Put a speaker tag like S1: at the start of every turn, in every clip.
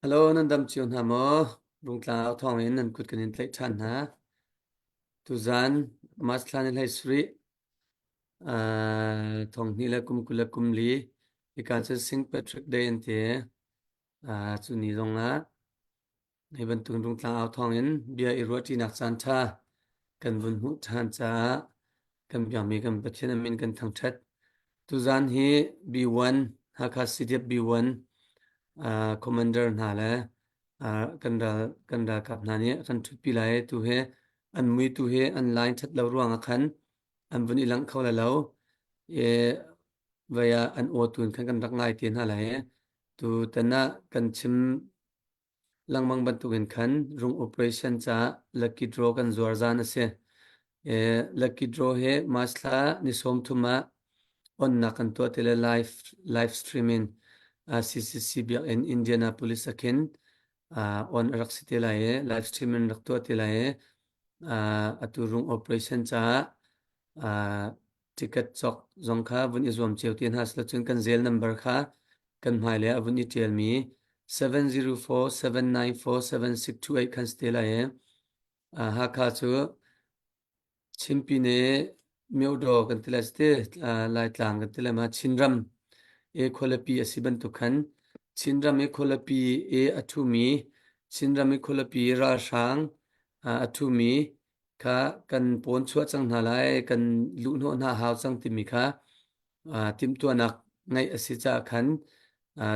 S1: Hello, nan dam cio hna maw? Rungtlang au thawng in nan kut kan in tlaih ṭhan hna. Tuzan March thla ni hlei sarih thong hnih le kum 20 le kum li hika cu St. Patrick Day an ti. Cu ni zong ah Hi bantuk rungtlang au thawngin bia i ruahṭinak caanṭha kan vun hmuh ṭhan caah kan biakmi kan Pathian a min kan thangṭhat. Tuzaan hi B1 Hakha CDF B1 uh, commander hna le uh, kan ral kan ralkap hna nih a kan ṭhutpi lai tu hi an mui tu hi an line ṭhat lo ruangah khan an vun i langh kho lai lo. E, vei ah an aw tu in khan kan rak ngai te hna lai. Tu tan ah kan chim Lengmang bantukin khan rung operation caah lucky draw kan zuar zan a si. E, lucky draw hi March thla ni 30 ah onnak kan tuah ti le live live stream in uh, CCC biakinn Indianapolis ah khin uh, on a rak si te lai i live stream in rak tuah te lai i uh, atu rung operation caah uh, ticket cawk zong kha vun i zuam cio ti hna sila cun kan zel number kha kan hmailei ah a vun i ṭialmi 704 794 7628 khan si te lai i Hakha cu Chinpine Myodaw kan ti lai si Laitlang kan ti lai ma Chinram e khualipi a si bantuk khan Chinram i khualipi i a ṭhumi Chinram i khualipi ralhrang a ṭhumi kha kan pawn chuah cang hna lai kan luhhnawh hna hau cang timi kha timhtuahnak ngeih a si caah khan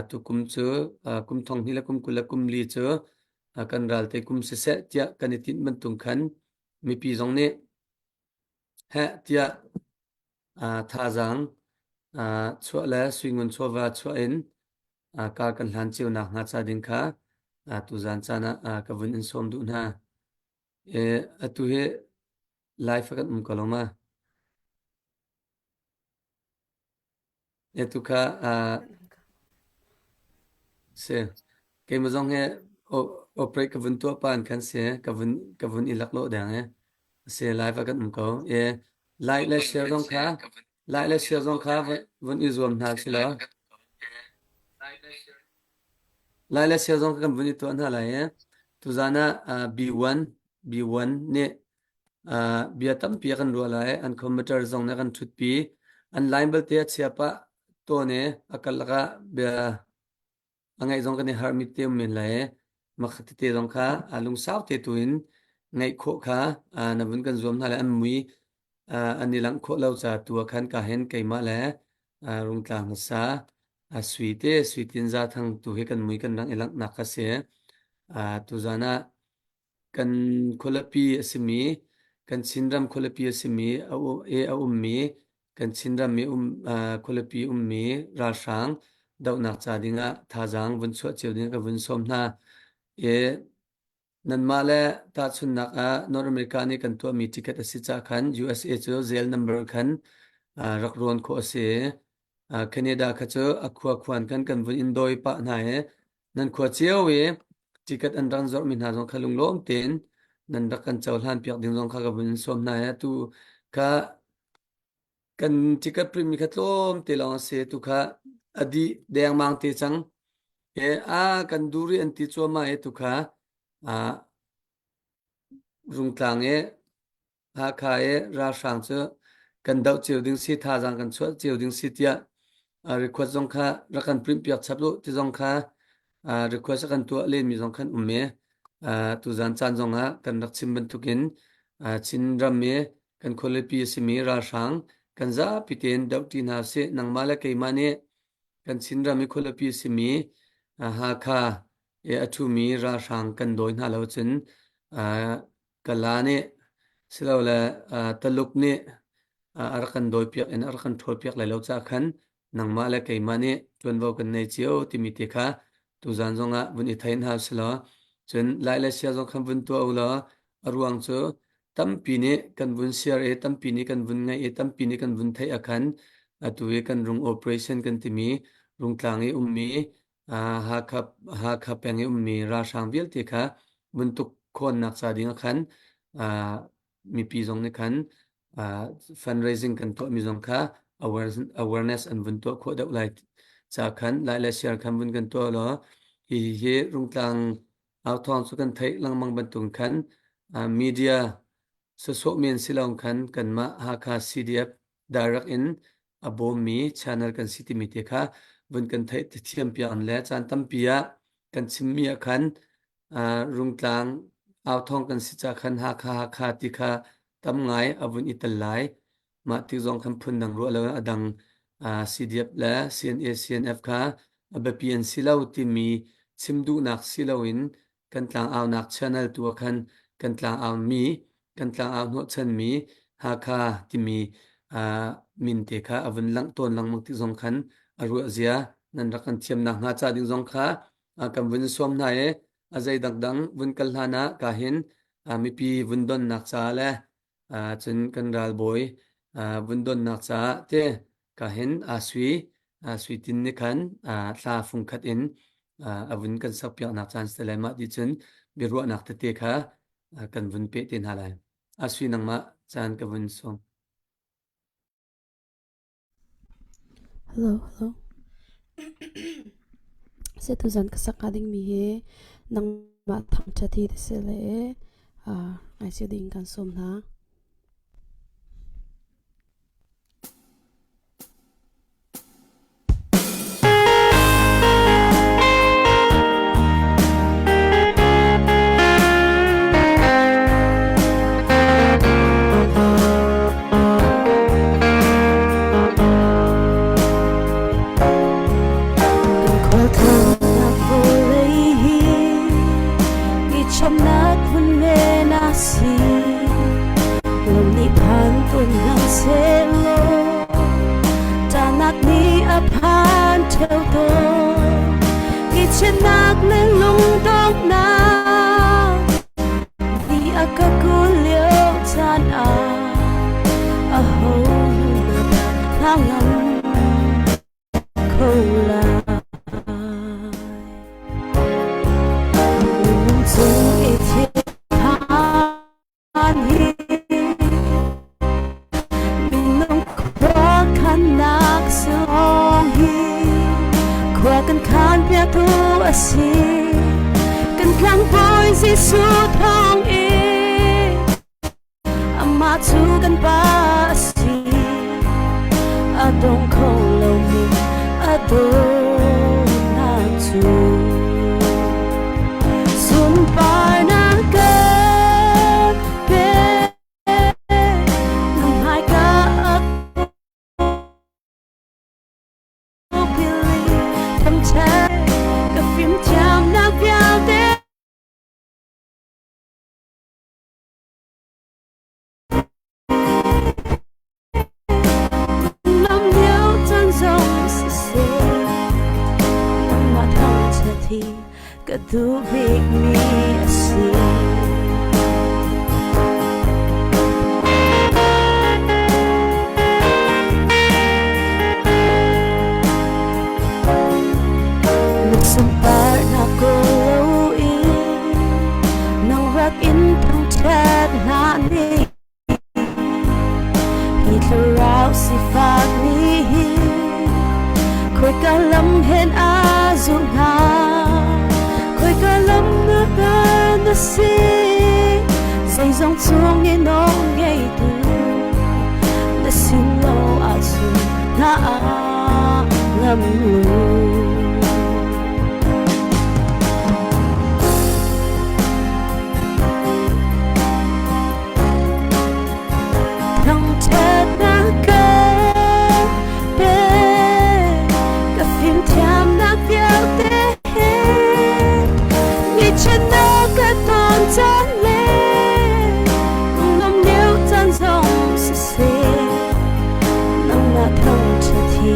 S1: tukum cu kum thong hnih le kum 20 le kum li cu kan ralte kum siseh tiah kan i tinh bantuk khan mipi zong nih heh tiah thazaang chuah le suingun chawva chuah in kar kan hlan cio nak hnga ca ding kha tuzan caan ah ka vun in sawm duh hna. Atu hi live kan um ko lo ma? Atu kha si keimah zong hi operate ka vun tuah pan khan si ka vun ka vun i laklawh deng i si live ah kan um ko. E like le share zong kha like le share zong kha vun i zuam hna si law Lai le share zong kan vun i tuah hna lai i tuzan ah B1 B1 nih bia tampi a kan ruah lai. An computer zong nih a kan ṭhutpi. An line belte a chia pah tawn i a karlak ah bia a ngaih zong kan i harhmi te um men lai i makhat tete zong kha lungsau te tu in ngaih khawh kha na vun kan zuam hna lai. An mui an i langh khawh lo ca tu ah khan ka hin keimah le rungtlang hmasa sui te sui tin za thang tu hi kan mui kan rang i langhnak kha si. Tuzan ah kan khualipi a simi kan Chinram khualipi a simi a ummi kan Chinram i um khualipi ummi ralhrang dohnak ca dingah thazaang vun chuah cio ding ka vun sawm hna. I nanmah le tahchunhnak ah North America nih kan tuahmi ticket a si caah khan USA cu zel number khan rak rawn khawh a si. Canada kha cu a khua khuan khan kan vun in dawi pah hna i Nan khua cio i ticket an rak zorhmi hna zong kha lunglawm tein nan rak kan cohlan piak ding zong kha ka vun in sawm hna i atu kha kan ticket print mi kha tlawm te lawng a si tu kha a dih dengmang te cang e a kan duri an ti cuahmah i tu kha a rungtlang i Hakha i ralhrang cu kan doh cio ding si, thazaang kan chuah cio ding si tiah request zong kha rak kan print piak chap u ti zong kha request a kan tuah lenmi zong khan um i tuzan caan zong ah kan rak chim bantukin Chinram i kan khualipi a simi ralhrang kan zapi tein doh ṭi hna usih. Nangmah le keimah nih kan Chinram i khualipi a simi Hakha i a ṭhumi ralhrang kan dawi hna lo cun Kala nih silole Taluk nih a rak kan dawipiak in a rak kan ṭhawlpiak lai lo caah khan nangmah le keimah nih ṭuanvo kan nei cio timi te kha tuzan zongah vun i thei hna usih cun lai le sia zong khan vun tuah u law a ruang cu tampi nih kan vun share i tampi nih kan vun ngaih i tampi nih kan vun theih ah khan atu i kan rung operation kan timi rungtlang i ummi Hakha, Hakha peng i ummi ralhrang vialte kha vun tuk khawnnak ca ding ah khan mipi zong nih khan fundraising kan tuahmi zong kha awareness an vun tuah khawh deuh lai ca khan lai le share khan vun kan tuah law. Hihi Rungtlang authawng cu kan theih lengmang bantuk khan media sawsawh men si lo khan kanmah Hakha CDF direct in a bawmmi channel kan si timi te kha vun kan theih thiam piak le caan tampi ah kan chimmi ah khan Rungtlang authawng kan si ca khan Hakha Hakha ti kha tam ngai a vun i tel lai. Mah ti zong khan phundang ruah lo a dang CDF le CNA CNF kha a biapi an si lo timi chim duhnak si loin kan tlangaunak channel tu ah khan kan tlangaumi kan tlangau hnawhchanmi Hakha timi min te kha a vun langh tawn lengmang ti zong khan a ruah zia nan rak kan thiamnak hnga ca ding zong kha kan vun sawm hna i a zei dangdang vun kal hlan ah ka hin mipi vun donnak ca le cun kan ralbawi vun donnak caah te ka hin sui sui tin nih khan thla fungkhat in a vun kan sakpiaknak caan si lai mah ti cun biaruahnak tete kha kan vun peh te hna lai. Sui nangmah caan ka vun sawm.
S2: Hello, hello. Tuzan ka sak hnga dingmi hi nangmah thangṭhat hi ti si le ngai cio ding kan sawm hna. Khualtlawnnak vawlei hi i chawmnak hmun men a si. Lung nih phan tawn hna sehlaw ṭahnak nih a phan ṭheo tawn. Ngaihchiatnak le lungdonghnak Ni a ka kul lio caan ah aho na ngam kho lai. Minung cung i thinphan hi Minung khuakhannak sung hi khua kan khan piaktu a si. Kan tlangbawi Jesuh thawng in amah cu kan pa a si. A dong kho lomi a dawtnak cu sunparnak kan pek. Ka fimthiamnak vialte lam lio caan zong siseh nangmah thangṭhat hi ka duh bikmi a si. Na sunparnak kawl in nang rak in thangṭhat hna ning Hi thlarau sifak nih hin khoika lam hen aa zulh hnga? Khoika lam na na si? Zeizong chung i nawl ngeitu na sin lo ahcun na ngam lu. Thangṭhatnak ka pe, ka fimthiamnak vialte he ngaihchiatnak ka ton caan le lungnuam lio caan zong siseh, nangmah thangṭhat hi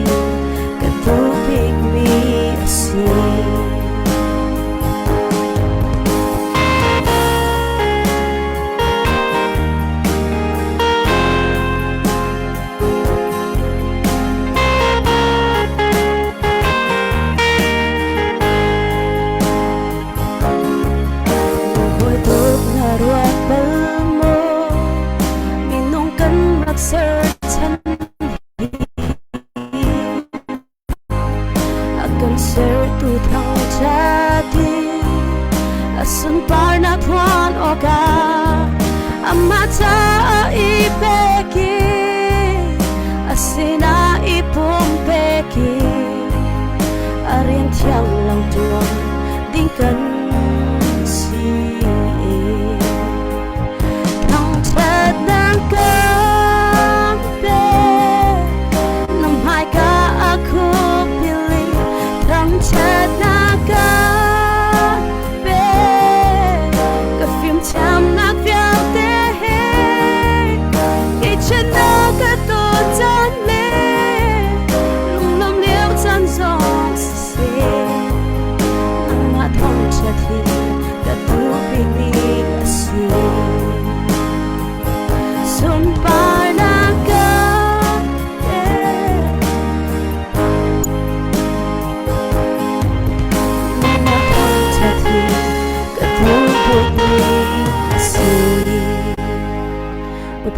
S2: ka duh bikmi.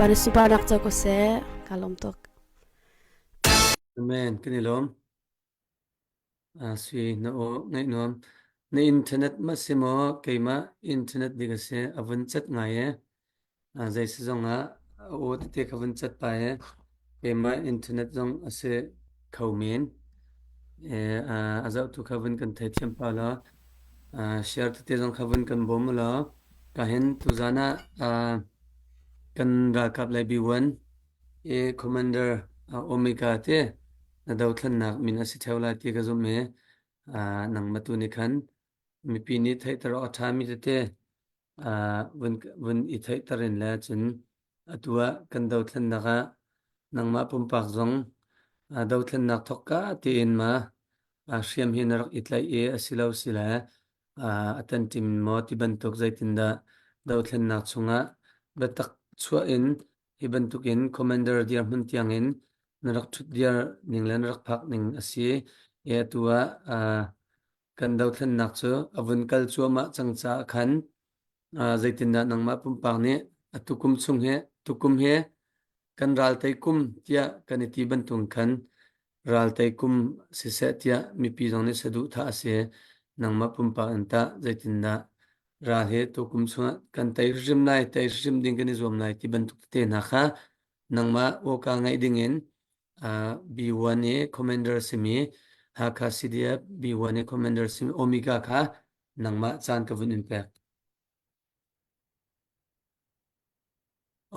S2: Bawipa nih sunparnak co ko seh. Ka lawm tuk.
S1: Amen. Kan i lawm. Sui na aw ngaih nuam. Na internet ma si maw keimah internet dik a si a vun cat ngai e. Zei si zong ah a aw tete kha vun cat pa e. Keimah internet zong a si kho men. A zohtu kha vun kan theithiam pa law share tete zong kha vun kan bawm law ka hin tuzan ah kan ralkap lei B1 i commander Omega te na dothlennak min a si theo lai ti ka zumh i nangmah tu nih khan mipi nih theihter awk a ṭhami tete vun i theihter in le cun atu ah kan dothlennak ah nangmah pumpak zong dothlennak thawkka tiin ma hriam hi na rak i tlaih i a si lo si le a tanṭim maw ti bantuk zeitindah dothlennak chungah biatak chuah in hi bantukin commander dirhmun tiangin na rak ṭhut dir ning le na rak phak ning a si i atu ah kan dothlennak cu a vun kal cuahmah cang caah khan zeitindah nangmah pumpak nih atu kum chung hi tukum hi kan ral tei kum tiah kan i ti bantuk khan ral tei kum siseh tiah mipi zong nih saduhthah a si. Nangmah pumpak in tah zeitindah ral hi tukum chungah kan tei hrim lai, tei hrim ding kan i zuam lai ti bantuk tete hna kha nangmah awka ngaih ding in B1 i commander simi Hakha CDF B1 i commander simi Omega kha nangmah caan ka vun in pek.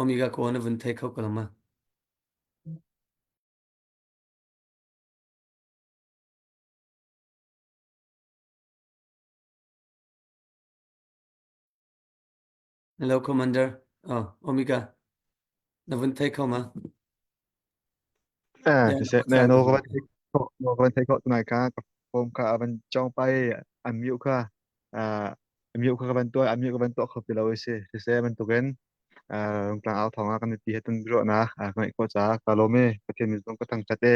S1: Omega ko na vun thei kho ko lo ma? Hello Commander. Oh, Omega. Na vun thei kho ma?
S3: Eh,
S1: Yeah,
S3: siseh, ne
S1: caan
S3: no
S1: ka
S3: ka
S1: vun
S3: van thei kho, no ka van thei kho tunai ka ka phone kha a van chong pa i an mute kha ah a mute kha ka van tuah, a mute ka van tuah kho ti lo i si. Siseh bantukin rungtlang au thawng ah kan i ti he tun ruahnak ka ngeih khawh caah ka lawm i Pathian min zong ka thangṭhat i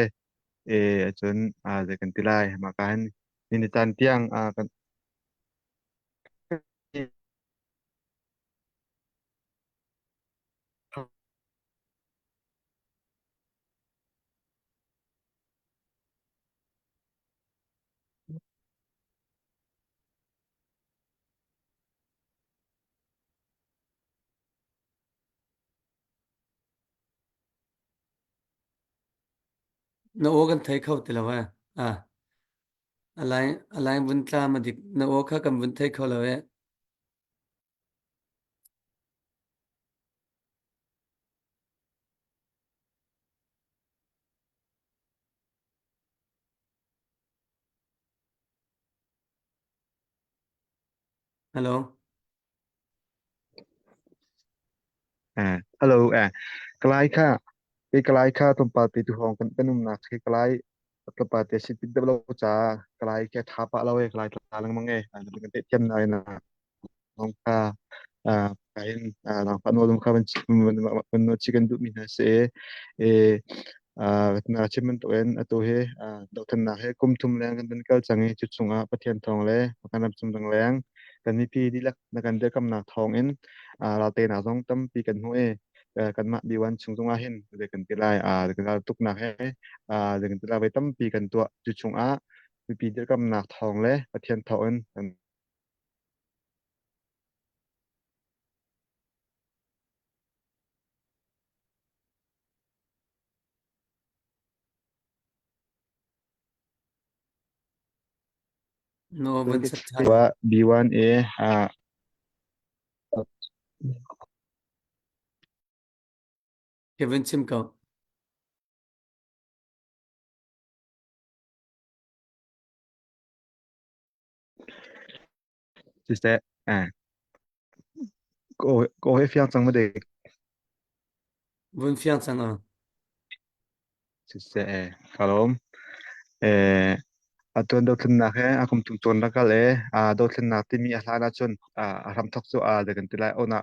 S3: e cun zei kan ti lai mah ka hin ni ni caan tiang kan
S1: Na aw kan thei kho ti lo eh. Ah, a line vun tla ma dik. Na aw kha kan vun thei kho lo eh. Hello.
S3: Hello, kalai kha ke kalai kha tlawmpal te tu hawng kan kan umnak khi kalai tlawmpal te si tik deuh lo ca kalai khi tha pah lo e kalai tla lengmang e kan te thiam nai na nong kha kain nang fa no dum kha van van no chi kan duh mi hna se e na chim bantukin atu hi dothlennak hi kum thum leng kan van kal cang i cu chungah Pathian thawng le kan ram chung dang leng kan mipi dihlak na kan dirkamnak thawng in ralteinak zong tampi kan hmu i kanmah B1 chung zongah hin zei kan ti lai kan ral tuknak he zei kan ti lai voi tampi kan tuah cu chungah mipi dirkamnak thawng le Pathian thawng in kan
S1: No van chat ṭhan.
S3: B1A
S1: Kevin chim ko.
S3: Siseh ko he fiang cang ma dek
S1: Vun fiang cang ah.
S3: Siseh ka lawm atuan dothlennak he a kum tung cawn rakal e dothlennak timi a hlan ahcun a hramthok cu a kan ti lai ona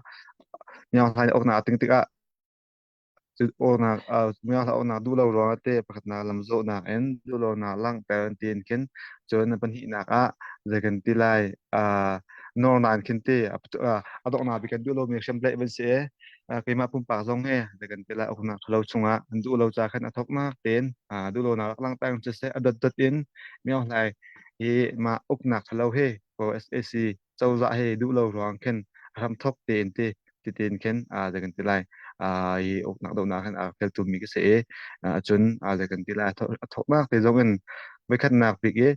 S3: miang hlai okna ting tikah Awnak duh lo ruangah teh pakhatnak lamzawhnak in duhlonak langhter tiin khin cun pahnihnak ah zei kan ti lai. Nor nain khin te a donghnak bik kan duh lomi hriamtlaih van si i keimah pumpak zong hi kan ti lai uknak ṭhalo chungah an duh lo ca khan a thawknak tein duh lonak rak langhter siseh a dotdot in Myo Hlai hi mah uknak ṭhalo hi ko SAC cozah hi duh lo ruang khin a hramthawk tein ti tein khin kan ti lai hi uknak dohnak hin a rak tummi ka si i cun kan ti lai a thawknak te zong in voikhatnak bik i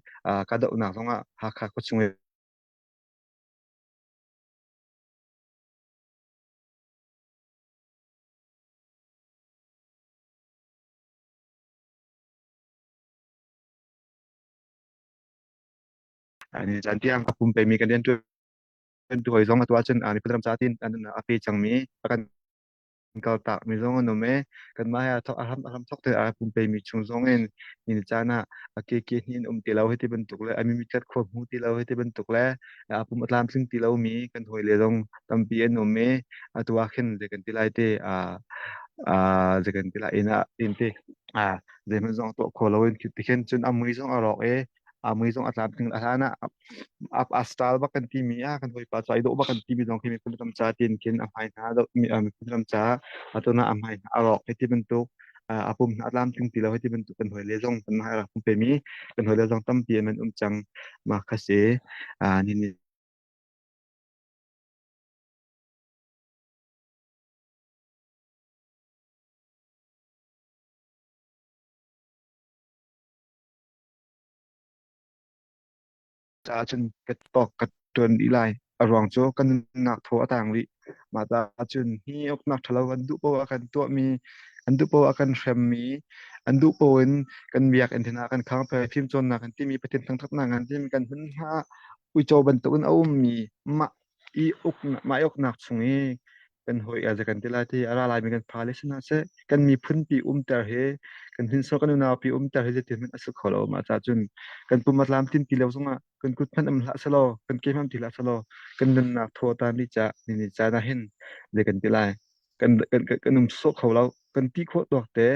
S3: kahdohnak zongah Hakha khuachung i Ni caan tiang a pum pemi kan rianṭuan tu hawi zong atu ahcun miphun ram ca tiin a pe cangmi a kan kaltak mi zong an um i kanmah he a thok a hram a hram thok te a pum pemi chung zong in ni caan ah a ke ke hni in um ti lo hei ti bantuk le a mimi khat khua hmu ti lo hei ti bantuk le a pum a tlamtling ti lomi kan hawile zong tampi an um i atu ah khin zei kan ti lai te a a zei kan ti lai inn ah inn te a zeihmanh zong tuah kho loin khi khin cun a mui zong a rawk i a mui zong a tlamtling a hlan ah a a style bak kan timi a kan hawipa cu ai dawh bak kan timi zong khi miphun ram ca tin khin a hmai hna do mi miphun ram ca atu na a hmai hna a rawk hei ti bantuk a pum hna a tlamtling ti lo hei ti bantuk kan hawile zong kan mah rak pum pemi kan hawile zong tampi an um cang mah kha si ni ni caah cun ka tawk ka ṭuan dih lai. A ruang cu ka nunnak thaw a tang rih. Mah caah cun hi uknak ṭhalo an duh poah kan tuahmi, an duh poah kan hremmi, an duh poah in kan biakinn hna kan khangphai fimcawnnak kan timi Pathian thangṭhatnak kan timi kan hmunhma uico bantukin a ummi mah i uknak mah i uknak chung i kan hawi a kan ti lai ti a ra laimi kan fale si hna seh kan miphun pi umter hi kan hrinsor kan unau pi umter hi zeitin hmanh a si kho lo mah caah cun kan pum a tlamtlin ti lo zongah kan kut hmanh um hlah selaw kan ke hmanh ti hlah selaw kan nunnak thaw ta ni ca ni ni caan ah hin zei kan ti lai kan kan kan um sawh kho lo kan ti khawh tawk te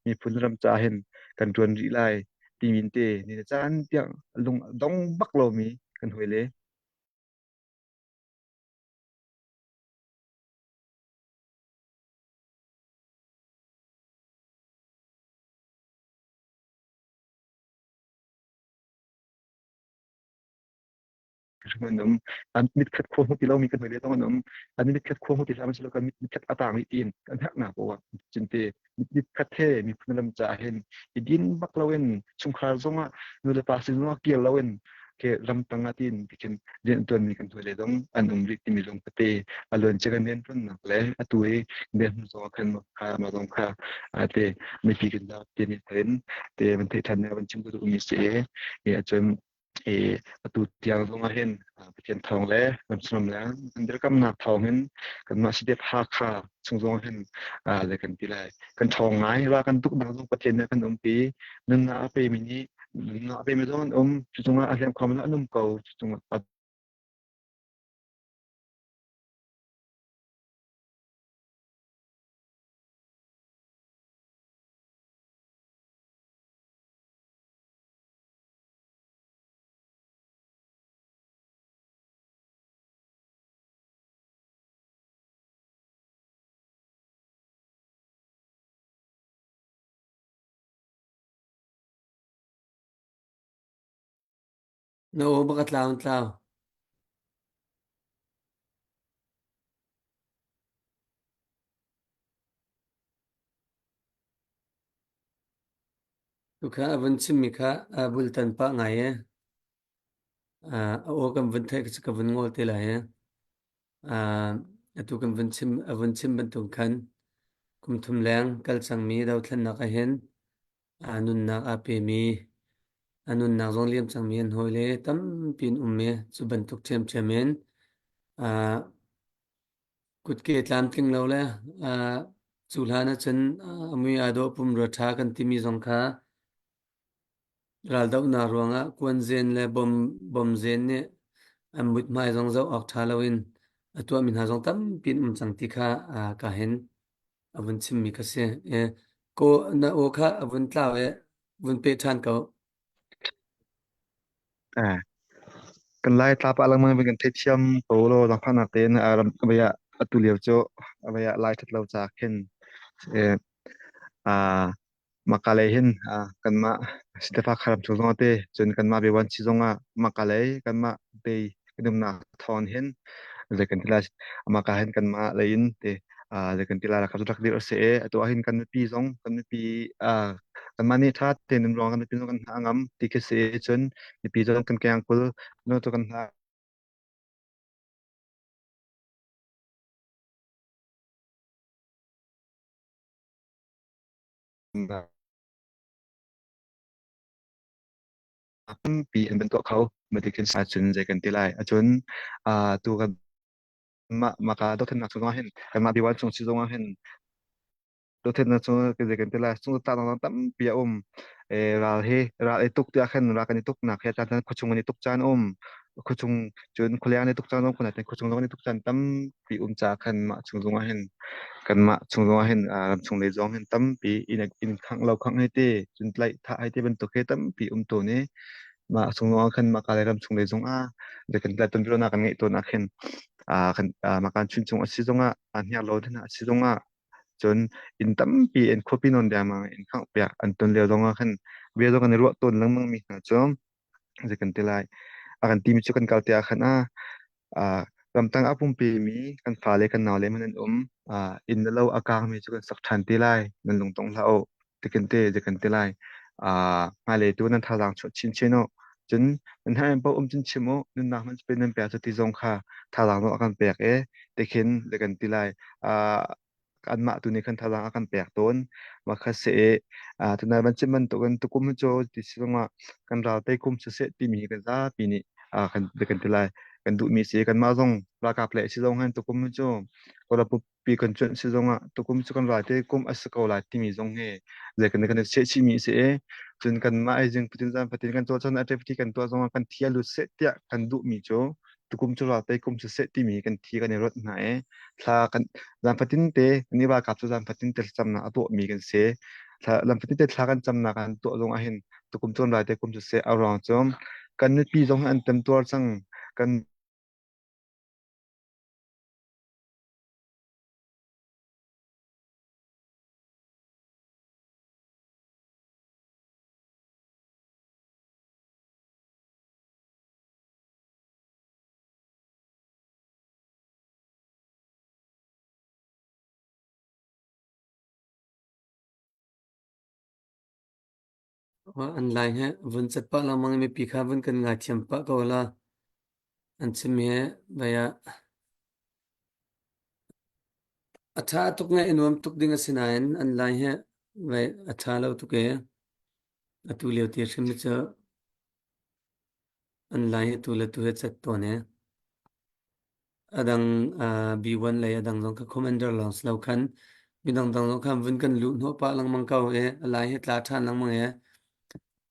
S3: miphun ram ca hin kan ṭuan rih lai ti min te ni caan tiang lung dong bak lomi kan hoi le An um. An mit khat khua hmu ti lomi kan hoi le zong an um. An mit khat khua hmu ti hlah silo kan mit khat a tang rih tiin kan herhnak poah cinte mit khat he miphun lam caah hin i din bak loin chungkhar zongah nu le pa sin zongah kir loin ke ramtang ah tiin tikhin rian tuanmi kan hoi le zong an um rih timi zong tete a luan cia kan rian tuannak le atu i rian zong ah khan kha ma zong kha te mipi kan da ti ni thain te van thei than ne van chim tu mi si e acun i atu tiang zong ah hin Pathian thawng le lamsinam le kan dirkamnak thawng hin kanmah CDF Hakha chung zong hin le kan ti lai kan ṭhawng ngai ra kan tuknak zong Pathian nih kan umpi nunnak a pemi nih nunnak a pemi zong an um cu cungah a hliam khom an um ko cu cungah
S1: Na aw bak a tlau in tlau. Tukha a vun chimmi kha a bultan pah ngai i a aw kan vun theih ka vun ngol te lai i atu kan vun chim a vun chim bantuk khan kum thum leng kal cangmi dothlennak ahhin a nunnak aa pemi a nunnak zong liam cangmi an hawile tampi an um i cu bantuk ṭhiamṭhiam in Kutke tlamtling lo le cu hlan ahcun a mui aa dawh pumrua ṭha kan timi zong kha raldohnak ruangah kuanzen le bomzen nih an muthmai zong zoh awk ṭha loin a tuahmi hna zong tampi an um cang ti kha ka hin a vun chimmi kha si. Ko na aw kha a vun tlau i vun peh ṭhan ko.
S3: Eh. Kan lai tlapa lengmang in kan theithiam ko lo zaangfahnak tein ram abaya atu lio cu abaya lai that lo ca khin eh ah Makalei hin kanmah Sitefa kharam chung zongah te cun kanmah Bewan chi zongah Makalei kanmah bei kan umnak thawng hin zei kan ti lai maka hin kanmah lei in te zei kan ti lai rakap rak dir se e atu ah hin kan mipi zong kan mipi kanmah nih tha tein um ruang kan mipi zong kan hna ngam ti khi si cun mipi zong kan keng kul no tu kan hna Tampi an van tuah kho. Medical ahcun zei kan ti lai. Acun tu kan mah maka dothlennak chung zongah hin kanmah biwan chung si zongah hin dothlennak chung zei kan ti lai chung ta dang tampi a um. Ral he ral i tuk tiah khan ral kan i tuk nak he caan khuachung an i tuk caan um. Khuachung cun khualeng an i tuk caan zong khun khuachung zong an i tuk caan tampi um ca khan mah chung zongah hin Kanmah chung zongah hin ramchung lei zong hin tampi inn inn khangh lo khangh hei ti cun tlaih thah hei ti bantuk hi tampi um tawn i mah chung zongah khan mah ka lei ramchung lei zongah zei kan tlai ton kan ngeih tawn ah khin kan mah kan chunchung a si zongah hniarlawn hna a si zongah cun inn tampi in khuapi nawn dengmang in khangh piak an ton lio zongah khan bia zong kan i ruah tawn lengmang mi hna cu zei kan ti lai a kan timi cu kan kal te ah khan a ramtang a pumpi mi kan fale kan naule man an um inn le lo a kangmi cu kan sak ṭhan te lai nan lungtong hlah u tikin te zei kan ti lai hmailei tu nan thazaang chuah chinchin u cun nan herh paoh um cun chim u nunnak hmanh pe nan pek cu ti zong kha thazaang zong a kan pek i tikhin zei kan ti lai anmah tu nih khan thazaang a kan pek tawn. Mah kha si i tunai van chim bantukin tukum hi cu ti si zongah kan ral tei kum siseh timi hi kan zapi nih kan kan ti lai. Kan duhmi si kanmah zong ralkap le si zong hin tukum hi cu Kawlrampi kan cuanh si zongah tukum cu kan ral te kum a si ko lai timi zong hi zei kan kan seh chihmi si i cun kanmah ai zing fatin zan fatin kan tuah cun activity kan tuah zongah kan thi a lut seh tiah kan duhmi cu tukum cu ral tei kum siseh timi kan thi kan i ruat hna i thla kan zan fatin te ni ralkap cu zan fatin te thlacamnak a tuahmi kan si. Thla lam fatin te thla kan camnak an tuah zong ahhin tukum cu ral tei kum siseh a ruang cu kan mipi zong hi an temtuar cang kan
S1: An lai he vun cat pah lengmang i mipi kha vun kan ngaithiam pah ko la. An chim hi vai ah a ṭha tuk ngai i nuam tuk ding a si nain an lai hi vai a ṭha lo tuk i atu lio ti hrim hi cu an lai hi tu le tu hi cat tawn i a dang B1 lei a dang zong kha commander lawng si lo khan midang dang zong khan vun kan luh hnawh pah lengmang ko i a lai hi tla ṭhan lengmang i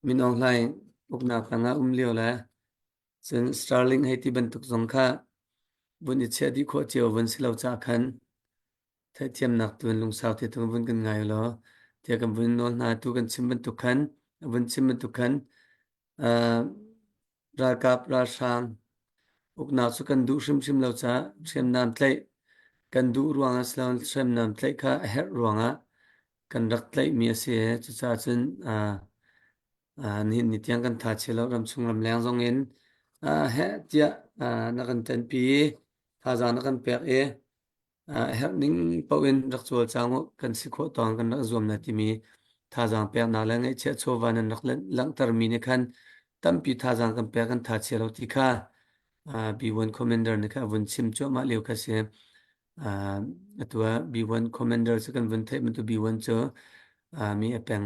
S1: Min Aung Hlaing uknak tangah um lio le cun Starlink hei ti bantuk zong kha vun i chiah dih khawh cio vun si lo caah khan Theihthiamnak tu in lungsau te tu vun kan ngai law tiah kan vun nawl hna tu kan chim bantuk khan vun chim bantuk khan uh, ralkap ralhrang uknak cu kan duh hrimhrim lo caah hriamnam tlaih kan duh ruangah siloin hriamnam tlaih kha a herh ruangah kan rak tlaihmi a si. Cucaah cun uh, uh, nihin ni tiang kan tha chia lo ramchung ramleng zong in uh, heh tiah uh, na kan ṭanpi i thazaang na kan pek i A herh ning paoh in rak cawlcang u, kan si khawh tawng kan rak zuam na timi thazaang peknak le ngaihchiah chawva nan rak langhtermi nih khan tampi thazaang kan pek kan tha chia lo ti kha B1 Commander nih kha a vun chim cuahmah lio kha si. Atu ah B1 Commander cu kan vun theih bantuk B1 cu mi a peng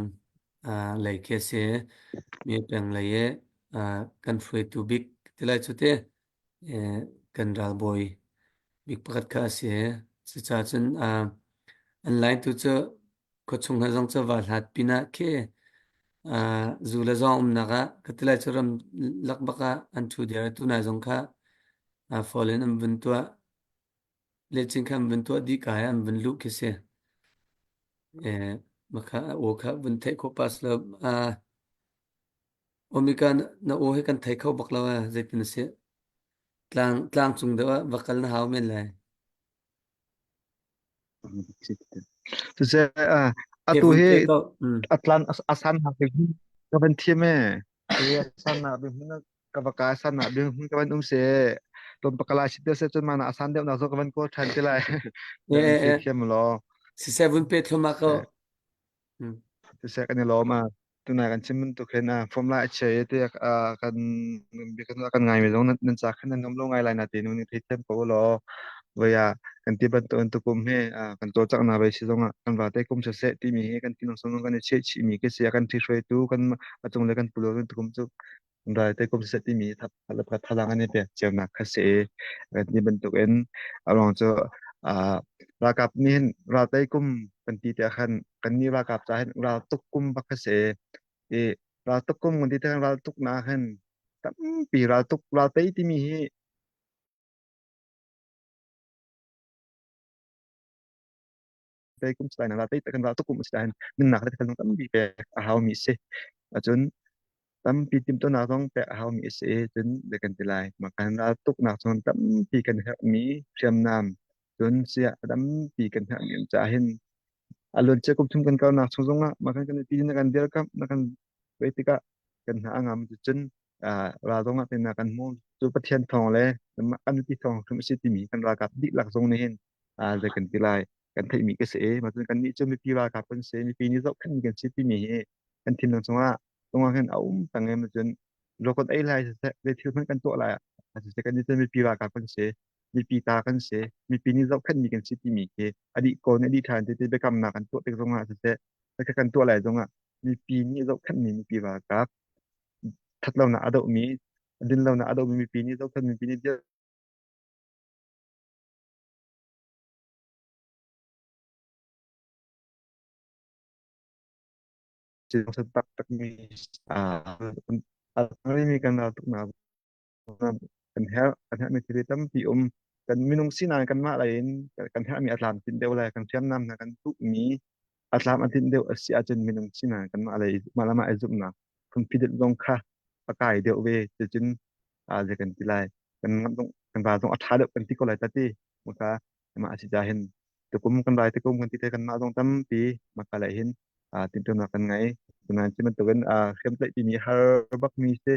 S1: lei khi a si. Mi a peng lei i kan hruaitu bik ti lai cu te kan ralbawi bik pakhat kha a si. Cucaah cun an laitu cu khuachung hna zong cu va hlat pinah khi zu le zawng umnak ah ka ti lai cu ram lak bak ah an ṭhu diar. Tunai zong kha fall in an vun tuah. Lehchin kha an vun tuah dih ka i an vun luh khi si. Mah kha a aw kha vun theih khawh pas lo. Omika na aw hi kan thei kho bak lo ee. Zeitin a si? Tlang tlang cung deuh ah va kal na hau men lai.
S3: Siseh
S1: Ke
S3: atu
S1: vun
S3: hi
S1: pe ko. Mm.
S3: atlan asan nak ding ka van thiam e. Tu asan nak ding hmun ka va ka asan nak ding hmun ka van um se. Tom pakala si te se chun mana asan deuh nak zo ka van kawl than te lai.
S1: E
S3: Na van
S1: e
S3: thei
S1: e.
S3: thiam lo.
S1: Siseh vun pe thluma ko.
S3: Se
S1: Mm.
S3: siseh kan i lawm a. Tunai kan chim bantuk hin a form lai a chia i tiah kan kan ngai mi zong nan ca khan nan nuam lo ngai lai na ti nu nih thei thiam ko law voi ah kan ti bantuk in tukum hi kan cawlcanghnak ve si zong ah kan vate kum siseh timi hi kan thinlung sung kan i chiah chih mi khi si a kan ṭhihruaitu kan a cung le kan pulo tukum cu rai te kum siseh timi thazaang an i pek cionak kha si i kan ti bantuk in a ruang cu ralkap nih hin raltei kum kan ti tiah khan kan nih ralkap ca hin raltuk kum bak kha si i raltuk kum kan ti tiah khan raltuk nak hin tampi raltuk raltei timi hi tei kum si lai na tei kan raltuk kum si lai nunnak le thil tampi pek a hau mi si acun tampi timhtuahnak zong pek a haumi a si i cun zei kan ti lai mah kan raltuknak cun tampi kan herhmi hriamnam cun siah tampi kan herhmi an caah hin a luancia kum thum kan kalnak chung zongah mah kan kan i na kan dirkamh na kan wei tikah kan hna a ngam cun ral zongah teinak kan hmu cu Pathian thawng le kan mipi thawng hrim a si timi kan ralkap dihlak zong nih hin zei kan ti lai kan theihmi ka si i mah cun kannih cu mipi ralkap kan si mipi nih zohkhenhmi kan si timi hi kan thinlung chungah tungah khin a um peng i cun rawkot ei lai siseh zei thil hmanh kan tuah lai ah siseh kan nih mipi ralkap kan si mipi ta kan si mipi nih zohkhenhmi kan si timi khi a dih ko nih a dih ṭhan ti ti biakamnak kan tuah tik zongah siseh ka kan tuah lai zongah mipi nih zohkhenhmi mipi ralkap ṭhatlonak a dohmi dinlonak a dohmi mipi nih zohkhenhmi mipi nih taktakmi a kan ral tuknak kan herh kan herhmi thil tampi um kan minung sinak kanmah lei in kan herhmi a tlamtlinh deuh le kan hriamnam hna kan tuhmi a tlam a tlinh deuh a si ahcun minung sinak kanmah lei mah le mah i zumhnak confident zong kha a kai deuh ve cucun zei kan ti lai kan ngamh zong kan va zong a ṭha deuh kan ti ko lai ta ti maka mah a si ca hin tukum kan rai tukum kan ti te kanmah zong tampi maka lei hin timhtuahnak kan ngei tunan ci bantukin hriamtlaih timi har bakmi si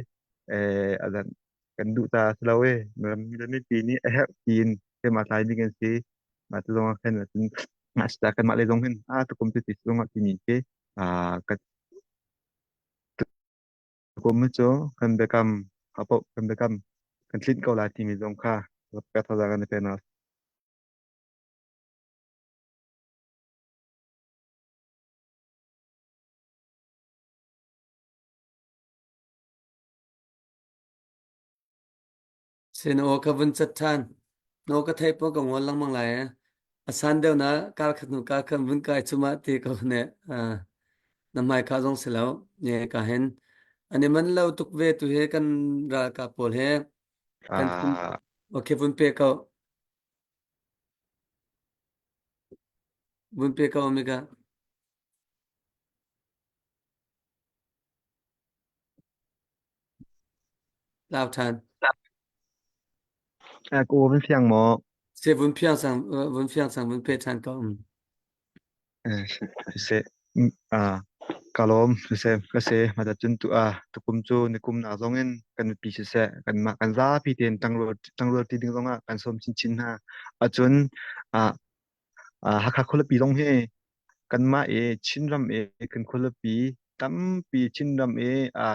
S3: adan kan duh ta si lo e mipi nih a herh tiin hriam aa tlaimi kan si mah tu zong ah khin cun ta kanmah lei zong hin a tukum cu ti zong ah timi khi ka tukum cu kan biakam hapo kan biakam kan tlinh ko lai timi zong kha ka thazaang kan i pe na.
S1: Sin aw ka vun cat ṭhan. No ka theih paoh ka ngol lengmang lai eh. A san deuh na kar khat hnu kar khat vun kai chumah ti ko ne. Na hmai kha zong si lo. Ne ka hen. An i man lo tuk ve tu he kan ralkap pawl he kan okay vun pe ko. Vun pe ko Omega. Lau ṭhan.
S3: Ka aw vun fiang maw?
S1: Se vun phiang sang vun fiang sang vun pe ṭhan ko.
S3: Siseh ka lawm siseh ka se mata cun tu a tukum cu nikum nak zong in kan mipi siseh kanmah kan zapi tein ṭangrual ṭangrual ti ding zongah kan sawm chinchin hna. Acun Hakha khualipi zong hi kanmah i Chinram i kan khualipi tampi Chinram i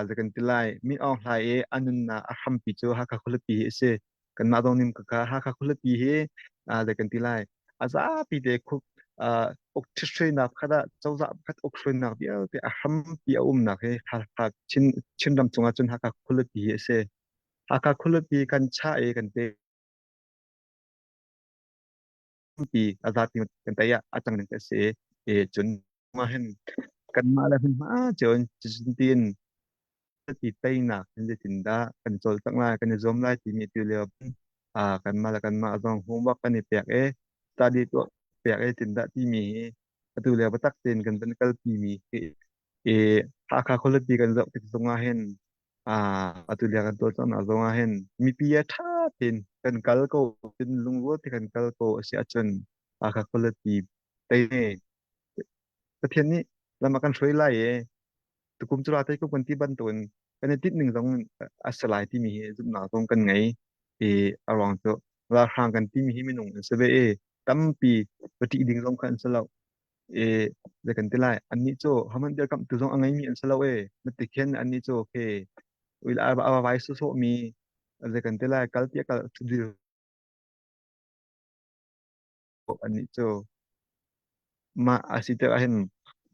S3: zei kan ti lai Min Aung Hlaing i a nunnak a hrampi cu Hakha khualipi hi a si. Kanmah zong nih ka Hakha khualipi hi zei kan ti lai a zapi te khup uk ṭhithruainak pakhat ah cozah pakhat uk hruainak vialte a hrampi a umnak hi Hakha Chin Chinram cungah cun Hakha khualipi hi a si. Hakha khualipi kan chah i kan pe tampi a zapi kan tei ah a cang ding a si i cun mah hin kanmah le hmunhma cio in cutin tiin ti teinak hin zeitindah kan cawlcangh lai kan i zuam lai timi tu lio kanmah le kanmah zong homework kan i pek i study tuah pek i tindah timi hi atu lio biatak tein kan van kalpi mi hi i Hakha khualipi kan zoh tik zongah hin. Atu lio kan tuah zong ah hin mipi a ṭha tein kan kal ko tin lungrual te kan kal ko a si ahcun Hakha khualipi tei Pathian nih lam a kan hruai lai i tukum cu rate kum kan ti bantukin kan i tinh ning zong a si lai timi hi zumhnak zong kan ngei i a ruang cu ralhrang kan timi hi minung an si ve i tampi va ṭih ding zong kha an si lo i zei kan ti lai annih cu haman dirkamhtu zong a ngeimi an si lo i matikhin annih cu khi a vai sawsawhmi zei kan ti lai kal tiah kal dir annih cu mah a si tikah hin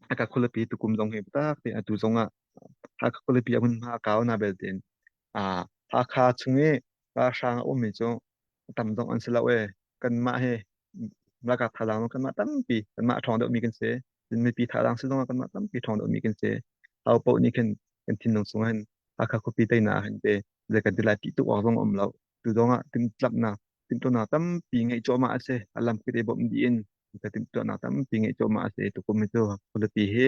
S3: Hakha khualipi tukum zong hi biatak tein atu zong ah Hakha khualipi a hmunhma a kau na belte in Hakha chung i ralhrang a ummi cu tam zong an si lo e kanmah hi ralkap thazaang zong kanmah tampi kanmah a ṭhawng deuhmi kan si cun mipi thazaang si zong ah kanmah tampi ṭhawng deuhmi kan si ho paoh nih khin kan thinlung chung ah hin Hakha khuapi teinak ah hin te zei kan ti lai ṭih tuk awk zong a um lo tu zong ah timhlamhnak timhtuahnak tampi ngeih cuahmah a si a lam kip i bawmh dih in ka timhtuahnak tampi ngeih cuahmah a si tukum hi cu khualipi hi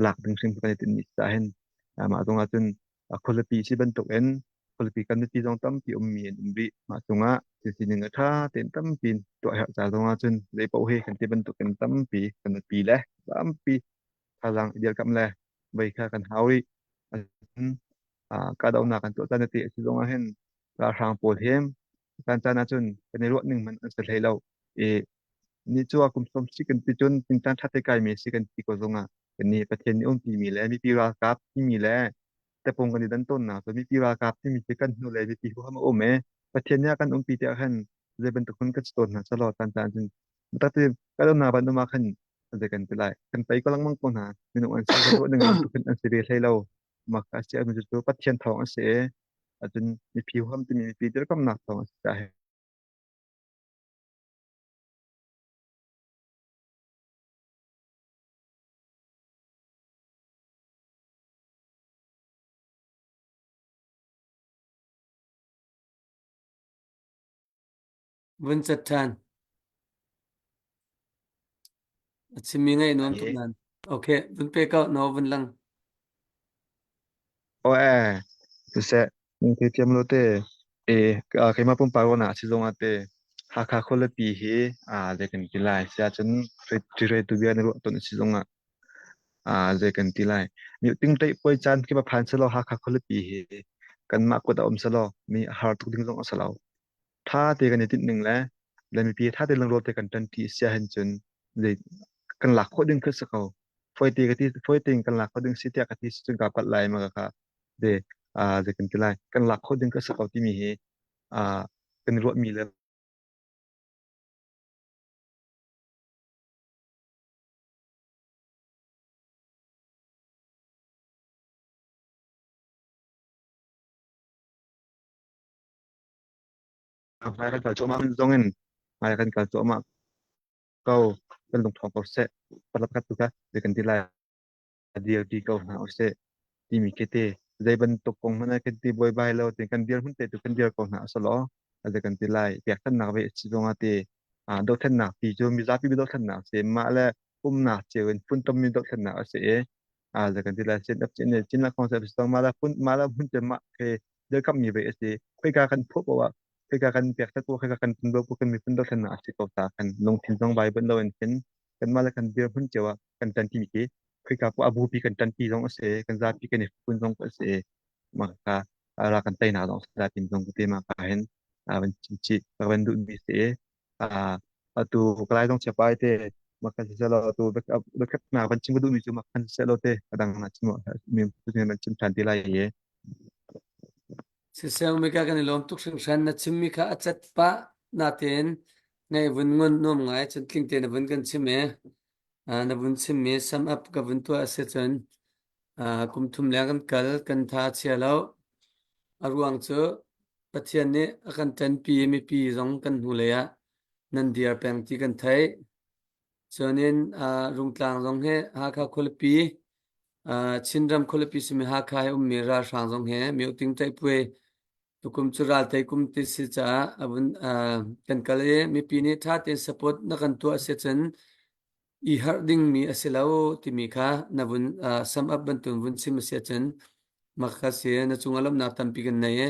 S3: lak ding hrim kan i tinh ni caah hin mah zong ah cun khualipi si bantuk in khualipi kan mipi zong tampi ummi an um rih mah cungah thil sining a ṭha tein tampi tuah herh ca zong ah cun zei paoh hi kan ti bantuk in tampi kan mipi le tampi thazaang i dirkamh le vei kha kan hau rih kahdohnak kan tuah caan ti a si zong ah hin ralhrang pawl hi caan caan ahcun kan i ruah ning hmanh an si hlei lo i ni cu kum som si kan ti cun tintan ṭha te kai mi si kan ti ko zong ah kan nih Pathian nih umpi mi le mipi ralkap timi le tapung kan i dan tawnnak cu mipi ralkap timi cu kan hnu le mipi huham a um i Pathian nih a kan umpi tiah khan zei bantuk hun kan si tawn hna selaw caan caan cun takti kan umnak ban um ah khan zei kan ti lai kan pei ko lengmang ko hna minung an si kan ruah ning bantuk hin an si ve hlei lo mah kha a si mi cu Pathian thawng a si i acun mipi huham timi mipi dirkamnak thawng a si caah
S1: Vun cat ṭhan. A chimmi ngaih nuam tuk nan. Okay, vun pe ko no vun lang.
S3: O e, siseh, ning thei thiam lo te, e, keimah pumpak ruahnak a si zong ah te, Hakha khualipi hi zei kan ti lai, siah cun tu bia na ruah tawn a si zong ah zei kan ti lai. Mi tingṭeih puai caan khi va phan selaw Hakha khualipi hi kanmah kut ah um selaw mi a har tuk ding zong a si lo. Ṭha te kan i tinh ning le le mipi ṭha te lungrual te kan ṭanṭi sia hin cun zei kan lak khawh ding khi si ko. Fawi te ka ti fawi tein kan lak khawh ding si tiah ka ti si cun kaa palh lai ma ka kha de zei kan ti lai kan lak khawh ding khi si ko timi hi kan i ruahmi le hmai kan kal cuahmah zong in hmai kan kal cuahmah ko kan lungṭhawng ko seh pakhat tu kha zei kan ti lai dirpi ko hna usih timi khi ti zei bantuk kong hmanh ah kan ti buaibai lo ti kan dir hmun te tu kan dir ko hna asalaw zei kan ti lai pekṭhennak ve si zong ah ti dothlennak ti cu mizapi dothlennak si mah le umnak cio in funtom mi dothlennak a si i zei kan ti lai chin chin chin la khong se mah la phun mah la hmun te mah ke dirkamh mi ve a si khoika kan phuah poah khoika kan pek ko khoika kan tun bo kan miphun dothlennak a si ko ta kan lungthin zong vai ban lo in khin kanmah le kan dirhmun cio ah kan ṭanpi khi khoika poah a bupi kan ṭanpi zong a si kan zapi kan i fun zong a si mah kha ra kan teinak zong a si la tim zong te mah ka hin van chim chih ka van duhmi si atu kalai zong chiapai te mah kan siselaw atu biaknak van chim ka duhmi cu mah kan siselaw te adang na chim mi van chim ṭhan ti lai i
S1: Siseh Omega kan i lawm tuk hringhran. Na chimmi kha a cat pah natein ngaih vun ngun nuam ngai cun tling tein na vun kan chim i na vun chimmi sum up ka vun tuah a si cun kum thum leng kan kal kan tha a chia lo. A ruang cu Pathian nih a kan ṭanpi i mipi zong kan hnulei ah nan dir peng ti kan theih. Cunin Rungtlang zong hi Hakha khualipi Chinram khualipi simi Hakha i ummi ralhrang zong hi mioting ṭaihpuai tukum cu raltei kum ti si caah a vun kan kal i mipi nih ṭha tein support na kan tuah si cun i harh dingmi a si lo timi kha na vun sum up bantuk vun chim a si ahcun. Maka si na cungah lawmhnak tampi kan nei i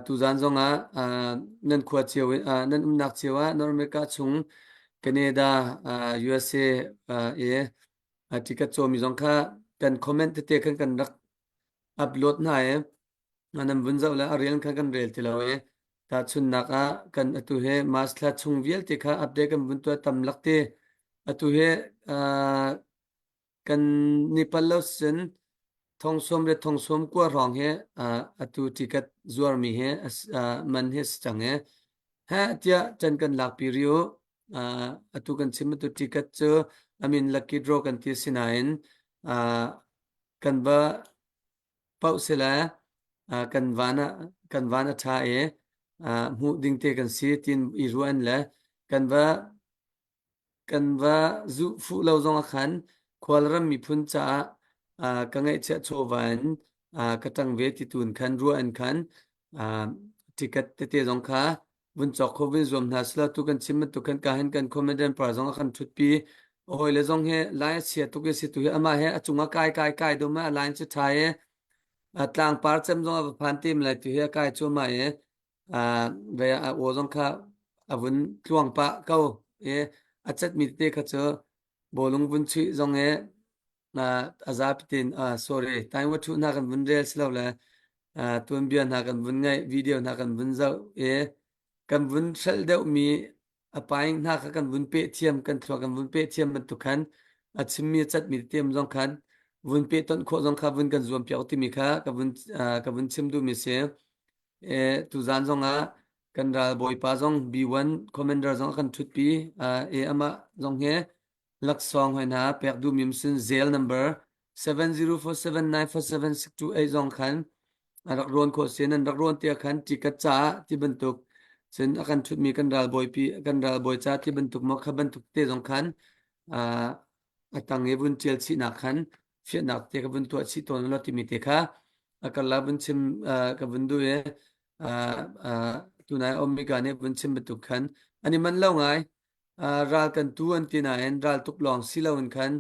S1: tuzan zongah nan khua cio nan umnak cio ah North America chung Canada, USA i ticket cawmi zong kha kan comment tete khan kan rak upload hna i nan vun zoh le a rel kha kan rel ti lo i tahchunhnak ah kan atu he March thla chung vialte kha update kan vun tuah tam lak te atu he Kan ni pal lo sin thongsawm le thongsawm kua hrawng hi atu ticket zuarmi hi man hi si cang i heh tiah can kan lakpi rih u. Atu kan chim atu ticket cu amin lucky draw kan ti si nain kan va paoh sile kan van ah kan van a ṭha i hmuh ding te kan si tin i ruah in le kan va Kan va zuh fuh lo zongah khan khualram miphun caah ka ngeihchiah chawva in ka ṭang ve ti tu in khan ruah in khan ticket tete zong kha vun cawk kho vun zuam hna selaw tu kan chim bantuk khan ka hin kan comedian par zong a kan ṭhutpi. A hawile zong hi lai a chia tuk i si tu hi amah he a cung ah kai kai kai dum a line cu ṭha i tlangpar cem zong a va phan te lai tu hi a kai cuahmah i ve a aw zong kha a vun tluang pah ko i a catmi tete kha cu bawlung vun chuih zong i a zapi tein sorry taingwa ṭhu hna kan vun rel si lo le tuanbia hna kan vun ngaih video hna kan vun zoh i kan vun hrelh deuhmi a paing hna kha kan vun peh thiam kan thluak kan vun peh thiam bantuk khan a chimmi a catmi tete zong khan vun peh tonh khawh zong kha vun kan zuam piak timi kha ka vun ka vun chim duhmi si. Tuzaan zongah kan ral bawipa zong B1 commander zong a kan ṭhutpi i amah zong hi laksawng hoi hna pek duhmi sin Zelle number 7047947628 zong khan a rak rawn khawh si nan rak rawn tiah khan ticket caah ti bantuk cun a kan ṭhutmi kan ral bawipi kan ral bawi ca ti bantuk maw kha bantuk te zong khan a tang i vun ṭial chihnak khan fianhnak te ka vun tuah chih tawn lo timi te kha a karla vun chim ka vun duh i tunai Omega nih vun chim bantuk khan an i man lo ngai ral kan tu an ti nain ral tuk lawng si lo in khan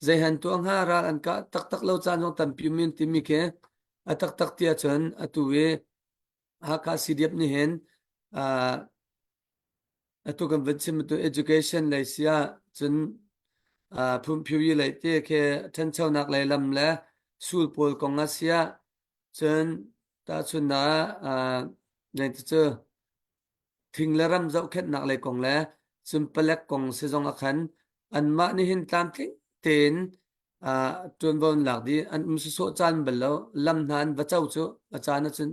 S1: zei han tuah hnga ral an kah taktak lo caan zong tampi um in timi khi a taktak ti ahcun atu i Hakha CDF nih hin Atu kan van chim tu education lei si ah cun phunphiu lei te khi ṭhanchonak lei lam le sul pawl kong ah si ah cun tahchunhnak ah cu thing le ram zohkhenhnak lei kong le cun palek kong si zong ah khan anmah nih hin tlamtling tein ṭuanvo an lak dih an um sawsawh caan bal lo lam hna an va co cu a caan ahcun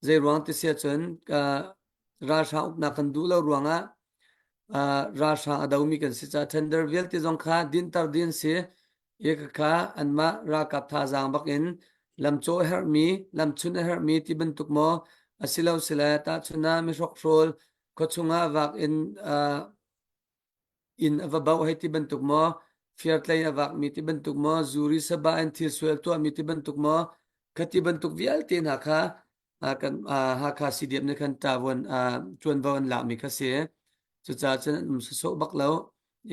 S1: zei ruang ti si ahcun ralhrang uknak kan duh lo ruangah ralhrang a domi kan si caah tender vialte zong kha dinter ding an si i khakha anmah ralkap thazaang bak in lamcawh a herhmi lamchun a herhmi ti bantuk maw asilo sile tahchun ah mihrokhrawl khuachung ah vak in inn a va bauh hei ti bantuk maw, firtlei a vakmi ti bantuk maw, zuri sabah in thil sual tuahmi ti bantuk maw, khati bantuk vialte hna kha kan Hakha CDF nih khan ṭavuan ṭuanvo an lakmi kha si. Cucaah cun an um sawsawh bak lo.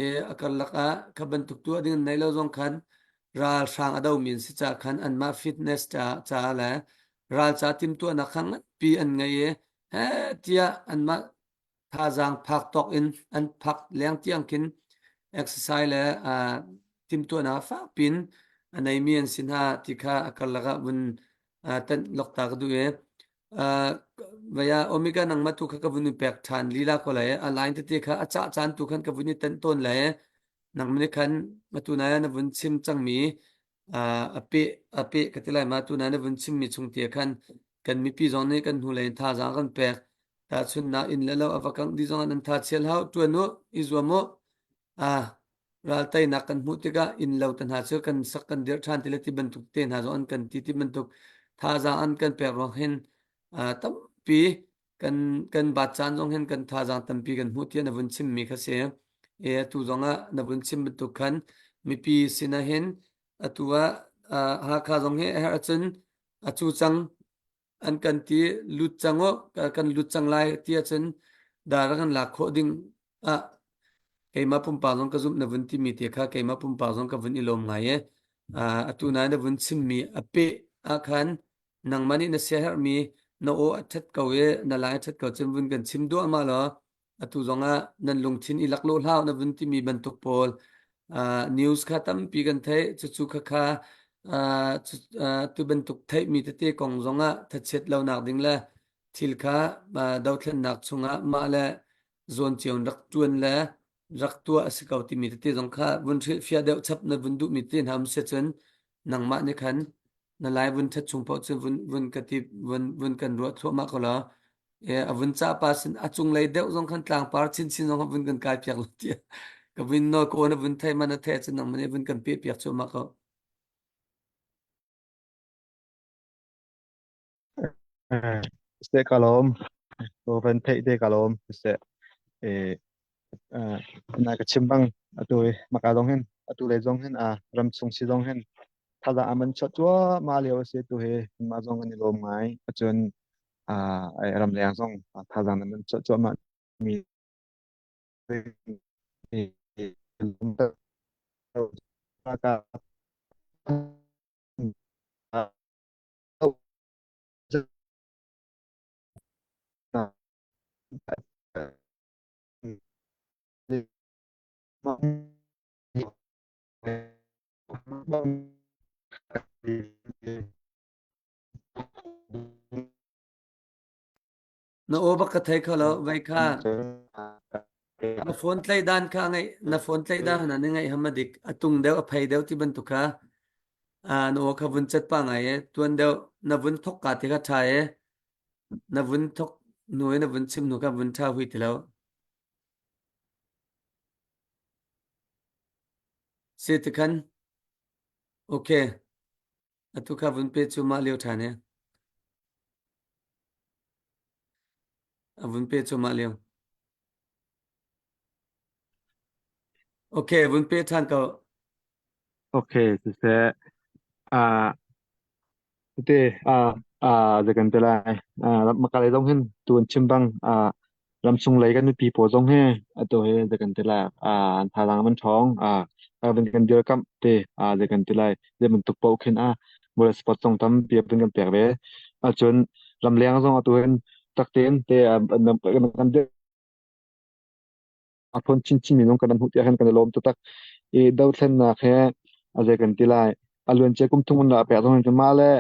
S1: I a karlak ah kha bantuk tuah ding an nei lo zong khan ralhrang a domi an si caah khan anmah fitness caah le ral ca timhtuahnak kha nganpi an ngei i heh tiah anmah thazaang phak tawk in an phak leng tiang khin exercise le timhtuahnak fak pin a neimi an si hna ti kha a karlak ah vun tanh lokta ka duh i vaya omega nangmah tu kha ka vun i pek ṭhan lila ko lai a line tete kha a cah caan tu khan ka vun i tanh tawn lai nangmah nih khan atu nai na vun chim cangmi a pe a pe ka ti lai ma tu nai na vun chimmi chung te khan kan mipi zong nih kan hnulei in thazaang kan pek Tahchunhnak inn le lo a va kangh dih zongah nan tha chial hau, ṭuan u, i zuam u. Ah, ral teinak kan hmuh tikah inn lo te hna cu kan sak kan dirh ṭhan ti le ti bantuk te hna zong an kan ti ti bantuk thazaang an kan pek ruang hin tampi kan kan bat caan zong hin kan thazaang tampi kan hmuh tiah na vun chimmi kha si. E atu zongah na vun chim bantuk khan mipi sinah hin atu ah Hakha zong hi a herh ahcun a cu cang an kan ti lut cang u kan lut cang lai ti ahcun dara kan lak khawh ding ah keimah pumpak zong ka zumh na vun timi te kha keimah pumpak zong ka vun i lawm ngai e atu nai na vun chimmi a peh ah khan. Nangmah nih na siaherhmi na aw a ṭhat ko i na lai a ṭhat ko cun vun kan chim duahmah law atu zongah nan lungthin i laklawh hlah na vun timi bantuk pawl news kha tampi kan theih. Cucu khakha tu bantuk theihmi tete kong zongah thachiat lonak ding le thil kha dothlennak chungah mah le zawn cio in rak ṭuan le rak tuah a si ko timi tete zong kha vun hrilhfiah deuh chap na vun duhmi tete hna um si cun nangmah nih khan na lai vun ṭhat chung paoh cu vun vun ka ti vun vun kan ruah thluahmah ko law a vun ca pa sin a cunglei deuh zong khan tlangpar chinchin zong khan vun kan kai piak lo tiah ka vun nawl ko na vun thei man na thei cun nangmah nih vun kan peh piak cuahmah ko.
S3: Se ka lawm to van theih te ka lawm se e na ka chim bang atu maka zong hin atu le zong hin a ram chung si zong hin thaza aman chat tua ma lio se tu he ma zong an i lawm ngai acun a ram leng zong thaza nan chat tua ma mi
S1: Na aw bak ka thei kho lo vai kha na phone tlai dan kha ngai na phone tlai dan na ngai ham dik atung deuh a phei deuh ti bantuk kha na aw kha vun chat pa ngai e tuan deuh na vun thok ka te kha tha e na vun thok nu na vun chim nu kha vun tha hui ti lo se ti khan okay atu kha vun pe chu ma leo than e a vun pe chu ma leo okay vun pe than ko.
S3: Okay, siseh tete zei kan ti lai makalei zong hin tu an chim bang ramchung lei kan mipi pawl zong hi atu hi zei kan ti lai an thazaang an ṭhawng van kan dirkamh te zei kan ti lai zei bantuk paoh khin a moral support zong tampi van kan pek ve ahcun ramleng zong atu hin taktein te kan dir a phun chinchin minung kan hmuh tiah khan kan i lawm taktak. I dothlennak he a zei kan ti lai. A luancia kum thum la pek zong in mah le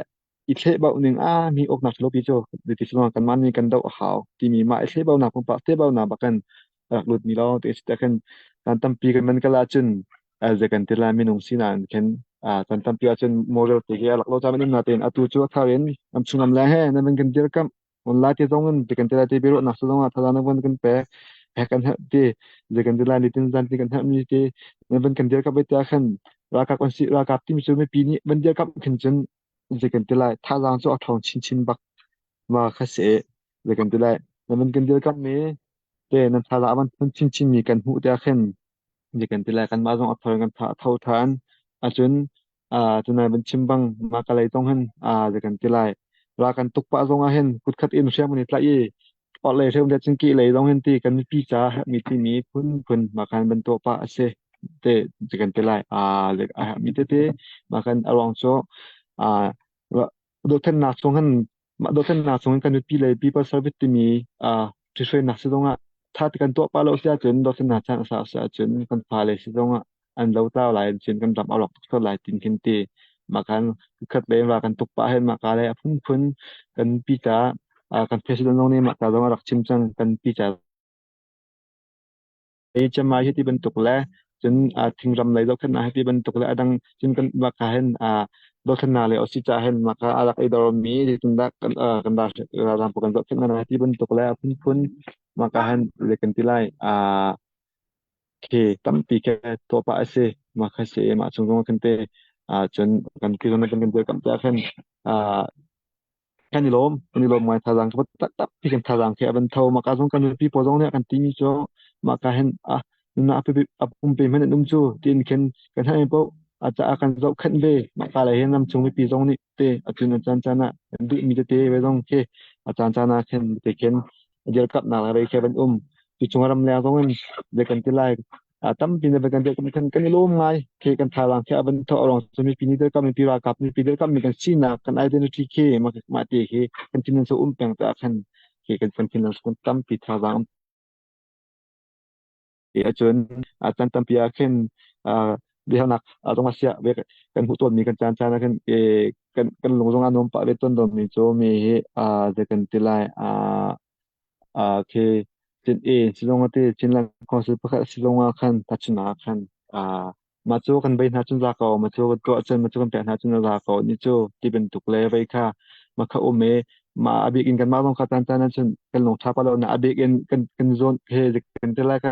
S3: i thlehbauh ning a mi awknak lopi cu ti si kan mah nih kan doh a hau timi mah i thlehbauhnak pumpak thlehbauhnak bak kan rak lut mi lawng te si khan kan tampi kan man kala cun zei kan ti lai minung sinak in khin kan tampi ahcun moral te hi a lak lo cha min na tein atu cu a thar in am chung am le he na man kan dirkamh online te zong in ti kan ti lai ti biaruahnak zong ah thazaang na von kan pek he kan herh ti zei kan ti lai nitin zan ti kan herh mi ti na van kan dirkamh ve tiah khan ralkap kan si ralkap tim cu mipi nih van dirkamh khin cun zei kan ti lai thazaang cu a ṭhawng chinchin bak ma kha si zei kan ti lai na van kan dirkamh mi te nan thazaang a van phun chinchin mi kan hmuh tiah khin Zei kan ti lai kanmah zong a thar kan tha a tho ṭhan. Ahcun tunai van chim bang mah ka lei zong hin zei kan ti lai ra kan tuk pah zong ah hin kutkhat in hriam kan i tlaih i orhlei hriam le cun kih lei zong hin ti kan mipi ca herhmi timi phunphun mah khan van tuah pah a si te zei kan ti lai a herhmi tete mah khan a ruang cu dothlennak chung hin mah dothlennak chung hin kan mipi le people service timi ṭhihruainak si zongah ṭha te kan tuah pah lo si ahcun dothlennak caan a sau si ahcun kan fale si zongah an lotlau lai cun kan ram a rawk tuk sual lai tin khin ti mah khan khat le va kan tuk pah hin mah ka le a phunphun kan pi ca kan president zong nih mah ca zong a rak chim cang kan pi ca HMI hi ti bantuk le cun thingram lei zohkhenhnak hi ti bantuk le a dang cun kan maka hin dothlennak lei a si caah hin maka a rak i dormi zeitindah kan kan ralzaam pawl kan zohkhenh hna ti bantuk le a phunphun maka hin zei kan ti lai khi tampi khi tuah pah a si mah kha si mah chung zong khin te cun kan ki zong kan kan dirkamh tiah khin kan i lawm kan i lawm ngai thazaang ka taktak khi kan thazaang khi a van tho maka zong kan mipi pawl zong nih kan timi cu maka hin a nunnak a pumpe hmanh an um cu tiin khin kan hai po a caah kan zohkhenh ve maka le hin ramchung mipi zong nih te a cun a caan caan ah kan duhmi tete ve zong khi a caan caan ah khin te khin dirkamnak le rei khi van um tu chung ram leng zong in zei kan ti lai. Tampi na kan kan kan i lawm ngai khi kan thazaang khi a van thawh rong cu mipi nih dirkamh mipi ralkap mipi dirkamh mi kan sinak kan identity khi mah ti khi kan thinlung cu um peng caah khan khi kan kan thinlung cu tampi thazaang um ti ahcun caan tampi ah khin biahalnak zong a siah kan hmuh tawnmi kan caan caan ah khin kan kan lung zong a nuam pah ve tawn lomi cu mi hi zei kan ti lai khi cin e sizung ati Chinland Council pakhat sizung ah khan tachun ah khan mah cu kan bei hna cun za ko mah cu kan tuah cun mah cu kan pek hna cun za ko ni cu ti bantuk le vei kha mah kha um i mah a bik in kanmah zong kha caan caan ah cun kan lung ṭha pa lo na a bik in kan kan zawn he kan ti lai kha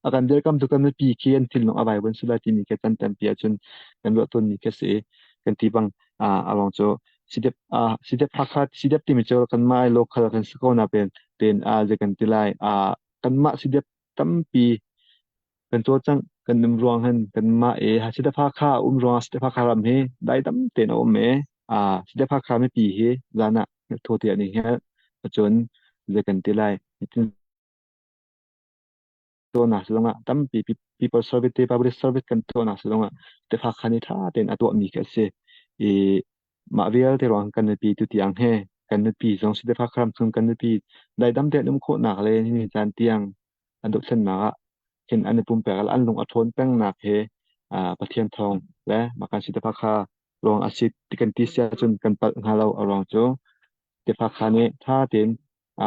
S3: a kan dirkam tu kan mipi khi an thinlung a vaivuan sula timi khi can tampi ahcun kan ruah tawnmi khi a si i kan ti bang a ruang cu CDF CDF Hakha CDF timi cu kanmah local kan si ko na pen pen zei kan ti lai kanmah CDF tampi kan cawlcangh kan um ruang hin kanmah i CDF Hakha um ruang CDF Hakha ram hi daidam tein a um i CDF Hakha mipi hi zan ah thaw te an i hngelh cun zei kan ti lai tuahnak zongah tampi people service te public service kan tuahnak zongah tefa khan i ṭha tein a tuahmi khi a si i mah vialte ruang kan nupi tu tiang he kan nupi zong si tefa kharam chung kan nupi daidam tein um khawhnak le ni caan tiang an dohthlennak ah khin an i pumpek an lung a ṭhawn pengnak he Pathian thawng le mah kan si tefa kha ruang a si ti kan ti sia cun kan palh hnga lo a ruang cu tefa kha nih ṭha tein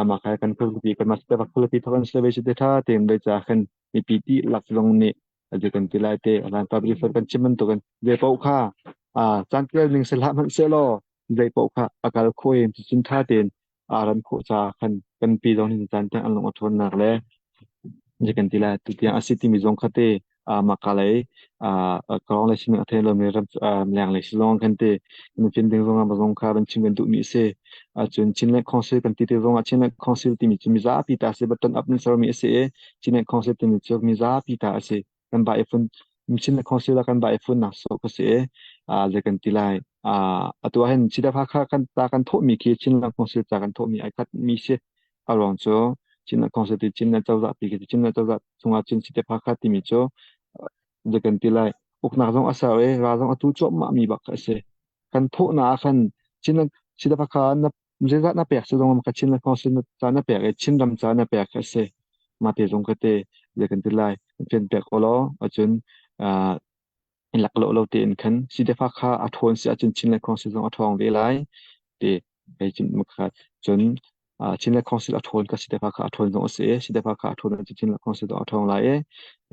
S3: mah kha kan khualipi kan mas te khualipi thawk an survey si te tha tein bei cha khan mipi ti lak zong nih aje kan ti lai te alan public for kan chim bantuk in zei paoh kha a caan kel ning se hlah hmanh se law zei paoh kha akal kho in cun tha tein a ran khawh cha khan kan pi zong hin caan tiang an lung a ṭhawn nak le je kan ti lai tu tiang a si timi zong kha te maka lei kawng lei sining a thei lomi ram leng lei si zong kan ti kan fin ding zong ah zong kha kan chim kan duhmi a si cun Chinland Council kan ti te zong ah Chinland Council timi cu mizapi ta a si button up in sermi a si i Chinland Council timi cu mizapi ta a si kan ba i fun Chinland Council ah kan ba i fun nak so ka si i zei kan ti lai atu ah hin Chin Hakha kan ta kan thawhmi khi Chinland Council ca kan thawhmi ai khat mi si a ruang cu Chinland Council ti Chinland cozah pi khi Chinland cozah chungah cun Cite Hakha timi cu zei kan ti lai uknak zong a ser i ral zong a tu cuahmah mi bak a si kan thawhnak ah khan Chinland Cite Hakha na zeizat na pek si zong ka Chinland Council na ca na pek i Chinram ca na pek a si mah te zong ka te zei kan ti lai fian pek law acun in laklawh lo tein khan CDF kha a ṭhawn si ahcun Chinland Council zong a ṭhawng ve lai ti hei cun makhat cun Chinland Council a ṭhawn ka CDF kha a ṭhawn zong a si i CDF kha a ṭhawn ahcun Chinland Council zong a ṭhawng lai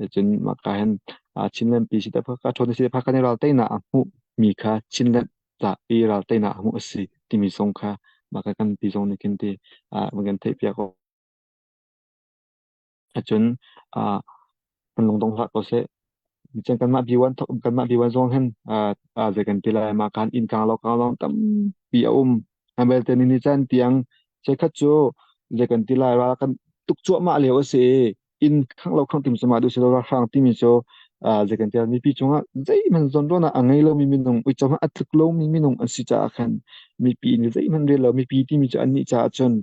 S3: i cun maka hin Chinland pi CDF kha a ṭhawn CDF kha nih ral teinak a hmuh mi kha Chinland ca i ral teinak a hmuh a si timi zong kha maka kan pi zong nih khin ti kan theih piak Cun kan lungdong hlah ko seh. Cun kanmah B1 kanmah B1 zong hin zei kan ti lai mah kan inn kang lo kang lawng tampi a um. An belte ni ni caan tiang cheukhat cu zei kan ti lai ral kan tuk cuahmah lio a si i inn khang lo khang tim cu mah duh si lo ralhrang timi cu zei kan ti lai mipi cungah zeihmanh zawnruahnak a ngei lomi minung uico hmanh a tluk lomi minung an si caah khan mipi nih zeihmanh rel lo mipi timi cu annih caah cun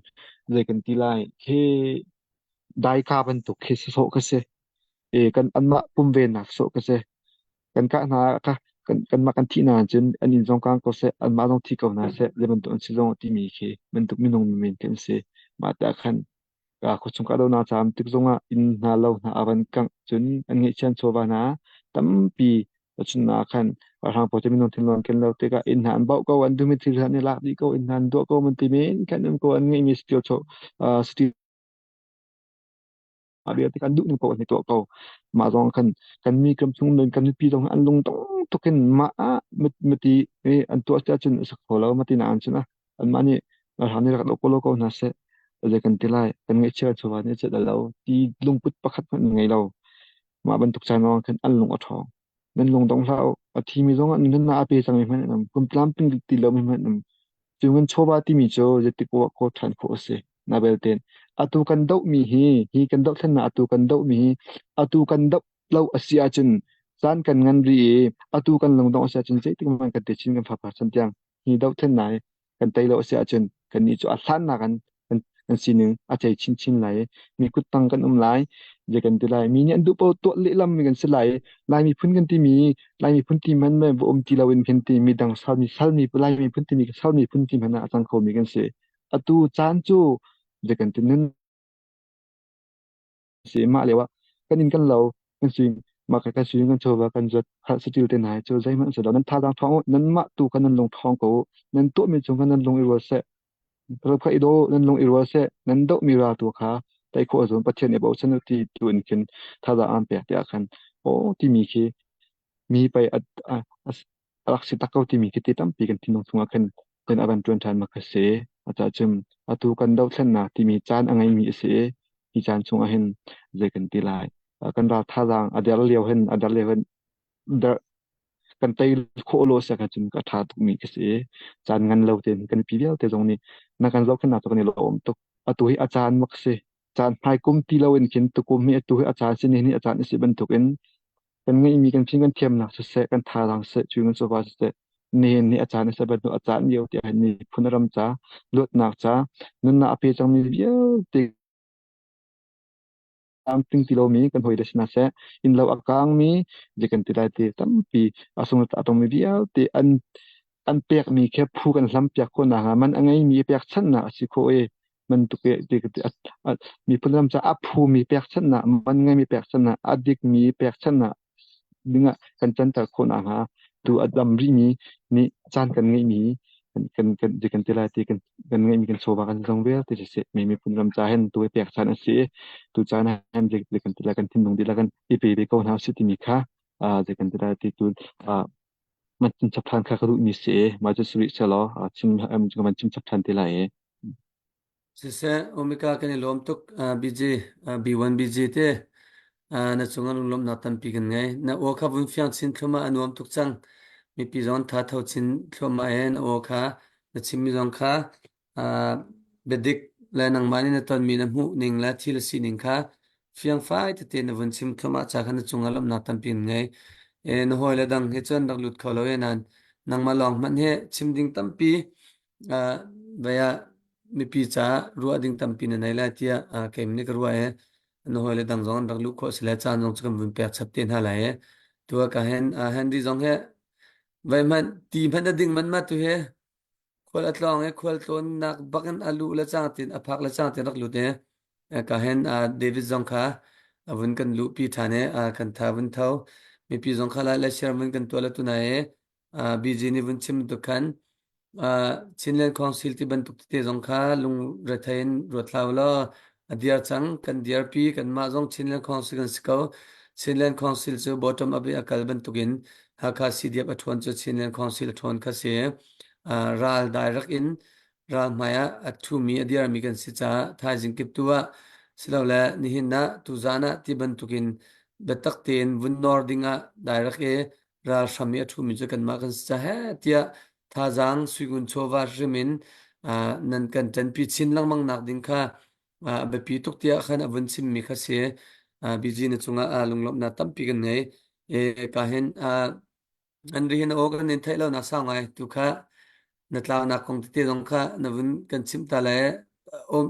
S3: zei kan ti lai khi Daika bantuk khi sawh ka si. I kan anmah pumvennak sawh ka si. Kan kah hna kha kan kanmah kan thih hna ahcun an inn zong kang ko seh, anmah zong thi ko hna seh, zei bantuk an si zong timi khi bantuk minung men khi an si. Mah tiah khan khuachung kahdohnak caam tik zongah inn hna lo hna a van kangh cun an ngeihchiah chawva hna tampi cun ah khan ralhrang pawl cu minung thinlung an ken lo tikah inn hna an bauh ko an duhmi thil an i lak dih ko inn hna an duah ko man ti men khan um ko an ngeihmi steel chaw steel vialte kan duh ning paoh an i tuah ko. Mah zong khan kan mi kam chung men kan mipi zong an lung dong tuk in mah ah mati an tuah si ahcun a sak kho lo mati na an cun anmah nih ralhrang nih rak doh ko lo ko hna seh zei kan ti lai kan ngaihchia chawva nih a lo ti lungput pakhat hmanh ngei lo mah bantuk caan lawng khan an lung a ṭhawng nan lung dong hlah u a thimi zong ah nunnak a pe cangmi hmanh an um kum tlamtling ti lomi hmanh an um cu ngan chawva timi cu zeitik poah kawl ṭhan khawh a si. Na belte atu kan dohmi hi hi kan dohthlennak atu kan dohmi hi atu kan doh lo a si ahcun caan kan ngan rih i atu kan lungdongh a si ahcun zeitik hmanh kan techin kan fapa chan tiang hi dohthlennak hi kan tei lo a si ahcun kannih cu a hlannak kan kan. Kan sining a cei chinchin lai i mi kuttang kan um lai. Zei kan ti lai. Mi nih an duh paoh tuah lehlam mi kan si lai. Lai miphun kan timi Lai miphun ti hmanh va um ti loin kan ti mi dang sal mi sal mi Lai miphun timi sal miphun ti hmanh ah a cang khomi kan si. Atu caan cu zei kan ti nun si mah lio ah kan inn kan lo kan si mah kan si kan chawva kan zuat kha satil te hna cu zeihmanh si lo nan thazaang ṭhawng u nanmah tu kha nan lung ṭhawng ko u nan tuahmi cung kha nan lung i rual seh ral kha i daw nan lung i rual seh nan dohmi ral tu kha tei khawh a zuam Pathian i bochan u ti tu in khin thazaang aan pek tiah khan aw timi khi mi pei a a rak si tak ko timi khi ti tampi kan thinlung chungah khan kan a van ṭuan ṭhan ma kha si. Acah cun atu kan dohthlennak timi caan a ngeimi a si i hi caan chungah hin zei kan ti lai. Kan ral thazaang a der lio hin a der lio hin der kan tei khawh lo sia kha cun ka ṭha tukmi ka si i caan ngan lo tein kan pi vialte zong nih na kan zohkhenhnak cu kan i lawm tuk. Atu hi a caan mak si. Caan hmai kum ti loin khin tukum hi atu hi a caan si ni hi a caan a si bantukin kan ngeihmi kan fim kan thiamnak siseh kan thazaang siseh cu kan chawva siseh nihin ni a caan a si bantuk a caan lio tiah hin miphun ram ca luatnak ca nunnak a pe cangmi vialte tlamtling ti lomi kan hawile sinah seh innlo a kaangmi je kan ti lai ti tampi a sung a tongmi vialte an an pekmi khi phu kan hlam piak khawh nakhnga man a ngeimi pekchanhnak a si khawh i man tuk ti miphun ram ca a phumi pekchanhnak man ngeimi pekchanhnak a dikmi pekchanhnak dingah kan canter khawh nakhnga tu a dam rihmi nih caan kan ngeihmi kan kan kan kan ti lai ti kan kan ngeihmi kan chawva kan zong vialte siseh mi miphun ram ca hin tu pek caan a si i tu caan ah hin kan ti lai kan thinlung dihlak in i pe ve ko hna usih timi kha zei kan ti lai ti tu man chim chap ṭhan kha ka duhmi si i mah cu si rih sehlaw chim ka van chim chap ṭhan te lai i.
S1: Siseh, Omika kan i lawm tuk BJ B1 BJ te na cungah lunglawmhnak tampi kan ngei. Na aw kha vun fiang chin thluahmah a nuam tuk cang. Mipi zong tha tho chin thluahmah e na aw kha na chimmi zong kha biadik le nangmah nih na tonmi na hmuh ning le thil a si ning kha fiangfai tete na vun chim thluahmah ca kha na cungah lawmhnak tampi an ngei. E, na hawile dang he cun rak lut kho lo e nain nangmah lawng hmanh he chim ding tampi vai ah mipi caah ruah ding tampi na nei lai tiah keim nih ka ruah e. Na hawile dang zong an rak luh khawh si le caan zong cu kan vun pek chap te hna lai e. Tu ah ka hen Henry zong he vai hmanh ti hmanh na ding man ma tu he Khual a tlawng i khual tlawnnak bak in a luh le cang tin a phak le cang tin rak lut i ka hin David zong kha a vun kan luhpi ṭhan i kan tha vun tho. Mipi zong kha lai le share vun kan tuah le tunai i BG nih vun chim bantuk khan Chinland Council ti bantuk tete zong kha lungrethei in ruat hlah u law a diar cang kan diarpi kanmah zong Chinland Council kan si ko. Chinland Council cu bottom up i a kal bantukin Hakha CDF a ṭhawn cu Chinland Council a ṭhawn kha si. Ral dairek in ral hmai ah a ṭhumi a dirmi kan si caah thaizing kiptu ah silole nihin ah tuzaan ah ti bantukin biatak tein vun nawr ding ah dairek i ralhram i a ṭhumi cu kanmah kan si caah heh tiah thazaang suigun chawva hrim in nan kan ṭanpi chin lengmang nak ding kha a biapi tuk tiah khan a vun chimmi kha si. BG na cungah lunglawmhnak tampi kan ngei. E, ka hin An rian aw kan in theih lo nak sau ngai tu kha na tlaunak kong tete zong kha na vun kan chimh ta le um,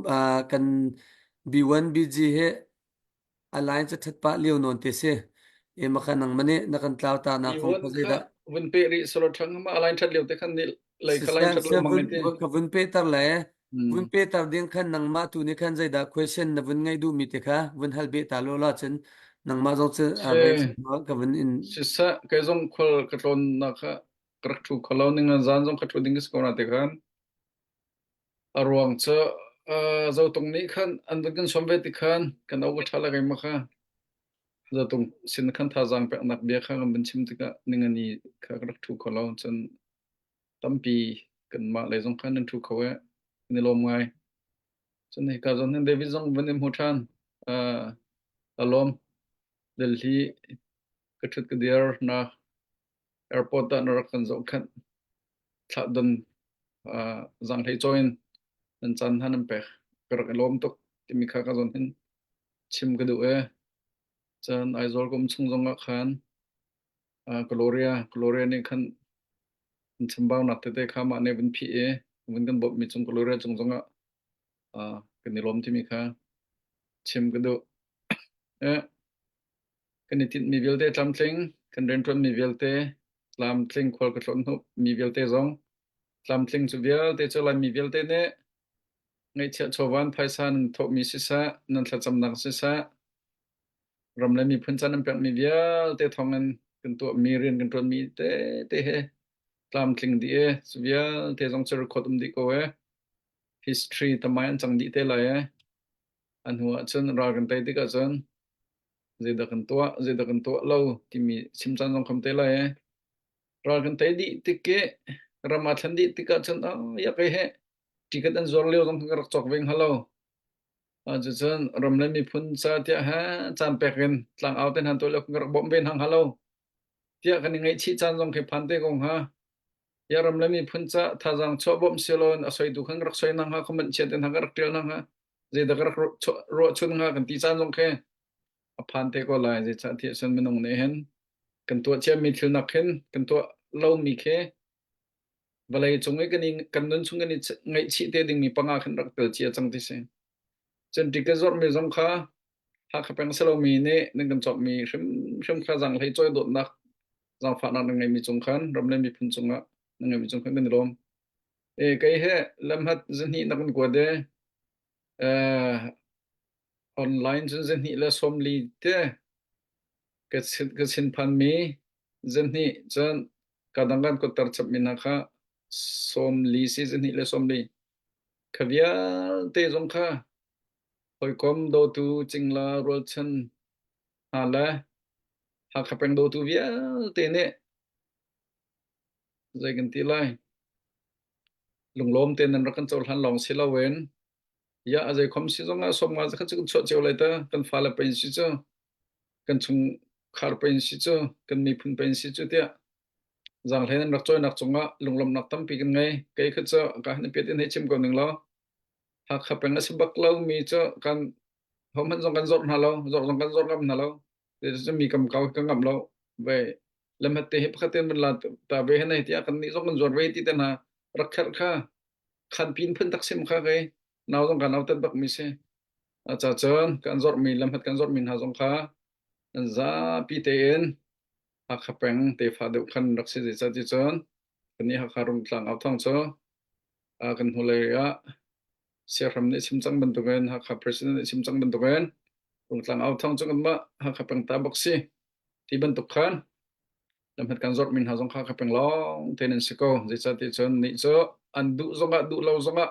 S1: kan B1 BG he a line cu that pah lio nawn te si e makha nang mane na kan tlau ta na kong
S4: B1
S1: kha
S4: kha
S1: zeidah
S4: vun pe rih solo thang ma line that lio te khan ni lei kha line
S1: siseh
S4: that
S1: se
S4: lo mang
S1: vun
S4: te
S1: ka vun pe tar le vun
S4: hmm
S1: pe tar ding khan nangmah tu nih khan zeidah question na vun ngai duh mi te kha vun hal be ta lo la cun nangmah zong cu
S4: se
S1: ve ka vun in
S4: siseh kei zong khol ka tlawn na kha ka rak thu kholo ning zan zong kha thu ding is ko na te khan a ruang cu zotung nih khan an vun kan som ve ti khan kan au ka tha la kai ma kha zotung sin khan thazaang peknak bia kha kan vun chim tikah ningani kha ka rak thu kholo cun tampi kanmah lei zong khan nan ṭhu kho i kan i lawm ngai. Cun hika zawn hin David zong van in hmu ṭhan. Uh, a lawm. Delhi ka ṭhut ka dir na airport ah na rak kan zohkhenh. Thlah don uh, zanghlei cawi in nan caan hna nan pek. Ka rak i lawm tuk timi kha ka zawn hin chim ka duh e. Cun Aizawl ka um chung zong ah khan uh, Gloria Gloria nih khan an chambaunak tete kha mah nih vun phih i vun kan bawmhmi cung Gloria cung zongah uh, Kan i lawm timi kha chim ka duh. Eh, kan i tinhmi vialte tlamtling, kan rianṭuanmi vialte tlamtling, khual ka tlawn mi vialte zong tlamtling cu vialte cu Laimi vialte nih ngeihchiah chawvan phaisa nan thawhmi siseh, nan thlacamnak siseh, ram le miphun can an pekmi vialte thawngin kan tuahmi rian kan ṭuanmi tete he tlamtling dih e cu vialte zong cu record um dih ko e history tamai an cang dih te lai e a hnu ah cun ral kan tei tikah cun zeidah kan tuah zeidah kan tuah lo timi chim caan zong kham te lai e ral kan tei dih tik i ram aa thlen dih tikah cun oh ya kai he ticket an zuar lio zong kan rak cawk ve hnga lo Cucun ram le miphun ca tiah he caan pek in tlangau te hna tuah lio kan rak bawmh ve hna hnga lo tiah kan i ngaihchih caan zong khi phan te ko hnga. Ya ram le miphun ca thazaang chuah bawmh siloin a soitu khan rak soi hna hnga, comment chia te hna ka rak ṭial hna hnga, zeidah ka rak ruahchun hnga kan ti caan zong khi a phan te ko lai. Zeicah tiah cun minung nih hin kan tuah ciami thil nak hin kan tuah lomi khi vawlei cung i kan i kan nun chung kan i ngaihchih te dingmi panga khan rak tel cia cang ti si. Cun ticket zorhmi zong kha Hakha peng si lomi nih nan kan cawkmi hrimhrim kha zaanghlei cawi dawtnak zaangfahnak nan ngeimi cung khan ram le miphun cungah nan ngeimi cung khan kan i lawm. E kei he lamhat zahnih na kan kuat e eh online cun zahnih le 40 te ka sin ka sinphanmi zahnih cun kadang kan kutter chapmi hna kha 40 si zahnih le 40 kha vialte zong kha hawikom dawtu cingla rualchan hna le Hakha peng dawtu vialte nih zei kan ti lai lunglawm te nan rak kan cohlan lawng si loin ya a zei khom si zong ah 50 zakhat cu kan chuah cio lai ta kan fale pein si cu kan chungkhar pein si cu kan miphun pein si cu tiah zaanghlei nan rak cawinak cungah lunglawmhnak tampi kan ngei. Kei kha cu ka han piat in hei chim ko ning law Hakha peng a si bak lo mi cu kan hohmanh zong kan zawr hna lo, zawr zong kan zawr ngam hna lo. Cu mi kam kau ka ngam lo. Ve lamhat te hi pakhat ten van la ta ve hanai tiah kan nih zong kan zuar ve ti te hna rak kherh kha khan pin phun tak sim kha kei nau zong kan au tat bak mi si. Ca cun kan zawrh mi lamhat kan zawrh mi hna zong kha an zapi tein Hakha peng tefa deuh khan rak si zeicah ti cun kannih Hakha Rungtlang au thawng cu kan hnulei ah siahram nih chim cang bantukin Hakha president nih chim cang bantukin Rungtlang au thawng cu kanmah Hakha peng ta bak si ti bantuk khan lamhat kan zorh mi hna zong kha Hakha peng lawng te nan si ko zeicah ti cun nih cu an duh zongah duh lo zongah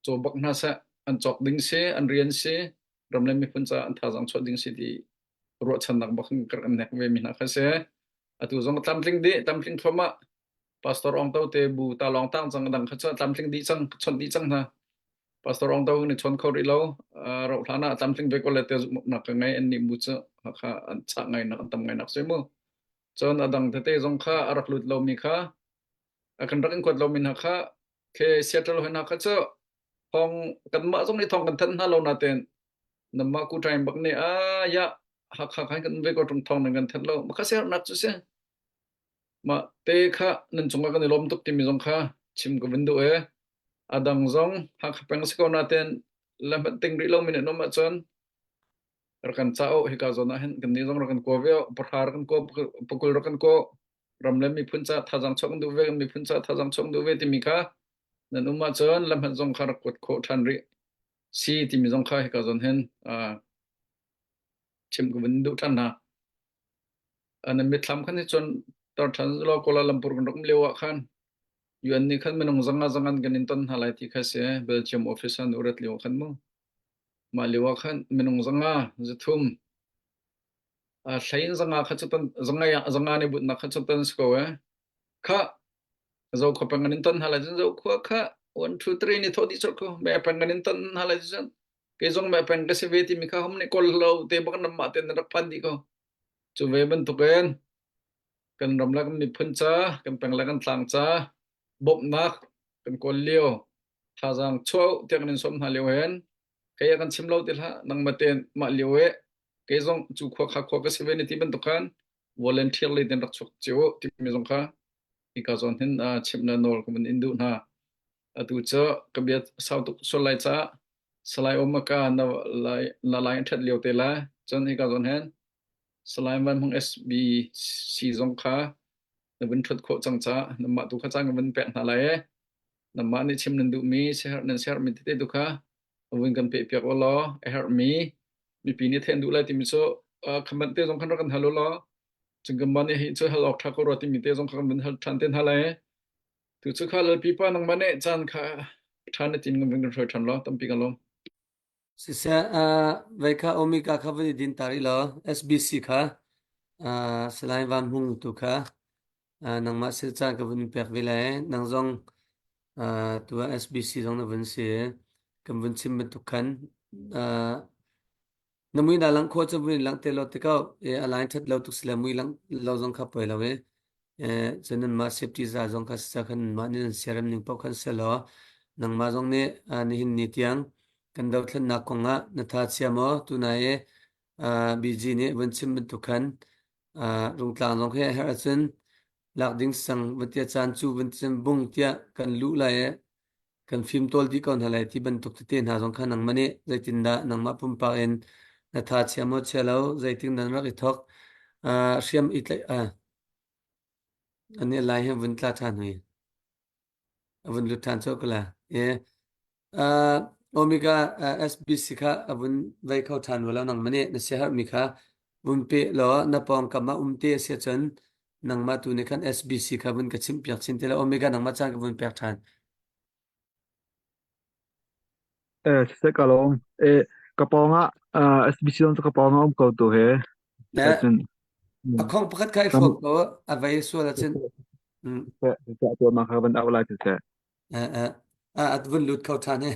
S4: caw bak hna seh an cawk ding si an rian si ram le miphun caah an thazaang chuah ding si ti ruahchannak bak in kan nek ve mi hna kha si. Atu zong tlamtling dih, tlamtling thluahmah. Pastor Ong To te bu ta lawng tang cang dang kha cu tlamtling dih cang, chawnh dih cang hna. Pastor Ong To nih chawn kho rih lo. Rauh hlan ah tlamtling ve ko le te zumhnak ka ngei an nih bu cu kha an chah ngai nak an tam ngai nak si mu. Cun a dang tete zong kha a rak lut lomi kha a kan rak in kuat lomi hna kha ke Seattle hoi hna kha cu thong kanmah zong nih thong kan thanh hna lo nain namah ku time bak nih a ya Hakha khan kan ve ko tung thong nan kan thanh lo makha sernak cu si ma te kha nan cungah kan i lawm tuk timi zong kha chim ka vun duh e adang zong Hakha peng si ko nain lamhat ting rih lo mi nih nom ahcun rak kan ca o hika zawn ah hin kan nih zong rak kan kua ve pahra rak kan kua pakul rak kan kua ram le miphun ca thazaang chuak duh ve miphun ca thazaang chuak duh ve timi kha nan um ahcun lamhat zong kha rak kuat khawh ṭhan rih si timi zong kha hika zawn hin chim ka vun duh ṭhan hna. Nan mitthlam khan hi cun tar ṭhan law Kuala Lumpur kan rak um lio ah khan UN nih khan minung zanga zangan kan in ton hna lai ti kha si Belgium office an urat lio khan mu. Mah lio ah khan minung zanga 300 hlei in zanga kha cu ton zanga zanga nih butnak kha cu ton si ko eh. Kha Zokhua peng kan in ton hna lai cun Zokhua kha 1 2 3 ni thawh dih colh ko. Me peng kan in ton hna lai cun kei zong me peng ka si ve timi kha hom nih kawl lo te bak nan mah ten rak phan dih ko. Cu ve bantukin kan ram le kan miphun ca, kan peng le kan tlang ca bawmhnak kan kawl lio thazaang chuah tiah kan in sawm hna lio hen kei a kan chim lo ti hlah nangmah ten mah lio e kei zong cu khua kha khua ka si ve ni ti bantuk khan volunteer le ten rak chuak cio timi zong kha hika zawn hin chimh le nawl ka vun in duh hna. Atu cu ka bia sau tuk sual lai caah. Salai Omaka na lai na lai ṭhat lio te la. Cun hika zawn hin Salai Van Hmung SBC zong kha na vun ṭhut khawh cang caah nangmah tu kha caan ka vun pek hna lai ee. Nangmah nih chim nan duhmi, siaherh nan siaherhmi tete tu kha vun kan pehpiak u law a herhmi mipi nih theih an duh lai timi cu khaman te zong khan rak kan hal u law cun kanmah nih hi cu hal awk ṭha ko rua timi te zong kha kan vun hal ṭhan te hna lai. Tu cu kha Lalpi pa nangmah nih caan kha ṭha na tin kan vun kan hruai ṭhan law tampi kan lawm.
S1: Siseh, vei kha Omega kha vun i din ta rih law SBC kha Salai Van Hmung tu kha nangmah sil caan ka vun pek ve lai. Nang zong tu ah SBC zong na vun si. Kan vun chim bantuk khan na mui na langh khawh cu vui langh te law ti ko. A line ṭhat lo tuk sile mui langh lo zong kha poi lo i. Cun nanmah safety za zong kha sisa khan nanmah nih nan siarem ning paoh khan si law nangmah zong nih nihin ni tiang kan dothlennak kong ah na tha chia maw tunai i BG nih vun chim bantuk khan rungtlang zong khi a herh ahcun lak ding sang vun tia caan cu vun cun bung tiah kan luh lai i kan fimtawl dih ko hna lai ti bantuk tete hna zong kha nangmah nih zeitindah nangmah pumpak in na tha chia maw chia lo zeitin nan rak i thawk hriam i tlaih ani lai hi vun tla ṭhan hui a vun lut ṭhan cawk la e Omega SBC kha a vun vei kho ṭhan lo nangmah nih na siaherhmi kha vun pe law na pawngkam ah um te a si ahcun nangmah tu nih khan SBC kha vun ka chimhpiak chin te la Omega nangmah caan ka vun pek ṭhan.
S3: Siseh ka lawm. Ka pawng ah SBC zong cu ka pawng ah um ko tu he.
S1: Eh,
S3: Cun
S1: a khong pakhat kha i
S3: kam
S1: hrawm ko a vei sual ahcun
S3: siseh siseh tuah ma kha van au lai siseh.
S1: Eh, eh, a vun lut kho ṭhan he.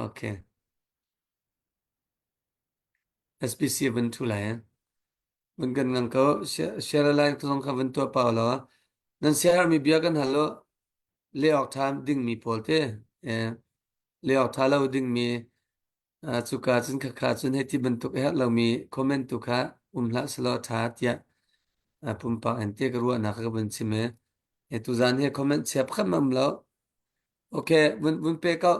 S1: Okay. SBC vun ṭhu lai. Vun kan ngang ko share lai zong kha vun tuah pau law nan siaherhmi bia kan hal lo le awk ṭha dingmi pawl te le awk ṭha lo dingmi cuka cun khakha cun hei ti bantuk a herh lomi comment tu kha um hlah selaw ṭha tiah pumpak in te ka ruahnak ka vun chim i tuzan hi comment chia pakhat ma um lo. Okay, vun vun pe ko.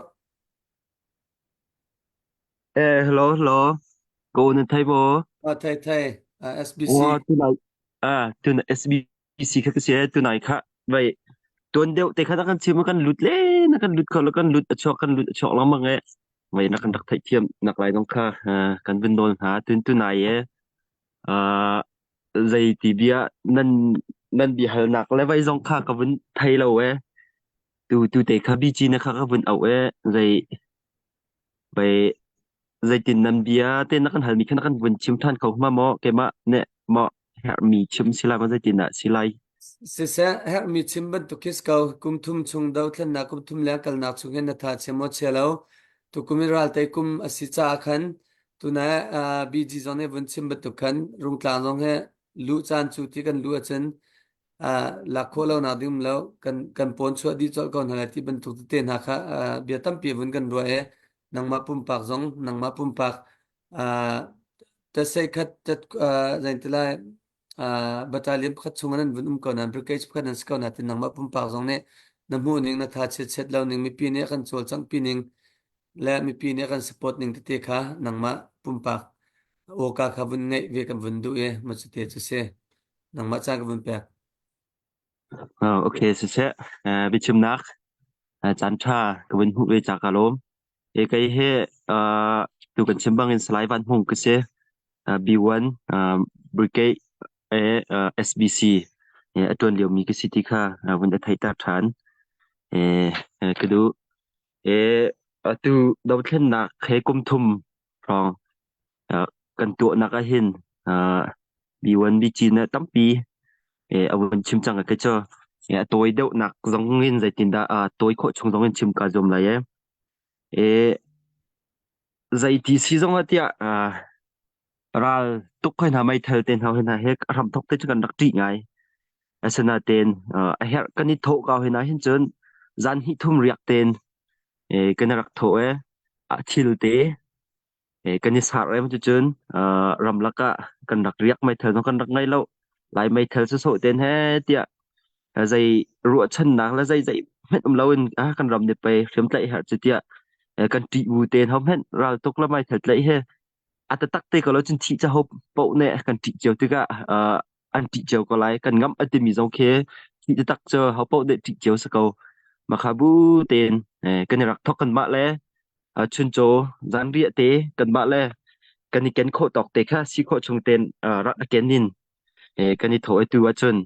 S5: Hello, hello. Ko na thai bo.
S1: Thai thai SBC.
S5: Wa tunai tun SBC kha ka si tunai kha vai tuan deuh te kha na kan chim kan lut le na kan lut kho lo kan lut a chuak kan lut a chuak lengmang e vai na kan rak theih thiam nak lai dong kha kan vun nawl hna tun tunai e zei ti bia nan nan bia halnak le vai zong kha ka vun thei lo e tu tu te kha BG na kha ka vun au e zei vai zeitin nan bia te na kan halmi kha na kan vun chim than kho ma maw keimah ne maw herhmi chim si lai ma zeitin ah si lai?
S1: Siseh, herhmi chim bantuk khi si ko. Kum thum chung dothlennak kum thum leng kalnak chung hin na tha chia maw chia lo. Tukum i raltei kum a si caah khan tunai BG zong nih vun chim bantuk khan Rungtlang zong hi luh caan cu ti kan luh ahcun lak khawh lo nak ding um lo kan kan pawn chuah dih colh ko hna lai ti bantuk tete hna kha bia tampi vun kan ruah i nangmah pumpak zong nangmah pumpak tasei khat tat zein ti lai battalion pakhat chung nan vun um ko nan brigade pakhat nan si ko na tin nangmah pumpak zong nih na hmuh ning na tha chiat chiat lo ning mipi nih kan cawlcangh pi ning le mipi nih kan support ning tete kha nangmah pumpak awka kha vun ngeih ve kan vun duh i ma cu te cu si nangmah caan ka vun pek.
S5: Okay siseh biachimnak caan ṭha ka vun hmuh ve ca ka lawm. E kei he tu kan chim bangin Salai Van Hmung ka si. B1 Brigade SBC a ṭuan liomi ka si ti kha vun a theihter ṭhan. Ka duh. Atu dothlennak he kum thum hrawng kan tuahnak ahhin B1 BG na tampi a vun chim cang ka cu. A tawi deuhnak zong in zeitindah tawi khawh chung zong in chim kaa zuam lai e. Zeiti si zong ah tiah ral tuk hoi hna meithal te hna hoi hna he a hramthok te cu kan rak ṭih ngai. Asinain a herh kan i thawh ko hoi hna hin cun zan hnih thum riak tein kan rak thawh i a thil te kan i sar em cucun ramlak ah kan rak riak meithal zong kan rak ngei lo. Lai meithal sawsawh ten he tiah zei ruahchannak le zei zei hmanh um loin kan ram nih pei hriamtlaih herh cu tiah. Kan ṭih bu tein hohmanh raltuk le meithal tlaih hi a taktak te ko lo cun thih caho paoh nih kan ṭih cio tikah an ṭih cio ko lai. Kan ngamh a timi zong khi thih taktak cu ho paoh nih ṭih cio si ko. Makha bu tein kan i rak thawk kanmah le chuncaw zanriah te kanmah le kan i ken khawh tawk te kha si khawh chung tein rak a ken in kan i thawh i tu ahcun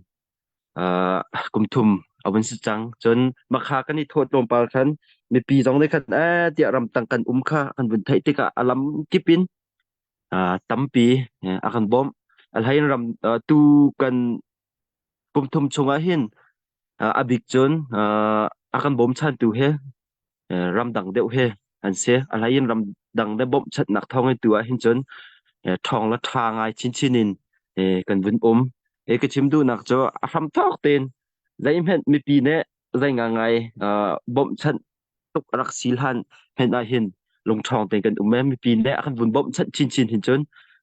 S5: kum thum a vun si cang. Cun makha kan i thawh tlawmpal khan mipi zong nih khan eh tiah ramtang kan um kha kan vun theih tikah a lam kip in tampi a kan bawmh. A hlei in ram tu kan kum thum chungah hin a bik cun a kan bawmchantu he ramdang deuh he an si. A hlei in ramdang le bawmhchanhnak thawng in tu ah hin cun ṭhawng le ṭha ngai chinchin in kan vun um. Ka chim duhnak cu a hramthawk tein zeihmanh mipi nih zei ngangai bawmhchanh tuk a rak si hlan hmenh ah hin lungṭhawng tein kan um i mipi nih a kan vun bawmhchanh chinchin hin cun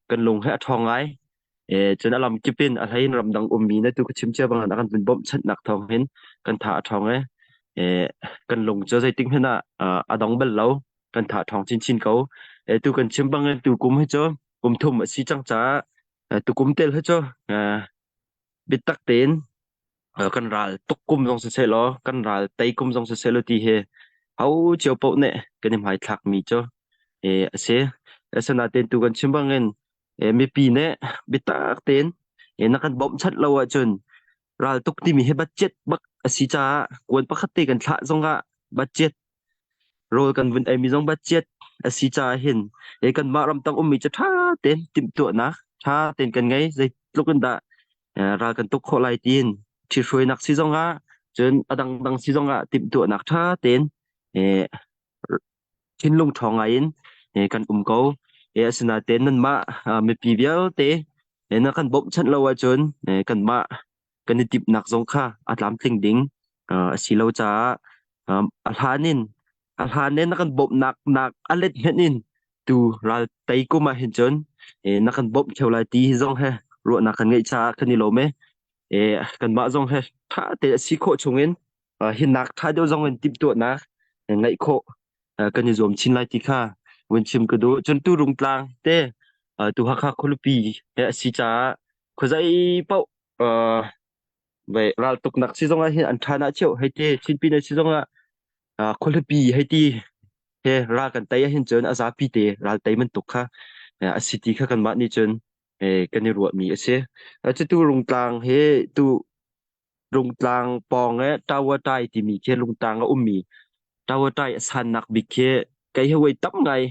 S5: kan lung hi a ṭhawng ngai. Cun a lamkip in a hlei in ramdang ummi na tu ka chim cia bangin a kan vun bawmhchanhnak thawng hin kan tha a ṭhawng i kan lung cu zeitik hmanh ah a dong bal lo. Kan tha a ṭhawng chinchin ko. Tu kan chim bangin tu kum hi cu kum thum a si cang caah tukum tel hi cu biatak tein kan ral tuk kum zong siseh law kan ral tei kum zong siseh law ti hi ho cio paoh nih kan i hmaithlak mi cu a si. Asinain tu kan chim bangin mipi nih biatak tein na kan bawmhchanh lo ahcun raltuk timi hi budget bak a si caah kuan pakhat te kan thlah zongah budget rawl kan vun eimi zong budget a si caah hin kanmah ramtang ummi cu ṭha tein timhtuahnak ṭha tein kan ngei. Zeitluk in dah ral kan tuk khawh lai tiin ṭhithruainak si zongah cun a dangdang si zongah timhtuahnak ṭha tein thinlung ṭhawng ngai in kan um ko. Asinain nanmah mipi vialte na kan bawmhchanh lo ahcun kanmah kan i timhnak zong kha a tlamtling ding a si lo caah a hlan in a hlan in na kan bawmhnak nak a let hmenh in tu ral tei kum ah hin cun na kan bawmh theo lai ti zong he ruahnak kan ngeih caah kan i lawm e. Kanmah zong he ṭha te a si khawh chung in hinak ṭha deuh zong in timhtuahnak ngeih khawh kan i zuam chin lai ti kha vun chim ka duh. Cun tu Rungtlang te tu Hakha khualipi he a si caah khuazei paoh raltuknak si zong ah hin an ṭha nah cio hei ti Chinpi na si zong ah khualipi hei ti he ral kan tei ahhin cun a zapi te ral tei bantuk kha a si ti kha kanmah nih cun kan i ruahmi a si. Cutu Rungtlang hi tu Rungtlang pawng i Tower Tai timi khi lungtlang a ummi Tower Tai a sannak bik khi kei hi voi tam ngai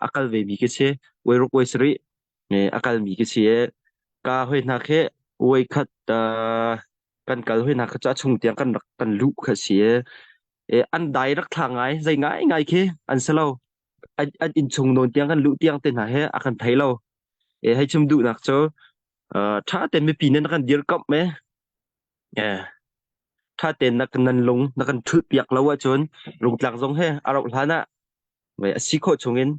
S5: a kal vemi khi si. Voi ruk voi sarih a kalmi khi si i ka hoi hna khi voi khat kan kal hoi hna kha cu a chung tiang kan rak kan luh kha si i an dai rak thla ngai zei ngai ngai khi an si lo an an inn chung nawn tiang kan luh tiang te hna he a kan thei lo. Hei chim duhnak cu ṭha tein mipi nih na kan dirkamh me ṭha tein na nan lung na kan ṭhulh piak lo ahcun rungtlak zong he a rauh hlan ah a si khawh chungin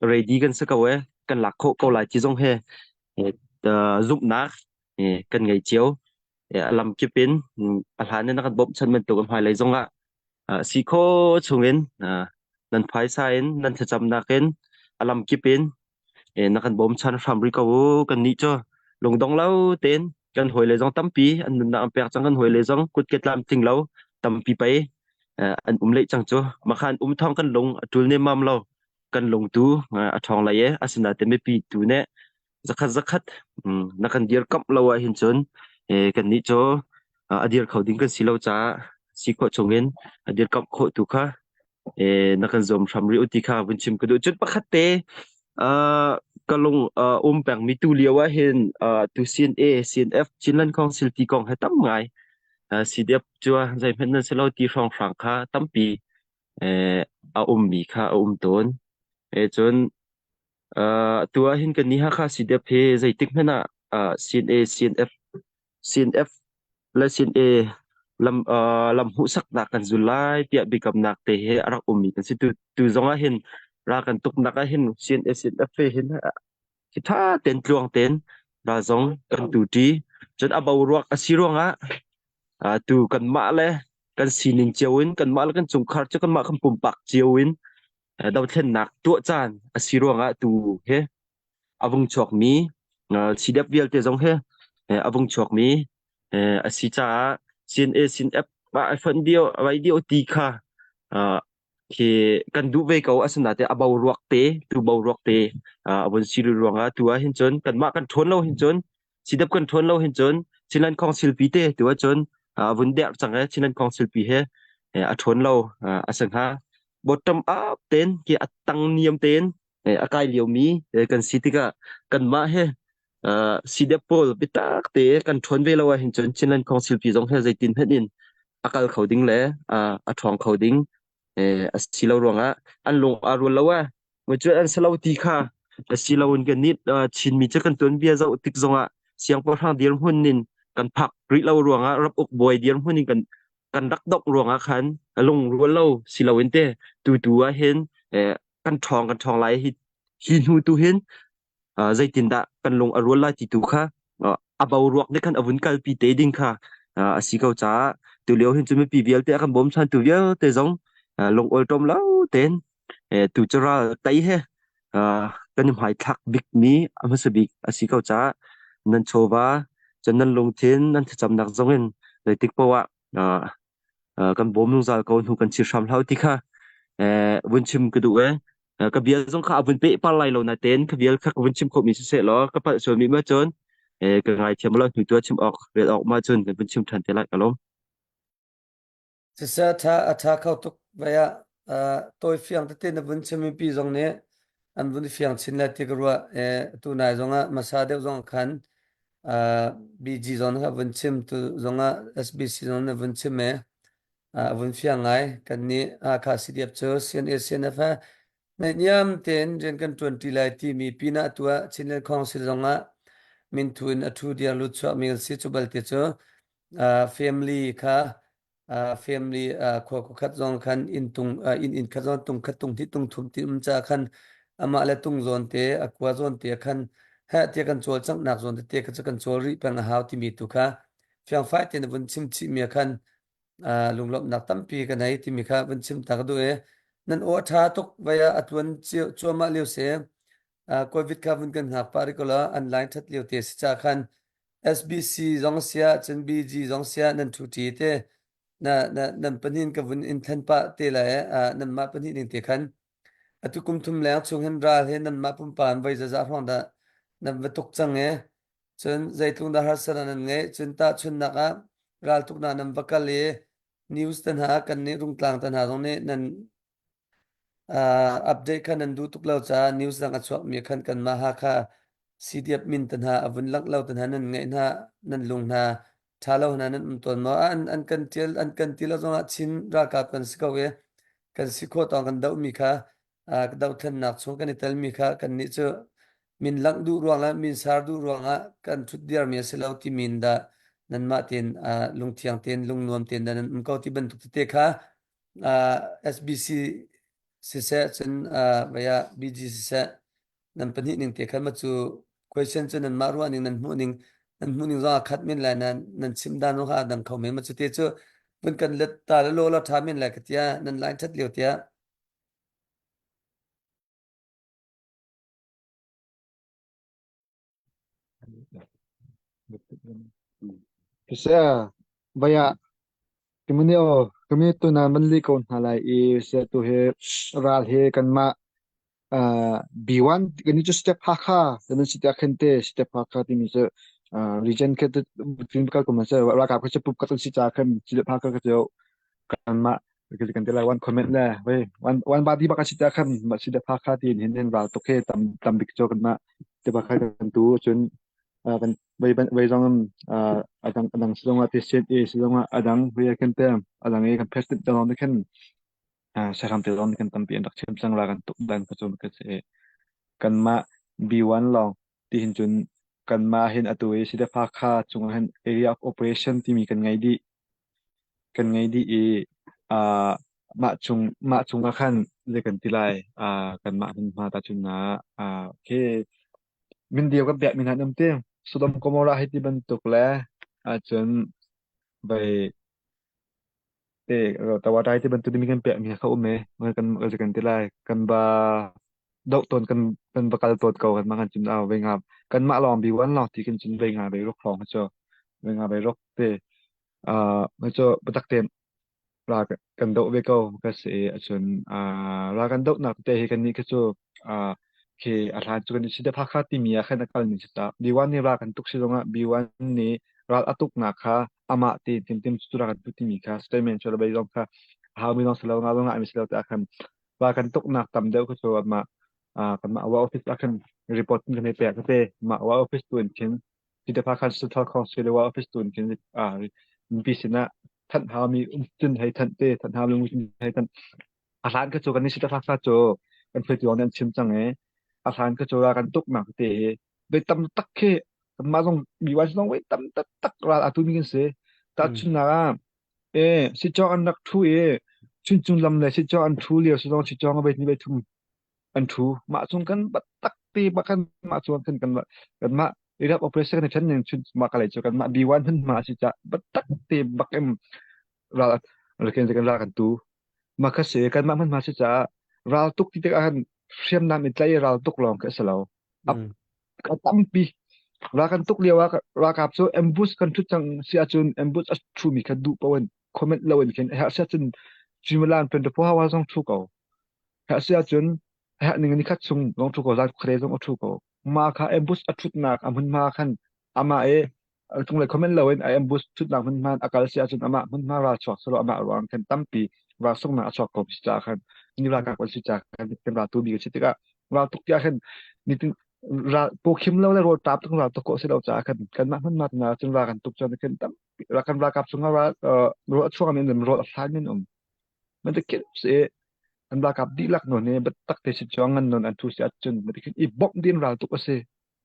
S5: ready kan si ko e kan lak khawh ko lai ti zong he zumhnak kan ngei cio. A lam kip in a hlan in na kan bawmhchanh bantuk hmailei zong ah si khawh chungin nan phaisa in nan thlacamnak in a lam kip in na kan bawmchan hram rih ko u. Kannih cu lungdong lo tein kan hawile zong tampi an nunnak an pek cang kan hawile zong kutke tlamtling lo tampi pei an um leh cang cu makhan um thawng kan lung a ṭul nemmam lo kan lung tu a ṭhawng lai e asinain mipi tu nih zakhat zakhat na kan dirkamh lo ah hin cun kannih cu a dir kho ding kan si lo caah si khawh chungin a dirkamh khawh tu kha na kan zuam hram rih u ti kha vun chim ka duh. Cun pakhat te ka lung um pengmi tu lio ah hin tu CNA, CNF, Chinland Council ti kong he tam ngai CDF cu zeihmanh nan si lo ti hrawnghrang kha tampi a ummi kha a um tawn. Cun tu ah hin kan nih Hakha CDF hi zeitik hmanh ah CNA, CNF, CNF le CNA lam lam hmuhsaknak kan zul lai tiah biakamnak te he a rak ummi kan si. Tu tu zong ah hin ral kan tuknak ah hin CNA CNF he hin hi ṭha tein tluang tein ral zong kan tuṭi. Cun a boruak a si ruangah tu kanmah le kan sining cio in kanmah le kan chungkhar cu kanmah kan pumpak cio in. Dothlennak tuah caan a si ruangah tu he a vung chuakmi CDF vialte zong he a vung chuakmi a si caah CNA CNF ah ai fonh dio vai dio ti kha khi kan duh ve ko asinain a boruak te tu boruak te a vun si ruangah tu ah hin cun kanmah kan ṭhawn lo hin cun CDF kan ṭhawn lo hin cun Chinland Council pi te tu ah cun a vun der cang e Chinland Council pi he a ṭhawn lo a si hnga bottom up ten ki a tang niam ten a kai liomi kan si tikah kanmah he CDF pawl biatak te kan ṭhawn ve lo ah hin cun Chinland Council pi zong he zeitin hmanh in a kal kho ding le a ṭhawng kho ding a si lo ruangah an lung aa rual lo ah cu an si lo ti kha a si lo in kan nih Chinmi cu kan tuanbia zoh tik zongah siangpahrang dirhmun in kan phak rih lo ruangah rap uk bawi dirhmun in kan rak dok ruangah khan lung rual lo si lo in te tu tu ah hin kan ṭhawng kan ṭhawng lai hi hi hnu tu hin zeitindah kan lung a rual lai ti tu kha a boruak nih khan a vun kalpi te ding kha a si ko caah tulio hin cu mipi vialte a kan bawmchantu vialte zong lung awlṭawm lo tein tu cu ral tei he kan i hmaithlak bikmi a hmasa bik a si ko caah nan chawva cun nan lungthin nan thlacamnak zong in zeitik paoh ah kan bawm zungzal ko hnu kan chir hram hlau ti kha vun chim ka duh e ka bia zong kha a vun peh par lai lo na ten ka vial kha ka vun chim khawhmi siseh law ka palh sualmi ma cun ka ngaithiam lo hnu tu chim awk rel awk ma cun kan vun chim than te lai ka lawm.
S1: Siseh tha a tha kho tuk vai ah tawi fiang tete na vun chim pi zong nih an vun fiang chin lai ti ka ruah tu nai zong ah masa deuh zong khan BG zong kha vun chim tu zong ah SBC zong na vun chim e a vun fiang ngai kan nih Hakha CDF cu CNA CNF he naihniam tein rian kan ṭuan ṭi lai timi pinah tu ah Chinland Council zong ah minthu in a ṭhu diar lut chuakmi an si cu balte cu family kha family khua khat zong khan inn tung inn inn khat zong tung khat tung hnih tung thum ti um ca khan amah le tung zawn te a kua zawn te khan heh tiah kan cawlcanghnak zawn tete kha cu kan cawl rih peng a hau timi tu kha fiangfai tein vun chim chih mi khan lunglawmhnak tampi ka nei timi kha vun chim ta ka duh i nan aw a ṭha tuk vai ah a tluan cuahmah lio si covid kha vun kan hngak pah rih ko la an line ṭhat lio te si ca khan SBC zong sia cun BG zong sia nan ṭhu ṭi te na na nan pahnih ka vun in thlen pah te lai nanmah pahnih ning te khan atu kum thum leng chung hin ral he nanmah pumpa in voi zazah hrawng dah nan va tuk cang e Cun zeitluk dah harsatnak nan ngeih? Cun tahchunhnak ah raltuknak nan va kal i news te hna kan nih rungtlang te hna zong nih nan update kha nan duh tuk lo caah news dang a chuakmi khan kanmah Hakha CDF min te hna a vun langh lo te hna nan ngaih hna nan lung hna ṭha lo hna nan um tawn maw? An an kan ṭial an kan ti lo zongah Chin ralkap kan si ko i kan si khawh tawng kan dohmi kha dohthlennak chung kan i telmi kha kannih cu min langh duh ruang le min sar duh ruangah kan ṭhutdirmi a si lo timi in dah nanmah tein lungthiang tein lungnuam tein dah nan um ko ti bantuk tete kha SBC siseh cun vaya BG siseh nan pahnih ning te khan ma cu question cu nanmah ruah ning nan hmuh ning nan hmuh ning zong a khat men lai nan nan chim dan zong kha a dang kho men ma cu te cu vun kan let ta le law la ṭha men lai ka tia nan line ṭhat lio tiah.
S3: Siseh, vai ah kimuni aw kami tu na man li ko hna lai i seh tu hi ral hi kanmah B1 kan cu step Hakha kan si tiah khin te step Hakha timi cu region khe tin kal kum se ralkap kha pup ka si ca khan step Hakha ka cu kanmah kan ti lai one comment le wei one one body bak si tiah khan ma si Hakha tin hin hin ral tuk he tam tam bik cu kanmah te bak kan tu cun kan wei wei zong adang adang silonga te set e silonga adang wei khan te adang e kan pest te long te khan Saram te zong kan tampi an rak chim cang la kan tuk dan ka cun ka si. Kanmah B1 lawng ti hin cun kanmah hin atu i Sidafa kha cungah hin area of operation timi kan ngei dih. Kan ngei dih i uh, mah chung mah chungah khan zei kan ti lai uh, kanmah hin hma ta cun na uh, okay min dio kan pek min han um ti Sodom Gomorrah hi ti bantuk le ahcun vai. Te tawatai te bantuk mi kan pek mi kha um e kan kan ti lai kan ba doh tawn kan kan va kal tawn ko kan mah kan cun au ve nga kan mah lawng bi wan lawng ti kan cun ve nga ve rok lawng cu ve nga ve rok te a cu biatak te ra kan doh ve ko ka si acun ra kan doh nak te hi kan nih kha cu khi a hlan cu kan si te phakha timi ah khan a kal mi si ta B1 nih ra kan tuk si zongah B1 nih ral a tuk nak kha amah te tim tim cu ra kan tu timi kha statement chu bei zong kha hau mi zong silo nga zong nga mi silo te khan va kan tuknak tam deuh kha cu mah kanmah wa office ah khan report kan hei pek te mah wa office tu in khin Peter khan Central Council le wa office tu in khin mipi sinah thanh haumi um cun hei thanh te thanh haumi um cun hei thanh a hlan kha cu kan ni sita fa cu kan hruaitu nih an chim cang i a hlan kha cu ra kan tuknak te hi voi tam tak khi kanmah zong mi wa zong voi tam tak ral atu mi kan si tahchunnak ah E sicawng an rak ṭhu i chuncung lam le sicawng an ṭhu lio si zong sicawng a voi hnih voi thum an ṭhu. Mah chung kan tak te mah kan mah chuan kan kan kanmah Iraq operation kan i ṭhen ning chun mah ka lei cu kanmah B1 hmun hma a si cah biatak te bak in ral kan kan ral kan tu. Mah kha si kanmah hmun hma si caah ral tuk ti tikah khan hriamnam i tlaih i ral tuk lawng khi a si lo. A a tampi ral kan tuk lio ah ralkap cu ambush kan ṭhut cang si ahcun ambush a ṭhumi kha duh paoh in comment lo in khin a herh si ahcun suimilam 24 hour zong ṭhu ko. Herh si ahcun a herh ning nikhat chung zong ṭhu ko zan khuare zong a ṭhu ko. Mah kha ambush a ṭhutnak a hmunhma khan amah i cunglei comment lo in a ambush ṭhutnak hmunhma a kal si ahcun amah hmunhma ral chuak selaw amah ruang khan tampi ral sunghnak a chuak ko si caah khan ni ralkap kan si caah khan kan ral tu bik a si tikah ral tuk tiah khan nitin ral pawkhim lo le rawl tap tuk ral tuk khawh si lo caah khan kanmah hmunhma na cun ral kan tuk cun khan tampi ral kan ralkap chungah ral rawl a chuak in rawl a hlan in um man te khin si an ralkap dihlak nawn hi biatak te si chuang ngan nawn an thu si ahcun mati khin i bawmh din ral tuk a si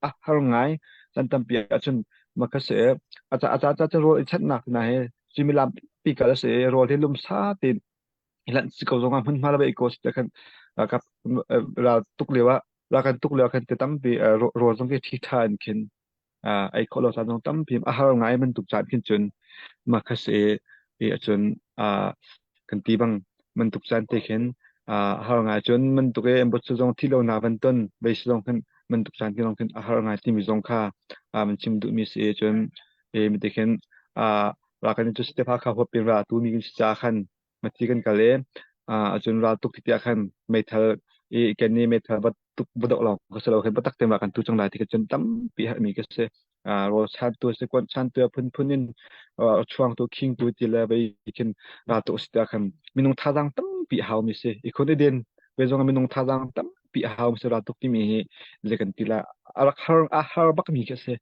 S3: a har ngai chan tampi ahcun maka se acha acha cha cha rawl i channak na he suimilam pi kal a si rawl hi lumsa tin hlan si ko zong ah hmunhma la bei ko si te khan ralkap ral tuk lio ah ral kan tuk lio ah khan te tampi rawl zong khi thi tha in khin ei khawh lo caan zong tampi a har ngai bantuk caan khin cun mah kha si i acun kan ti bang bantuk caan te khin a har ngai cun bantuk e bot zong thi lo na van ton bei zong khin bantuk caan khin khin a har ngai timi zong kha man chim duh mi si cun e mi te khin ra kan cu step ha kha hop pin ra tu mi kan si cha khan Mathi kan kal i acun ral tuk ti ah khan meithal i ken i meithal va tuk va doh lawng ka si lo khin biatak tein va kan tu cang lai ti kha cun tampi herhmi ka si. Rawl chantu a si, kuan chantu a phunphun in chuangtu, khingtu ti le vei khin ral tuk a si tiah khan minung thazaang tampi a haumi si. I khun i din ve zong ah minung thazaang tampi a haumi si ral tuk timi hi zei kan ti lai a rak har a har bakmi khi a si.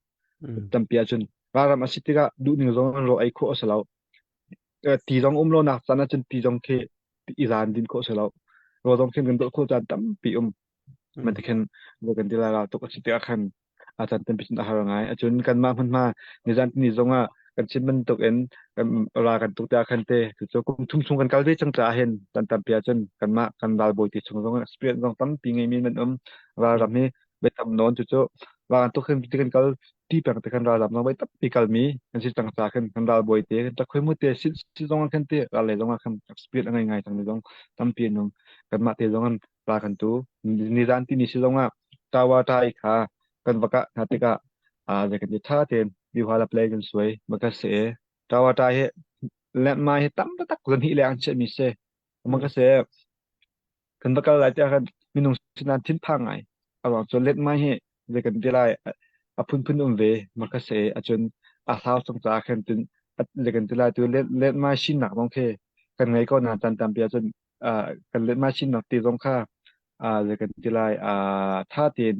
S3: Tampi ahcun ralram a si tikah duhning zong in rawl ei khawh a si lo. Ti zong um lonak caan ahcun ti zong khi i zaan din khawh si lo. Rawl zong khin kan dolh khawh caan tampi um. Man ti khin rawl kan ti lai ral tuk a si tikah khan a caan tampi cun a har ngai. Acun kanmah hmunhma nizan tini zong ah kan chim bantuk in ral kan tuk tikah khan te cucu kum thum chung kan kal ve cang caah hin caan tampi ahcun kanmah kan ralbawi te chung zong experience zong tampi ngeimi an um. Ralram hi biatam nawn cucu ral kan tuk hin ti kan kal ti peng te kan ralram zong voi tampi kalmi kan si cang ca khan kan ralbawi te kan takhui mu te si si zong ah khan te ral lei zong ah khan experience a ngei ngai cang mi zong tampi an um kanmah te zong an ral kan tu nizan ti ni si zong ah tawa tai kha kan va kah hna tikah a zei kan ti tha tein biwa la play kan suai maka se tawa tai he le mai hi tam tak zan hi le ang che mi se maka se Kan va kal lai tiah khan minung sinan thinphang ngai. A ruang cu letmai hi zei kan ti lai a phunphun um ve ma kha se acun a hlau chung caah khan tun zei kan ti lai tu letmai sinnak zong khi kan ngei ko na caan tampi ahcun kan letmai sinnak ti zong kha zei kan ti lai tha tein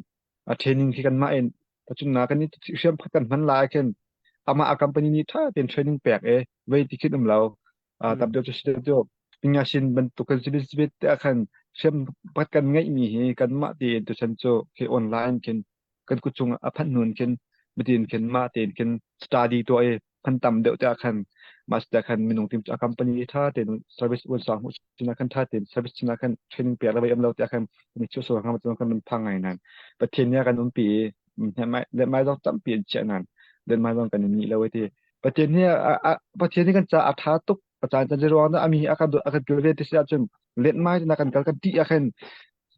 S3: a training khi kanmah in tacun na kan i hriam kan hman lai khin amah a company nih tha tein training pek e vei ti khin um lo tam deuh cu si deuh Ingasin bantuk kan si bit te ah khan hriam pakhat kan ngeihmi hi kanmah tein tuchan cu khi online khin kan kut chung a phanh nun khin mitin khin mah tein khin study tuah i phan tam deuh te ah khan mah te khan minung tim a company tha tein service un sang mu china khan tha tein service china khan training pek la vai am lo te khan mi chu so ngam chu kan man phang ngai nan pathian ya kan um pi mai le mai zong tampi in chia nan den mai zong kan ni lo ti pathian hi pathian hi kan ca a tha tuk. A caan caan ruang dah ami a kan a kan kil ve ti si ahcun lenmai na kan kal kan ti ah khin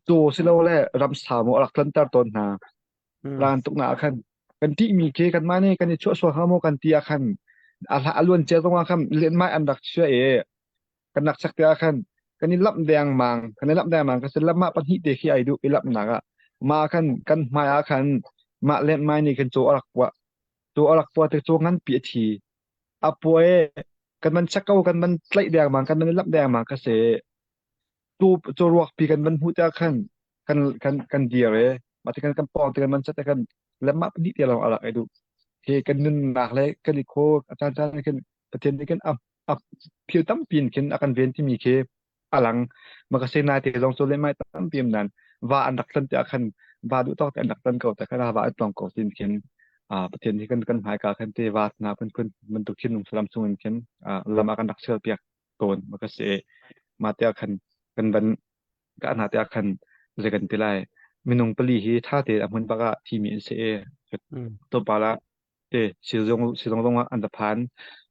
S3: caw silo le ramsa maw a rak tlanter tawn hna. Ran tuk na ah khan kan ti mi khi kan mah nih kan i chuah sual hnga maw kan ti ah khan a hla a luan cia zong ah khan lenmai an rak chia i kan rak chak te ah khan kan i lamh dengmang kan i lamh dengmang ka sin lamah pahnih te khi ai duh i lamhnak ah mah khan kan hmai ah khan mah lenmai nih khan caw a rak puah caw a rak puah te caw nganpi a thi a puai kan man chak ko kan man tlaih dengmang kan man i lamh dengmang ka si tu cu pi kan van hmuh tikah khan kan kan kan dir i mah ti kan kan pawng te kan man chat te kan lemah pahnih te lawng a rak i duh hi kan nunnak le kan i kho a caan caan khin Pathian nih khin a a thil tampi in khin a kan ven timi khi a lang makase nai te zong cu lemai tampi um nan va an rak tlan tiah khan va duh tawk te an rak tlan ko te khan va an tlong ko tin khin Pathian hi kan kan hmaika khan te va na phunphun bantuk thinlung salam chung in khin lam a kan rak sial piak tawn makase mah te ah khan kan van ka hna te ah khan zei kan ti lai minung pali hi tha te a hmun bak ah thimi an si i tlawmpal ah te sizung sizung zong ah an va phan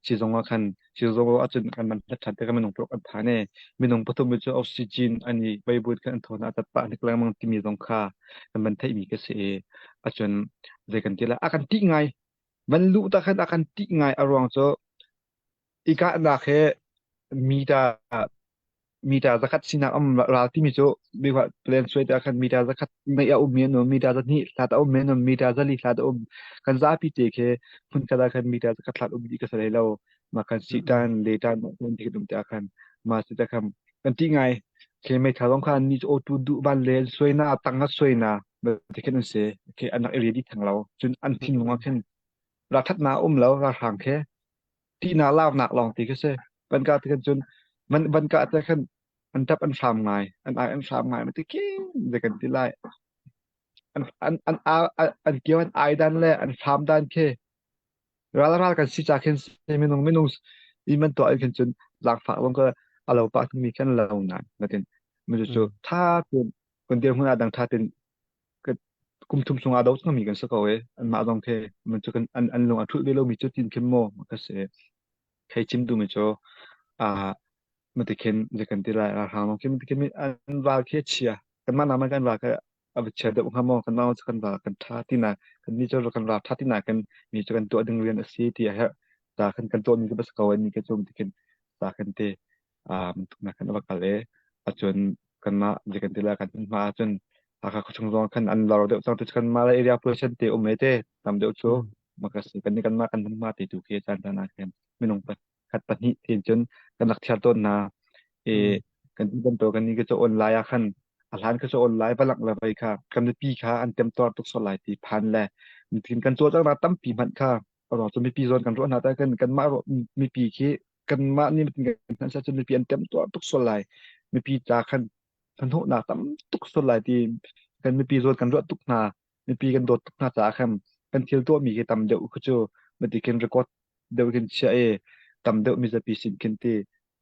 S3: sizung ah khan sizung ah cun kan man hlat than te kan minung paruk an phan e minung pathum cu oxygen an i veibut khan an thawna tat pah hnik lengmang timi zong kha kan van theihmi ka si i acun zei kan ti lai a kan tih ngai van luh ta khan a kan tih ngai a ruang cu I kahnak hi meter meter zakhat sinak um ral timi cu plan suai te ah khan meter zakhat neih a um mi an um meter zahnih hlat a um mi an um meter zali hlat a um kan zapi te khi hmunkhat ah khan meter zakhat hlat um dih ka si hlei lo mah khan sitan letan kan ti um te ah khan mah si te khan kan ti ngai khi meithal zong khan ni cu auto duh van le suai na tang a suai na ti khin an si khi an rak i ready theng lo cun an thinlung ah khin rathatnak um lo ralhrang khi Tihnak launak lawng ti khi si. Van kah ti khan cun van van kah te khan an tap an hram ngai, an ai an hram ngai ma ti khi zei kan ti lai. An an an an, an kio an ai dan le an hram dan khi ral ral kan si cha khin si minung minung i man tuah in khin cun zaangfak lawng ka alo pa mi khan lo nan natin mi cu tha tin kun dir hmun ah dang tha tin kum thum chung aa do cangmi kan si ko i anmah zong khi man cu kan an an lung a thulh ve lomi cu tin khin maw ka si khei chim duhmi cu ah mati khin zei kan ti lai ralhrang lawng khi mati khin an val khi a chia kanmah nak man kan val kha a va chia deuh hnga maw kanmah cu kan val kan tha ti na kan ni cu kan ral tha ti na kan mi cu kan tuah ding rian a si ti a herh ta kan kan tuah mi cu bas ko ni ke cu mati khin ta kan ti na kan va kal i acun kanmah zei kan ti lai kan hma ahcun Hakha khuachung zong khan an lor deuh cang tu kanmah le area pollution te um te tam deuh cu makasi kan ni kanmah kan hma te tu khi caan caan ah khin minung pakhat pahnih tin cun kan rak thiar tawn hna i kan ti bantuk kan ni ka cu online ah khan a hlan ka cu online balak le vai kha kan mipi kha an temtuar tuk sual lai ti phan le mitin kan cawlcanghnak tampi hmanh kha ruang cu mipi zawn kan ruah hna ta kan kanmah mipi khi kanmah nih kan hman cun mipi an temtuar tuk sual lai mipi ca khan hnahnawhnak tam tuk sual lai ti kan mipi zawn kan ruah tuk hna mipi kan dawt tuk hna caah khan kan thil tuahmi khi tam deuh khu cu mati khin record deuh khin chia i tam deuh mizapi sin khin ti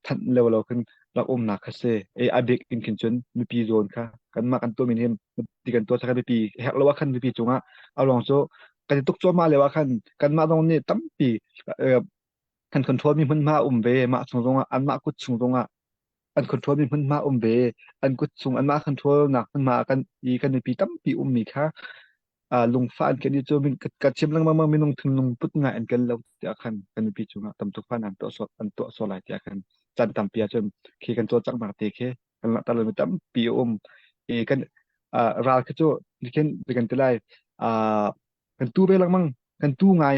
S3: thanh leo lo khin rak umnak kha si e a bik in khin cun mipi zawn kha kanmah kan tuahmi hin ti kan tuah kha mipi herh lo ah khan mipi cungah a ruang cu kan i tuk cuahmah lio ah khan kanmah zong nih tampi kan control mi hmunhma um ve mah chung zongah anmah kut chung zongah an control mi hmunhma um ve an kut chung anmah control nak hmunhma kan i kan mipi tampi ummi kha lungfah an ken i cu ka chim lengmang minung thinlung put ngai an ken lo tiah khan kan mipi cungah tam tuk fan an tuah sual an tuah sual lai tiah khan chan tampi ahcun khi kan cawlcanghnak te khi kan langhter lomi tampi a um i kan ral khi cu khin kan ti lai kan tu ve lengmang kan tu ngai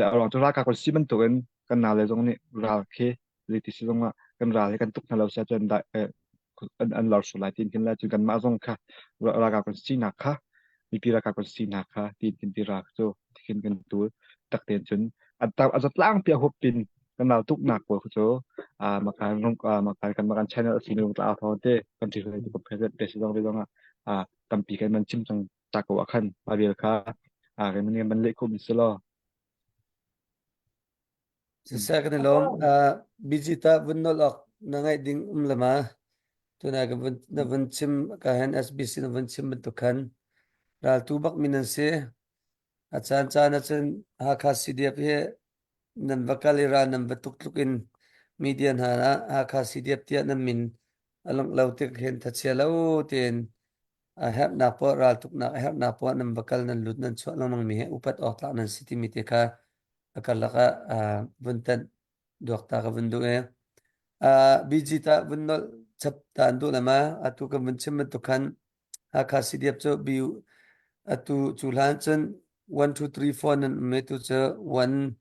S3: a ruang cu ralkap kan si bantukin kan nau le zong nih ral khi zeiti si zong ah kan ral hi kan tuk hna lo sia cun an an lor sual lai tiin khin le cun kanmah zong kha ralkap kan sinak kha mipi ralkap kan sinak kha tiin khin ti ral cu tikhin kan tu tak tein cun a a zatlang pi a hup pin kan ral tuknak pawl khu cu a makan rung makan kan makan channel a si nung tla thawng te kan ti hlei ko president te si zong ve zong ah tampi kan man chim cang ta ko ah khan ma vial kha a kan man leh khum si law
S1: Siseh kan i lawm. Uh, busy ta vun nol awk na ngaih ding um le ma. Tuna ka vun na vun chim ka hen SBC na vun chim bantuk khan raltu bak min an si. A caan caan ahcun Hakha CDF hi nan va kal i ral nan va tuk tluk in. Media hna ah Hakha CDF tiah nan min a langh lo tik hin thachia lo tein a herhnak poah raltuknak a herhnak poah nan va kal nan lut nan chuah lengmang mi hi upat awk tlak nan si timi te kha a karlak ah vun tanh duak ta ka vun duh i BG ta vun nolh chap ta an duh lama atu kan vun chim bantuk khan Hakha CDF cu B atu cu hlan cun 1 2 3 4 nan um i tu cu 1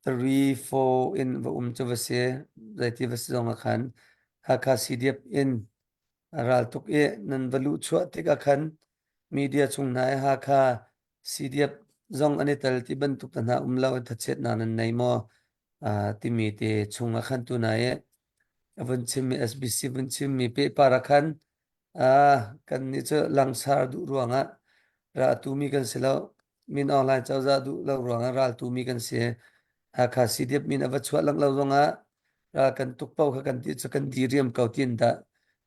S1: 3 4 in va um cu va si zeiti va si zong ah khan Hakha CDF in raltuk i nan va luh chuah tikah khan media chung hna i Hakha CDF zong an i tel ti bantuk te hna um lo in thachiatnak nan nei maw timi te chung ah khan tu na i a vun chimmi SBC vun chimmi pehpar ah khan kan nih cu langsar duh ruangah ra tumi kan si lo. Min Aung Hlaing cozah duh lo ruangah ral tumi kan si. Hakha CDF min a va chuah lang lo zongah ral kan tuk paoh kha kan ti cu kan diriam ko tin dah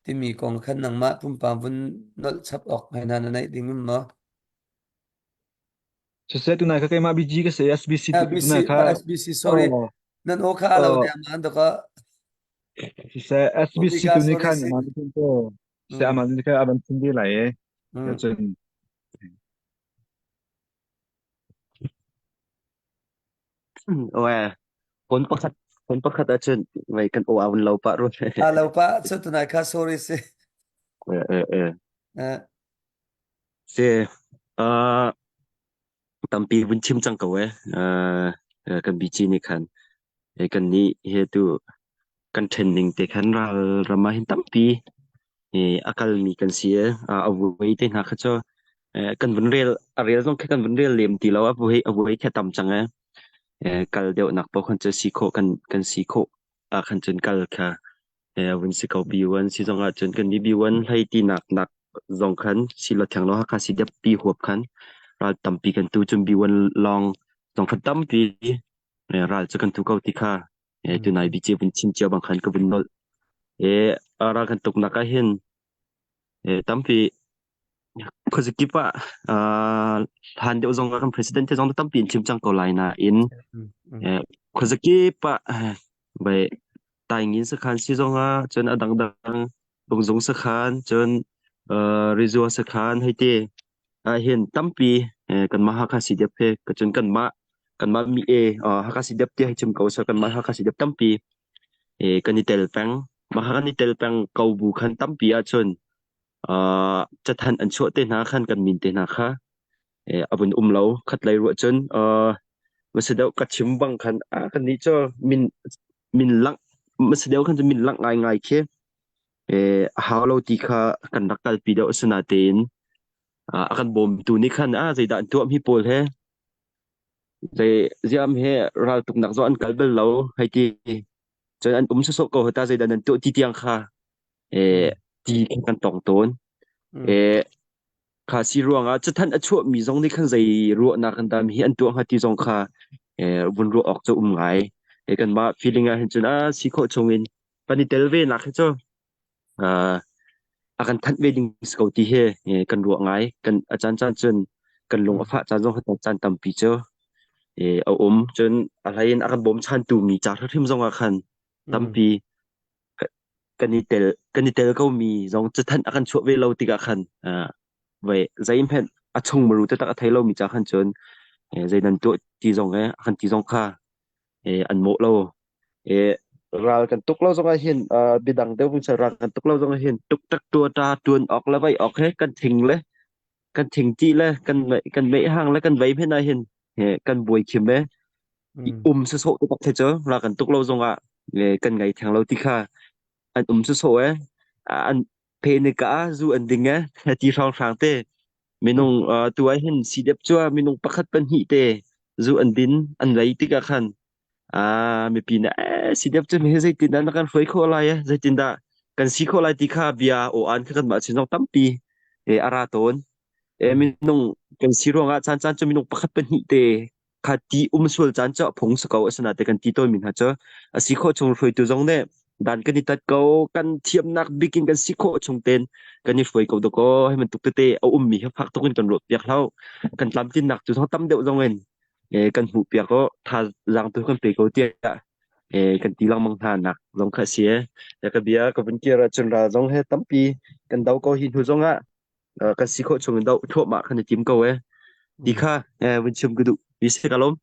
S1: timi kong khan nangmah pumpak vun nolh chap awk ngai hna na neih ding um maw?
S3: Siseh tunai kha keimah BG ka si SBC
S1: SBC
S3: tunai kha
S1: SBC sorry
S3: oh
S1: nan aw kha alo
S3: oh
S1: te aman to ka
S3: siseh SBC
S1: Omega
S3: tu nih
S1: sorry
S3: khan
S1: si
S3: aman cun to siseh aman nih khan aman chim ve lai e cun
S5: Oe, phone pakhat phone pakhat ahcun vei kan aw aun lo pah run.
S1: Alo pa cu tunai kha sorry si.
S5: Eh eh eh. Si uh, tampi vun chim cang ko eh. Uh, kan BG nih khan eh, kan nih he tu kan ṭhen ning te khan ral ram ah hin tampi a kalmi kan si i a vui te hna kha cu kan vun rel a rel zong khi kan vun rel lem ti lo a vui a vui khi a tam cang e kal deuhnak paoh khan cu si khawh kan kan si khawh ah khan cun kal kha vun si ko B1 si zong ah cun kan nih B1 hlei ti nak nak zong khan si lo theng lo Hakha si dep pi huap khan ral tampi kan tu cun B1 long zong khan tampi ral cu kan tu ko ti kha tunai bi che vun chim cio bang khan ka vun nolh ral kan tuk nak ah hin tampi khuazakip ah hlan deuh zong ah kan president te zong tampi in chim cang ko lai nain khuazakip ah bai taingin sakhan si zong ah cun a dangdang bungzung sakhan cun rizua sakhan hei ti ah hin tampi kanmah Hakha CDF he cun kanmah kanmah mi e Hakha CDF ti hei chim ko seh kanmah Hakha CDF tampi kan i tel peng. Mah kan i tel peng ko bu khan tampi ahcun cathanh an chuah te hna khan kan min te hna kha a vun um lo. Khatlei ruah cun masa deuh ka chim bang khan kan nih cu min min langh masa deuh khan cu min langh ngaingai khi a hau lo ti kha kan rak kalpi deuh asinain a kan bawmtu nih khan a zeidah an tuah mi pawl he zei ziam he raltuknak zong an kal bal lo hei ti cun an um sawsawh ko ta zeidah nan tuah ti tiang kha ti kan tong tawn kha si ruangah cathanh a chuahmi zong nih khan zei ruahnak kan dam hi an tuah hnga ti zong kha vun ruah awk cu um ngai kanmah feeling ah hin cun a si khawh chungin kan i tel ve nak hi cu a kan thanh ve ding si ko ti hi kan ruah ngai. Kan a caan caan cun kan lung a fah caan zong caan tampi cu a um. Cun a hlei in a kan bawmchantu mi ca hrim zong ah khan tampi kan i tel kan i tel ko mi zong cathanh a kan chuah ve lo tikah khan vai zeihmanh a chung maru taktak a thei lo mi ca khan cun zei nan tuah ti zong he a kan ti zong kha an mawh lo. Ral kan tuk lo zong ah hin biadang deuh vung ral kan tuk lo zong ah hin tuk tak tua ta tuan awk le vai awk he kan thing le kan thing ti le kan kan mei hang le kan vei phen ah hin kan buai khim e um sawsawh te tak the cu ral kan tuk lo zong ah kan ngai theng lo ti kha an um sawsawh e an phe ni ka zu an ding e ti hrang hrang te minung tu ah hin CDF cu minung pakhat pahnih te zu an din an lei tikah khan mipi nih eh CDF cu hi zeitindah na kan hruai khawh lai eh zeitindah kan si khawh lai ti kha bia aw an kha kanmah sin zong tampi a ra tawn. Minung kan si ruangah caan caan cu minung pakhat pahnih te kha ti um sual caan cu a phung si ko asinain kan ti tawnmi hna cu a si khawh chung hruaitu zong nih dan kan i tat ko kan thiamnak bik in kan si khawh chung ten kan i hruai ko dakaw hi bantuk tete a ummi hi fak tuk in kan ruah piak hlah kan tlamtlinnak cu tam deuh zong in kan hmuh piak ko thazaang tu kan pe ko tiah. Kan ti lengmang hna nak zong kha a si. Ka bia ka vun kir ahcun ral zong he tampi kan do ko hi hnu zong ah kan si khawh chung in doh thluahmah kan i tim ko e. Ti kha vun chim ka duh. Mi si ka lawm.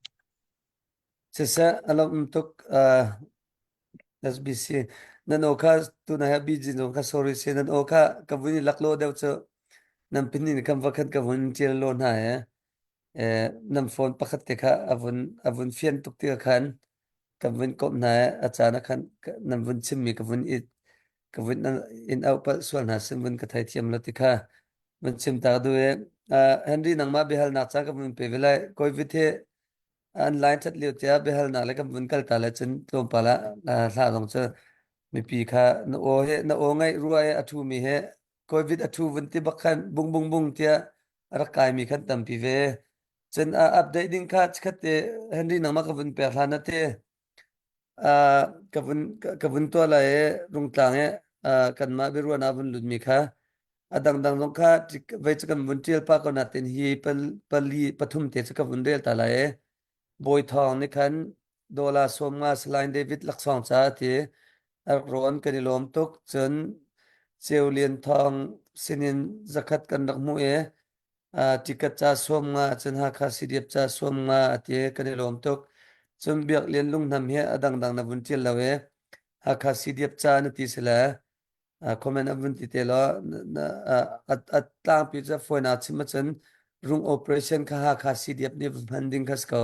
S1: Siseh a lawm tuk SBC nan aw kha tuna he BG zong kha sorry si nan aw kha ka vun i lak lo deuh cu nan pin in kan va khan ka vun tial lo hna he nan phone pakhat te kha a vun a vun fian tuk ti khan kan vun komh hna i a caan ah khan nan vun chimmi ka vun i ka vun in auh palh sual hna sin vun ka theithiam lo ti kha vun chim ta duh i Henry nangmah biahalnak ca ka vun pe ve lai Covid hi an line that lio tiah biahalnak le kan vun kal ta le cun tlawmpal ah hla zong cu mipi kha na aw he na aw ngaih rua i a thu mi he Covid a thu vun ti bak khan bung bung bung tiah a rak kai mi khan tampi ve Cun uh, update ding kha chikkhat te Henry nangmah ka vun pek hlan ah te uh, ka vun ka vun tuah lai i rungtlang i uh, kanmah biaruahnak vun lutmi kha a dangdang zong kha vei cu kan vun ṭial pah ko natin hi pal, pali pathum te cu ka vun rel ta lai i Bawi Thawng nih khan Dollar 50 Salai David laksawng ca a ti a rak rawn kan i lawm tuk cun Ceu Lian Thawng sinin zakhat kan rak hmuh i Tikat ca 50 cun Hakha CDF ca 50 a ti kan i lawm tuk. Cun Biak Lian Lunghnam hi a dangdang na vun ṭial lo i Hakha CDF ca na ti si le comment a vun ti te law a tlangpi cu fawinak chim ahcun rung operation kha Hakha CDF nih va hman ding kha si ko.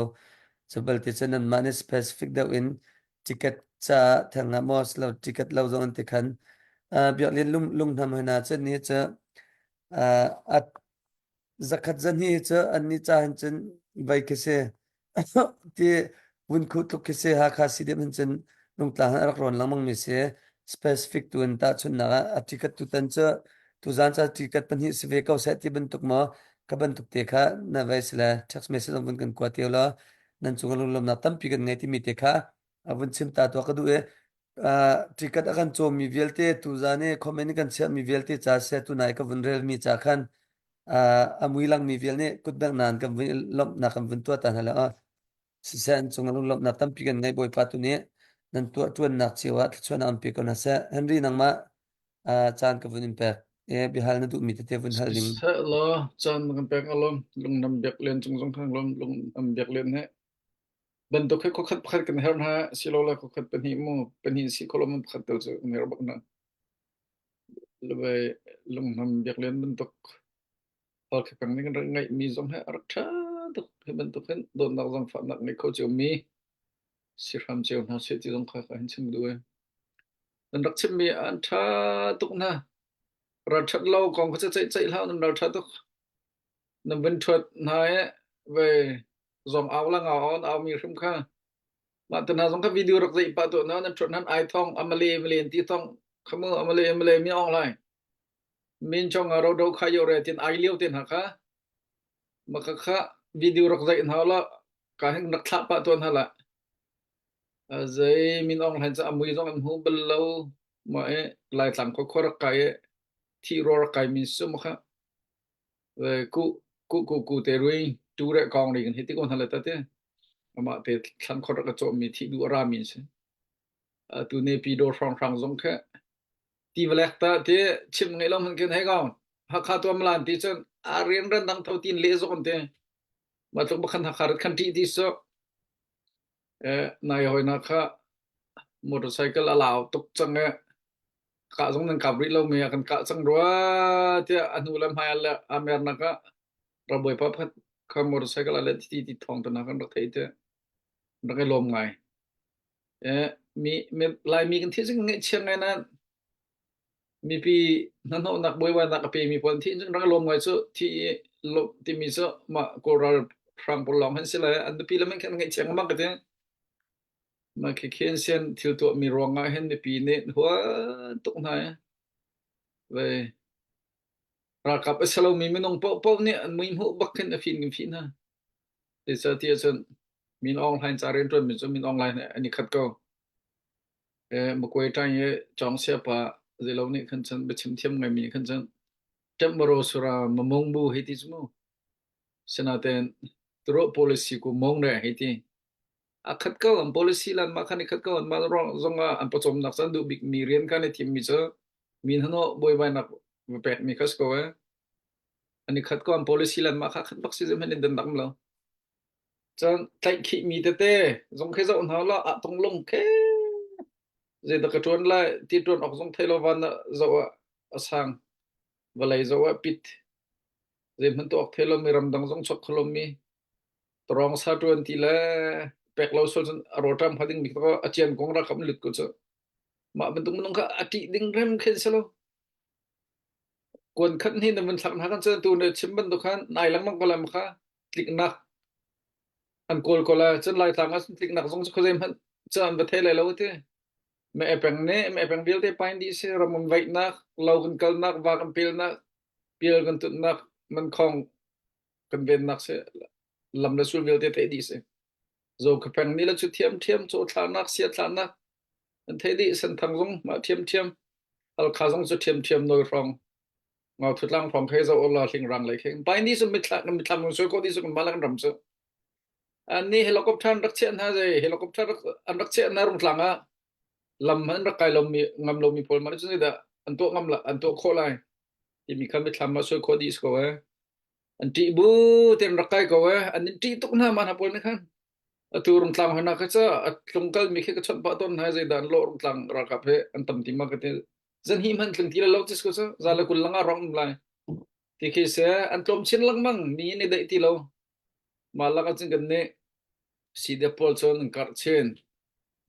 S1: Cu balte cu nanmah nih specific deuh in ticket ca theng ah maw silo ticket lo zong an ti khan Biak Lian Lunghnam hna cun ni cu A zakhat zahnih hi cu annih ca hin cun vei khi si. Ti vun khuh tluk khi si. Hakha CDM hin cun Rungtlang hin a rak rawn lengmang mi si. Specific tu in tahchunhnak ah a ticket tutan cu tuzaan ca ticket pahnih si ve ko seh ti bantuk maw ka bantuk te kha na vei si le text message zong vun kan kua te law nan cung ah lunglawmhnak tampi kan ngei timi te kha a vun chim ta tuah ka duh i Ticket a kan cawmmi vialte tuzaan i comment kan chiahmi vialte ca seh tunai ka vun relmi ca khan a mui langmi vial nih kutbengh nan kan vun lawmhnak kan vun tuah ta hna le siseh an cung lawmhnak tampi kan ngei Bawipa tu nih nan tuah ṭuannak cio ah thluachuahnak an pe ko hna seh. Henry nangmah caan ka vun in pek. E biahal na duhmi tete vun hal ding.
S4: Siseh law caan kan pek alom lungnam biak len cung zong khan lom lungnam biak len he Bantuk hi khuakhat pakhat kan herh hna silole khuakhat pahnih mu pahnih si kho lo man pakhat tel cu kan herh bak hna. Levei lunghnam biaklian bantuk Halkha peng nih kan rak ngeihmi zong hi a rak ṭha tuk. Hi bantuk hin dawtnak zaangfahnak ngei kho ciomi si hram cio hna seh ti zong kha ka hin chim duh i. Nan rak chimmi an ṭha tuk hna. Ralṭhat lo kong kha ceih ceih hlah nan ralṭha tuk. Nan vun ṭhuat hna i vei zong au la ngau on au mi hrim kha mah te hna zong kha video rak zeih pah tuah na nan ṭhuat nan ai thong amale male ti thong khamu amale male mi ong lai min chong a ro do kha yo re tin ai liu te hna kha maka kha video rak zeih hna la ka hin rak thlah pah tuan hala zei min ong hlan cha amui zong an hmu bal lo ma e lai tlang kho kho rak kai e thi ro rak kai min su ma kha Ku ku ku ku te rui tu re kong ri kan hi ti ko hna le ta te amah te thlan khor ka cawm mi thi du a ra mi si tu ne pi do hrang hrang zong khe ti valek ta te chim ngai lo man ken he gong hakha tuam lan ti cun a rian ran dang tho tin le zong te ma tluk bakhan hakha rat khan ti ti so nai hoi na kha motorcycle a lau tuk chang e Kah zong nan kap rih lomi ah kan kah cang rua tiah a hnu le hmai ah le aa mernak ah ralbawipa pakhat kha motorcycle ah le ti ti thawng te hna kan rak theih tiah rak i lawm ngai. Eh, mi, mi Laimi kan thi cun ngaihchia ngai nain mipi hnahnawhnak buaibainak a pemi pawl thi cun rak i lawm ngai cu thi i lawmh timi cu mah Kawl ralhrang pawl lawng han si le an nupi le men khan ngaihchia ngamang ka ti. Mah khikhi an sian thil tuahmi ruangah hin mipi nih hua tuk hna i vei ralkap a si lomi minung paohpaoh nih an mui hmuh bak khin a fin kan fih hna. Zeicahtiah cun Min Aung Hlaing ca rianṭuanmi cu Min Aung Hlaing he an i khat ko. Eh, Makwe ṭang i Cawng Siapa zeilo nih khan cun biachim thiam ngaimi nih khan cun Ṭemro sura mamung bu hei ti cu mu. Sinain turo policy ku mong re hei ti. A khat ko an policy lan mah khan i khat ko an mah ruang zong ah an pawcawmnak cu an duh bik mi rian khan i thim mi cu min hano buaibainak va pek mi kha si ko eh. An i khat ko an policy lan mah kha khat bak si zeihmanh in dan dam lo. Cun tlaihkhih mi tete zong khi zoh hna la ah tong lung khe zeidah ka ṭuan lai ti ṭuan awk zong thei lo van ah zoh ah a sang vawlei zoh ah pit zeihmanh tuah awk thei lomi ramdang zong chuak kho lomi tawrong sa ṭuan ti le pek lo sual cun a rawṭam hnga ding mi kha a cian kong rakam lut ko cu mah bantuk minung kha a ṭih ding rem khin si lo kuan khat hni na vun thlak hna kan cun tu na chim bantuk khan nai lengmang ko lai kha tliknak an kawl ko lai cun laitlang ah cun tliknak zong cu khuazei hmanh cu an va thei lai lo ti me peng ne me peng vialte pain dih si ram um vaihnak lo kan kalnak va kan pelnak pial kan tutnak man khong kan vennak si lam le sul vialte theih dih si zo ka peng ni la chu thiam thiam chaw thlanak sia thlanak an thei dih senthang zong mah thiam thiam halkha zong cu thiam thiam noi hrawng ngau thutlang hrawng khei zo ola hlingrang lei kheng pai ni su mithla mithlam ngun soi ko di su kan malang ram cu an ni helicopter an rak chiah hna zei helicopter an rak chiah hna rungtlang ah lam an rak kai lomi ngam lomi pawl mah cu dah an tuah ngam la an tuah khawh lai timi kha mithlam ma soi khawh dih ko eh an ṭih bu ten rak kai ko eh an in ṭih tuk hna ma hna pawl nih khan atu rungtlang hna kha ca a tlungkal mi khi ka chawnh pah tawn hna zeidah an lawh rungtlang ralkap he an tam ti ma ka ti zan hi hman tling ti lo tis ko cu za le kul langa rong lai ti khi se an tlawm chin lengmang mi ni daih ti lo ma lak cun kan nih CDF pawl cun an karh chin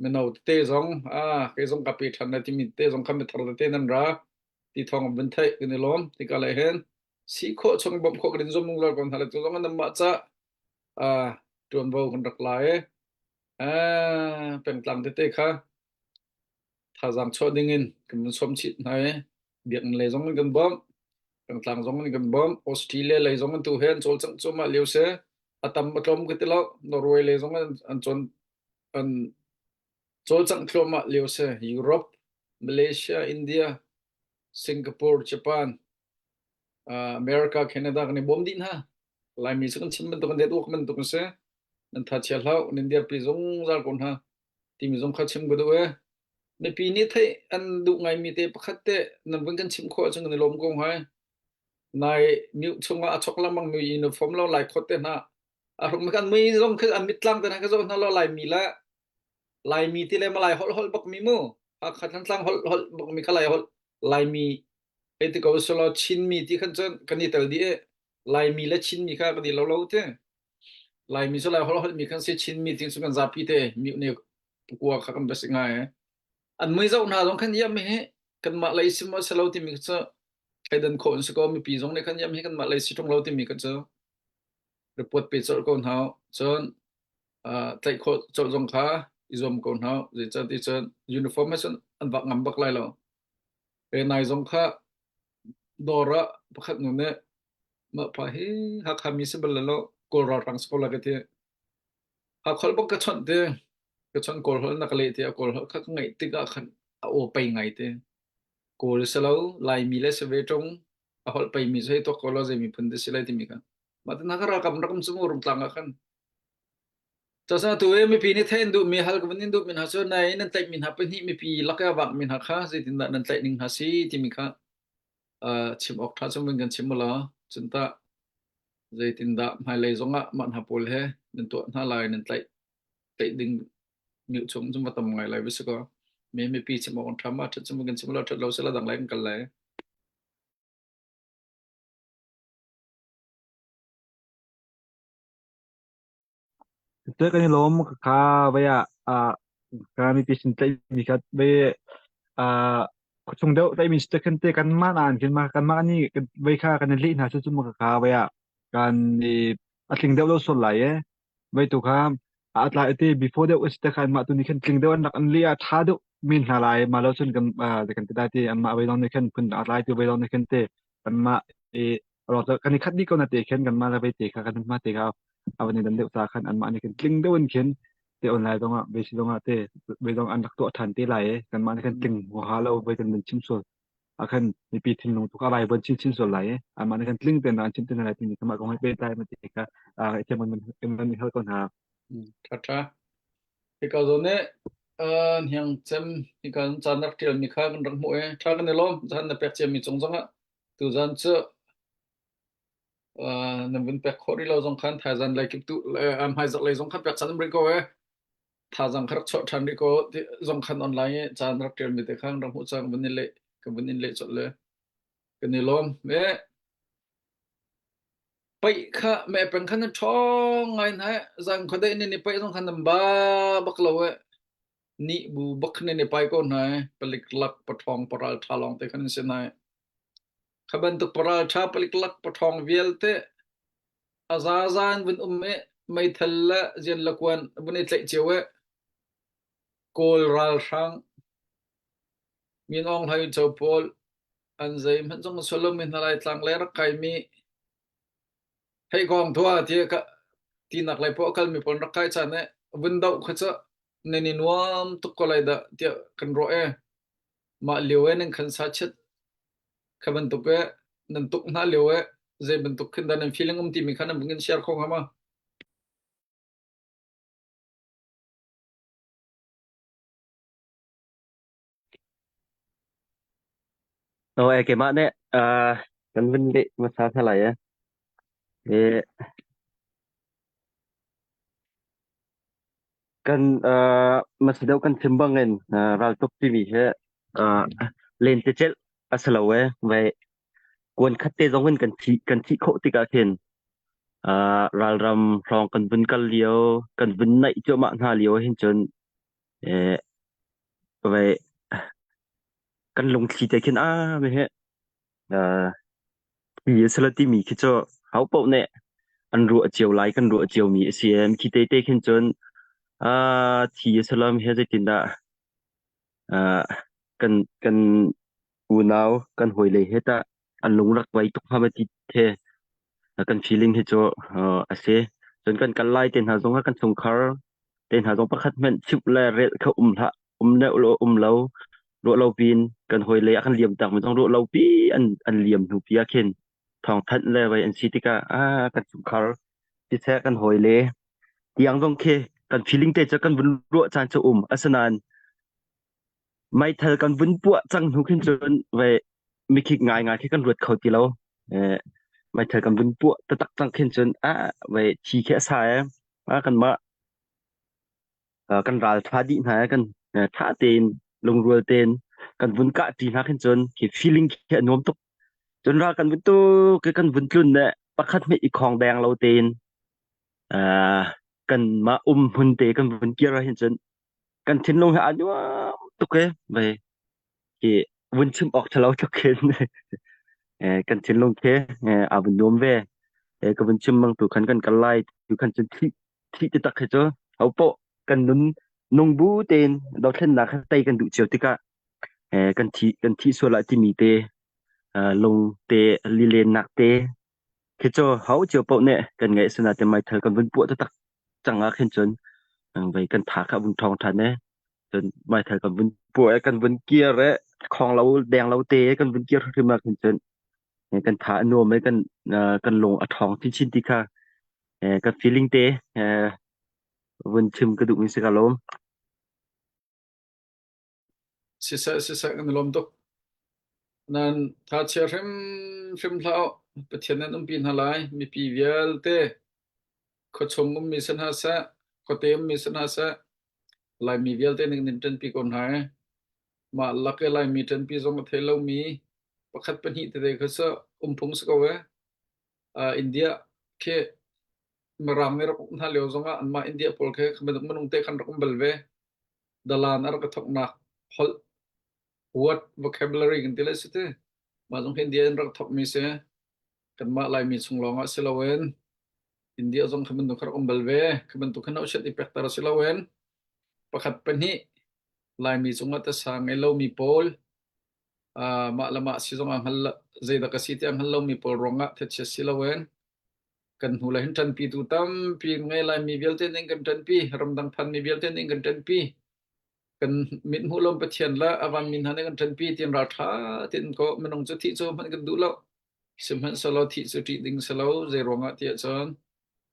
S4: mino tete zong a kei zong ka pe ṭhan lai timi te zong kha mithar tete nan ra ti thawng an vun theih kan i lawm tika le hin si khawh chung bawmh khawh kan in zuam lungzal ko hna le tu zong nan mah ca ṭuanvo kan rak la i pengtlang tete kha thazaang chuah ding in kan vun sawm chih hna i biakinn lei zong in kan bawmh pengtlang zong in kan bawmh Australia lei zong in tu he an cawlcangh cuahmah lio si a tam a tlawm ka ti lo Norway lei zong an cawn an cawlcangh thluahmah lio si Europe Malaysia India Singapore Japan America Canada kan i bawm dih hna Laimi cu kan chim bantuk an det uak bantuk an si nan tha chia hlah nan dirpi zungzal ko hna timi zong kha chim ka duh e mipi nih theih an duh ngaimi te pakhat te nan vun kan chim khawh ahcun kan i lawm ko hnga nai new chungah a chok lengmang mi uniform lo lai khot te hna a hruk kan mui zong khi an mittlang te hna ka zoh hna lo Laimi le Laimi ti le Malai holh holh bak mi mu Hakha Thantlang holh holh bak mi kha Lai holh Laimi hei ti ko selaw Chinmi ti khan cun kan i tel dih i Laimi le Chinmi kha kan i lo lo te Laimi cu Lai holh holhmi kan si Chinmi ti cu kan zapi te mi ne kua kha kan basic ngai an mui zoh hna zong khan yam hi kanmah lei si maw si lo timi cu thleidan khawh an si ko mipi zong nih khan yam hi kanmah lei si ṭung lo timi kha cu report pe colh ko hna cun tlaih khawh colh zong kha i zuam ko hna zeicahti cun uniform he cun an vak ngam bak lai lo pe nai zong kha dawr ah pakhat nu nih mah pa hi Hakha mi si bal lo Kawl ralhrang si ko la ka ti Hakha bak ka chawnh te ka chawnh Kawl holh na ka leh te a Kawl holh kha ka ngaih tikah khan a aw pei ngai te Kawl si lo Laimi le si ve ṭung a holh pei mi cu hei tuak ko lo zei miphun te si lai timi kha mah te hna kha ralkap rak um cu mu rungtlang ah khan Cucaah tu i mipi nih theih an duhmi hal ka vun in duhmi hna cu nai nan tlaihmi hna pahnih mipi lak i a vakmi hna kha zeitindah nan tlaih ning hna si timi kha chim awk ṭha cu vun kan chim u law cun tah zeitindah hmailei zongah mah hna pawl he nan tuah hna lai nan tlaih tlaih ding mi chung cu va tam ngai lai va si kaw mi mipi chim awk an ṭha ma ṭhat cu vun kan chim u law ṭhat lo sila dang lai kan kal lai.
S3: Te kan i lawm ka vai ah ah ka mipi sin tlaihmi kha vai ah khuachung deuh tlaihmi si te khan te kanmah nain khin ma kanmah nih vai kha kan i leh hna cu cu ma ka vai ah kan i a tling deuh lo sual lai e vai tu kha a tlai te before deuh si te khan mah tu nih khan tling deuh an rak an leh ah tha deuh men hna lai ma lo cun kan kan ti dai ti anmah vai dong nih khan phun a tlai tu vai dong nih khan te kanmah i kan i khat dih ko na te khin kanmah le vei te kha kan hma te kha a van i dan deuh ta khan anmah nih khin tling deuh in khin te online zongah ve si zongah te ve zong an rak tuah ṭhan te lai i kanmah nih khan tling huaha lo voi kan van chim sual ah khan mipi thinlung tu kha a vaivuan chinchin sual lai i anmah nih khan tling tein an chim te hna lai timi kanmah kong he pehtlai ma ti kha i thiam kan van hal ko hna.
S4: Ṭha ṭha. Hika zawn nih uh, hniang cem hika caan rak ṭialmi kha kan rak hmuh i ṭha kan i lawm. Zan na pek ciami cung zongah tuzan cu uh, nan vun pek khawh rih lo zong khan thaizan lei kip tu uh, hmaizarh lei zong khan pek caan um rih ko e. Thazang kha rak chuah ṭhan rih ko ti zong khan online i caan rak ṭialmi te kha kan rak hmuh cang vun in leh kan vun in leh colh le kan i lawm. E Paih kha mehpeng khan na ṭhawng ngai hna i zan khuadei nan i paih zong khan nan ba bak lo i nih bu bak khan nan i pai ko hna i palik lak paṭhawng paral ṭha lawng te khan an si hna i kha bantuk paral ṭha palik lak paṭhawng vialte a zaza in vun um i meithal le zian le kuan vun i tlaih cio i Kawl ralhrang Min Aung Hlaing Cho pawl an zeihmanh zong a sual lomi hna Laitlang le rak kaimi Heikawng thua ti ka tinak lei poah kalmi pawl rak kai caan i vun doh kha cu nan i nuam tuk ko lai dah tiah kan ruah e. Mah lio e nan khan sa chiat kha bantuk e nan tuk hna lio e zei bantuk khin dah nan feeling um timi kha nan vun kan share kho hnga ma?
S5: Oh, eh, keimah nih uh, kan vun leh hmasa hna lai eh. Eh, kan uh, hmasa deuh kan chim bangin uh, raltuk timi hi uh, lentecelh a si lo eh. Vai kuan khat te zong in kan thi kan thih khawh tikah khin uh, ralram hrawng kan vun kal lio, kan vun naih cuahmah hna lio hin cun eh, vai kan lungthli te khin ah mi hi uh, thi a si lo timi khi cu ho paoh nih an ruah cio lai kan ruah cio mi a si em khi te te khin cun uh, thi a si lo mi hi zeitindah uh, kan kan unau kan hawile he tah an lung rak vai tuk hnga ma ti the kan feeling hi cu uh, a si cun kan kal lai te hna zong ah kan chungkhar te hna zong pakhat hmanh chimh le relh kha um hlah um ne lo um lo ruah lo pin kan hawile a kan liam tak mi zong ruah lo pi an an liam hnu pi ah khin thawng thanh le vai an si tikah ah kan chungkhar siseh kan hawile tiang zong khi kan feeling te cu kan vun ruah caan cu um asinain meithal kan vun puah cang hnu khin cun ve mikhik ngai ngai khi kan ruat kho ti lo eh meithal kan vun puah taktak cang khin cun ah ve thi khi a sa e ah kanmah kan ral ṭha dih hna kan ṭha tein lungrual tein kan vun kah ṭi hna khin cun khi feeling khi a nuam tuk cun ral kan vun tuk kan vun tlun le pakhat hmeh i khong deng lo tein kanmah um hmun te kan vun kir ah hin cun kan thinlung hi a nuam tuk e ve khi vun chim awk ṭhalo tuk khin kan thinlung khi a vun nuam ve ka vun chim bang tu khan kan kal lai tu khan cun thih thih taktak hi cu hopoh kan nun nung bu tein dothlennak kha tei kan duh cio tikah eh, kan thi kan thi sual ah timi te eh, lung te lilennak te khi cu ho cio paoh nih kan ngaih suna te meithal kan vun puah taktak cang ah khin cun vei kan tha kha vun ṭhawng ṭhan e cun meithal kan vun puah e kan vun kir e khong lo deng lo te kan vun kir hrim ah khin cun kan tha a nuam e kan kan lung a ṭhawng chinchin ti kha Eh, ka feeling te eh, vun chim ka duhmi si ka lawm.
S4: Siseh siseh kan i lawm tuk. Nan tha chia hrim hrim hlah u. Pathian nan umpi hna lai. Mipi vialte khuachung ummi si hna seh, khuate ummi si hna seh, Laimi vialte nih nan ṭanpi ko hna i mah lak i Laimi ṭanpi zong a thei lomi pakhat pahnih tete kha cu um phung si ko ee. Uh, India khi Mirang nih rak uk hna lio zongah anmah India pawl khi minung minung te khan rak um bal ve. Dalan a rak i thoknak holh word vocabulary kan ti lai si ti. Mah zong khi India in rak thokmi si. Kanmah Laimi chung lawngah si loin India zong kha bantuk kha rak um bal ve. Kha bantuk kha nauchiat i pekter si loin pakhat pahnih Laimi cungah tasa ngei lomi pawl uh, mah le mah si zong ah hngal zeidah ka si tiah hngal lomi pawl ruangah thachia si loin kan hnu le hin ṭanpi tu tampi ngei laimi vialte ning kan ṭanpi ramdang phanmi vialte ning kan ṭanpi kan mit hmuh lom pathian le avan min hna nih kan ṭanpi tin ral ṭha tin ko minung cu thih cu hmanh kan duh lo sihmanhsehlaw thih cu ṭih ding si lo zei ruangah tiah cun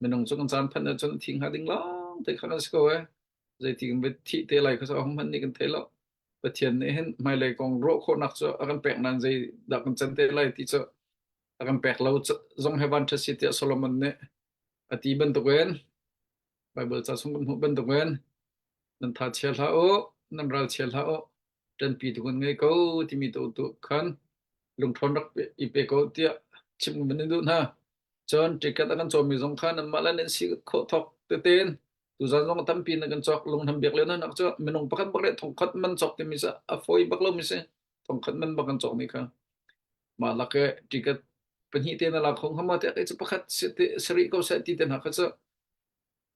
S4: minung cu kan caan phanh ahcun thi hnga ding lawng te kha kan si ko e. Zeiti kan va thih te lai kha ahohmanh nih kan thei lo. Pathian nih hin hmailei kong ruah khawhnak cu a kan pek nain zei dah kan can te lai ti cu a kan pek lo zong he van ṭha si tiah Solomon nih a ti bantukin Baibal ca chung kan hmuh bantukin nan tha chia hlah u, nan ral chia hlah u, ṭanpi tu kan ngei ko timi tu tu khan lungṭhawn rak i pe ko tiah chimh kan in duh hna. Cun ticket a kan cawmi zong kha nanmah le nan si khawh thawk tetein tuzan zong tampi na kan cawk lunghnem biak lio nak cu minung pakhat bak le thongkhat man cawk timi cu a fawi bak lo mi si thongkhat man bak kan cawk mi kha mah lak e ticket pahnih te na la khong hama te cu pakhat sarih ko seh ti te hna kha cu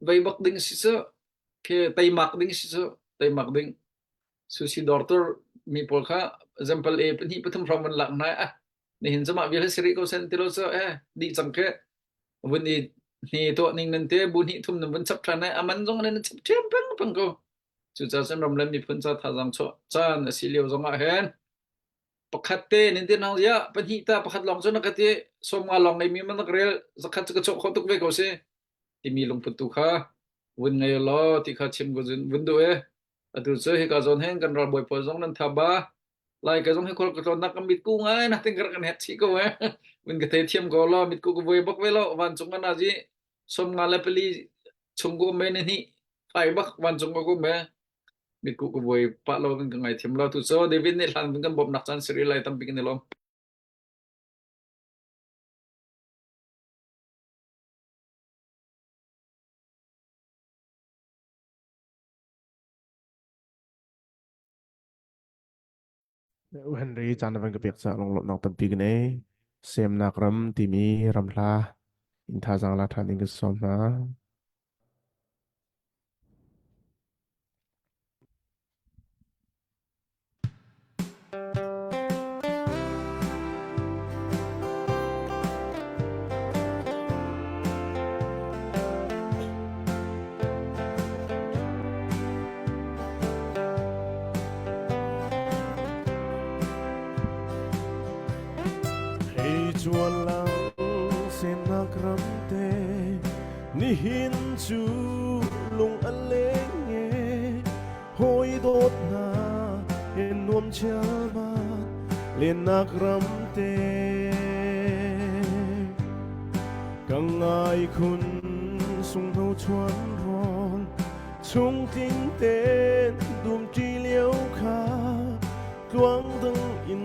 S4: vei bak ding si cu ke teimak ding si cu teimak ding sushi dawr tur mi pawl kha example a pahnih pathum hrawng van lak hna ah nihin cu mah vial hi si rih ko sen ti lo cu eh dih cang ke vun i hni tuah ning nan te bu hnih thum nan vun chap ṭhan ai aman zong nan chap ṭhiam peng peng ko cucaah cun ram le miphun ca thazaang chuah caan a si lio zong ah hin pakhat te nin ti nang ya pahnih ta pakhat lawng cu na ka ti 50 lawng ngei mi man na ka rel zakhat cu ka chawh kho tuk ve ko si timi lungput tu kha vun ngei law ti kha chim ko vun duh e atu cu hika zawn hen kan ralbawi pawl zong nan tha ba Lai ka zong hi khual ka tlawnnak ka mitku ngai na ting kan hek chih ko eh. Vun ka thei thiam ko lo mitku ka vui bak ve lo vancung kan azi 54 chung ko me ni fai bak vancung ka kum me mitku ka vui pa lo kan ka ngai thiam lo tu so David nih hlan kan bawmhnak caan siri lai tampi kan i lawm.
S6: U Henry caan na van ka pek caah lunglawmhnak tampi ka nei. Semnak ram timi ramhla in thazaang la ṭhan ding ka sawm hna.
S7: Hei chuan lang semnak ram te nihin cu lung a leng e hawi dawt hna in nuam chialman lennak ram te ka ngai khun sunghno chuan rawl chung tling ten dum ṭi lio kha tluang dang in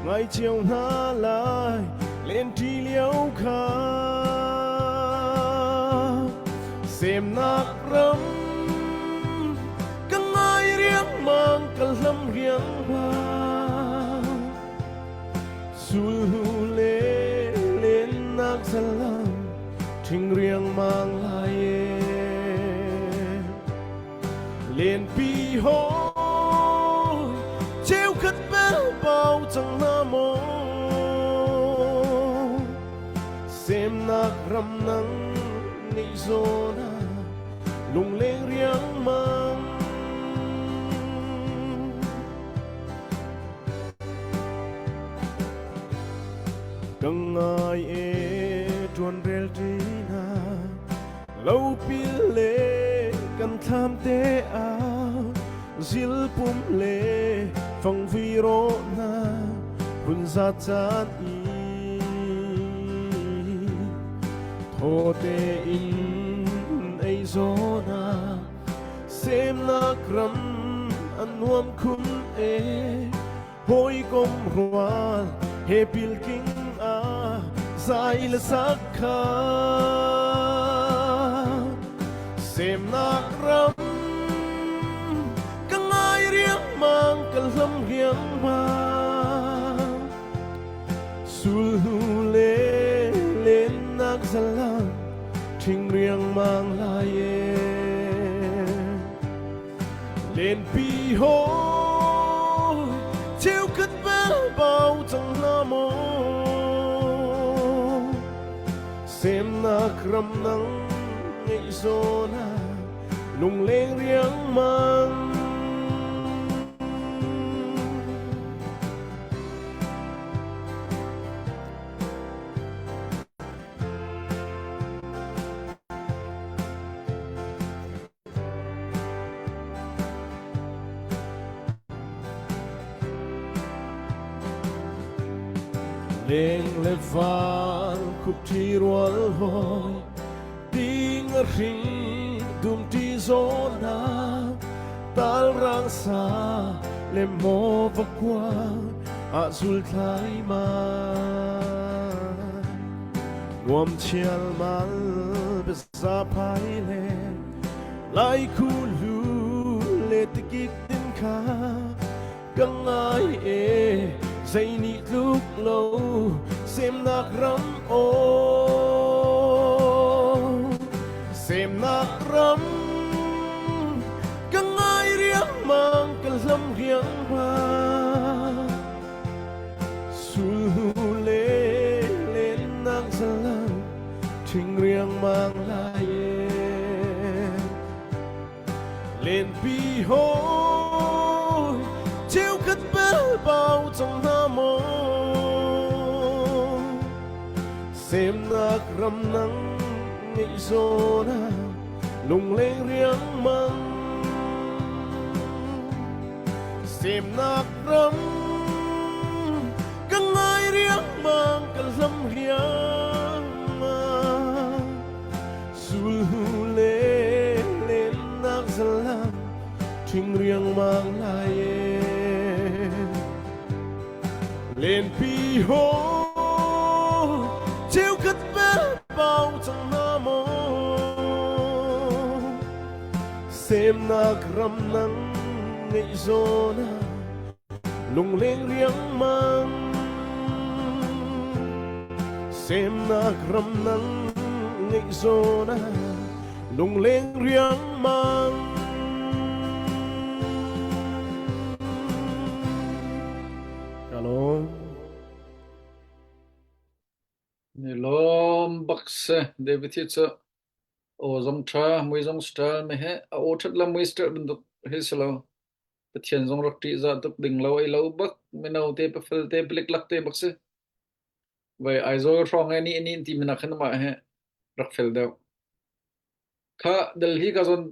S7: ngai cio hna lai len ṭi lio kha semnak ram ka ngai riangmang ka hlam riangmang sulhu le lennak zalam ṭhing riangmang lai e Lenpi hawi cheukhat bel pau cang hna maw Semnak ram nang ngeih zawn ah lungleng riangmang Ka ngai e ṭuan rel ṭi na Lopil le kan thlam te ah zilpum le fangvui rawh hna hun za caan i thaw tein ei zawn ah semnak ram an nuam khun e hawikom rual he pilking ah zai le sak kha semnak ram ka ngai riangmang ka hlam riangmang sulhnu le lennak zalam ṭhing riangmang lai e Lenpi hawi cheukhat bel bau cang hna maw Semnak ram nang ngeih zawn ah lungleng riangmang Leng le val khupṭhi rual hawi ting a hring dumṭi zawnnak talrang sa le maw vakua ah zul thlai ma nuam chial mal biaza phai le lai khu lu le tikik tin kha Ka ngai e zei nih tluk lo semnak ram aw semnak ram ka ngai riangmang ka hlam riangmang sulhu le lennak zalang ṭhing riangmang lai e Lenpi hawi cheukhat bel bau cang hna maw Semnak ram nang ngeih zawn ah lungleng riangmang Semnak ram ka ngai riangmang ka hlam riangmang Sulhu le lennak zalam ṭhing riangmang lai e. Lenpi ho cheukhat bel pau cang hna maw Semnak ram nang ngeih zawn ah lungleng riangmang semnak ram nang ngeih zawn ah lungleng riangmang ka lawm
S4: Ni lawm bak se David hi cu aw zong ṭha mui zong style me he a aw ṭhat la mui style bantuk hi si lo Pathian zong rak ṭihzah tuk ding lo ei lo bak mino te pafel te palik lak te bak si. Vai Aizawl hrawng e ni ni ti mina khan mah he rak fel deuh. Kha Delhi ka zon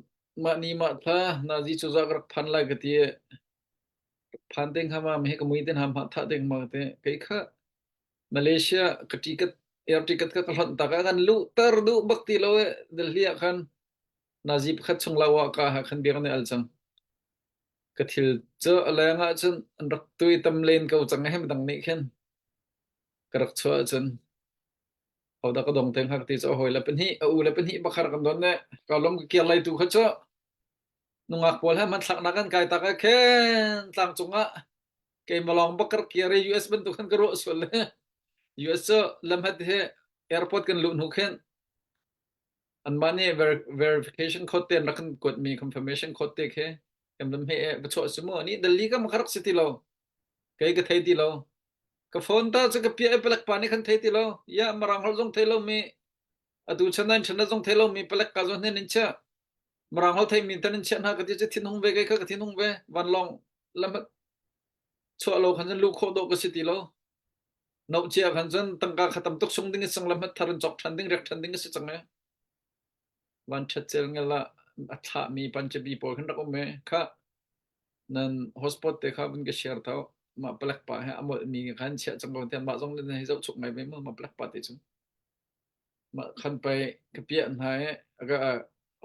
S4: mah ni mah thla nazi cu za ka rak phan lai ka ti e. Phan ding hama mi he ka mui ten ham ha tha ding ma te kei kha Malaysia ka ticket air ticket ka ka hlonh tak ah kan luh ter duh bak ti lo e Delhi ah khan nazi pakhat chung lo ah ka ha khan biak ne al cang. Ka thil cu a leng ahcun an rak tui tam len ko cang i midang nih khin ka rak chuah ahcun hodah ka dong te hnga ka ti cu a hawile pahnih a u le pahnih bakhar kan don ne ka lom ka kir lai tu kha cu nungak pawl he hmanthlaknak kan kai tak ah khin tlang cungah keimah lawng bak ka rak kir i US bantuk khan ka ruah sual le US cu lamhat he airport kan luh hnu khin Anmah nih verification code te an rak kan kuatmi confirmation code te khi kan van hmeh i va chuah si mu. Nih Delhi ka rak si ti lo. Kei ka thei ti lo. Ka phone ta cu ka piah i palek pa nih khan thei ti lo. Ya Mirang holh zong thei lo mi atu chan ah internet zong thei lo mi palek ka zawn hin in chiah. Mirang holh thei mi tan in chiah hna ka ti cu thinhung ve kei kha ka thinhung ve. Vanlawng lam chuah lo khan cun luh khawh dawh ka si ti lo. No cia khan cun tangka kha tam tuk sung ding i sang lam thar in cawk ṭhan ding riak ṭhan ding a si cang e. Van ṭhat cel ngel ah a thlahmi Punjabi pawl khan rak um e. Kha nan hotspot te kha vun ka share thau. Mah palek pa he a molh mi khan chiah cang ko tian mah zong le hei zoh chuk ngai ve mu mah palek pa te cu. Mah khan pei ka piah hna e ka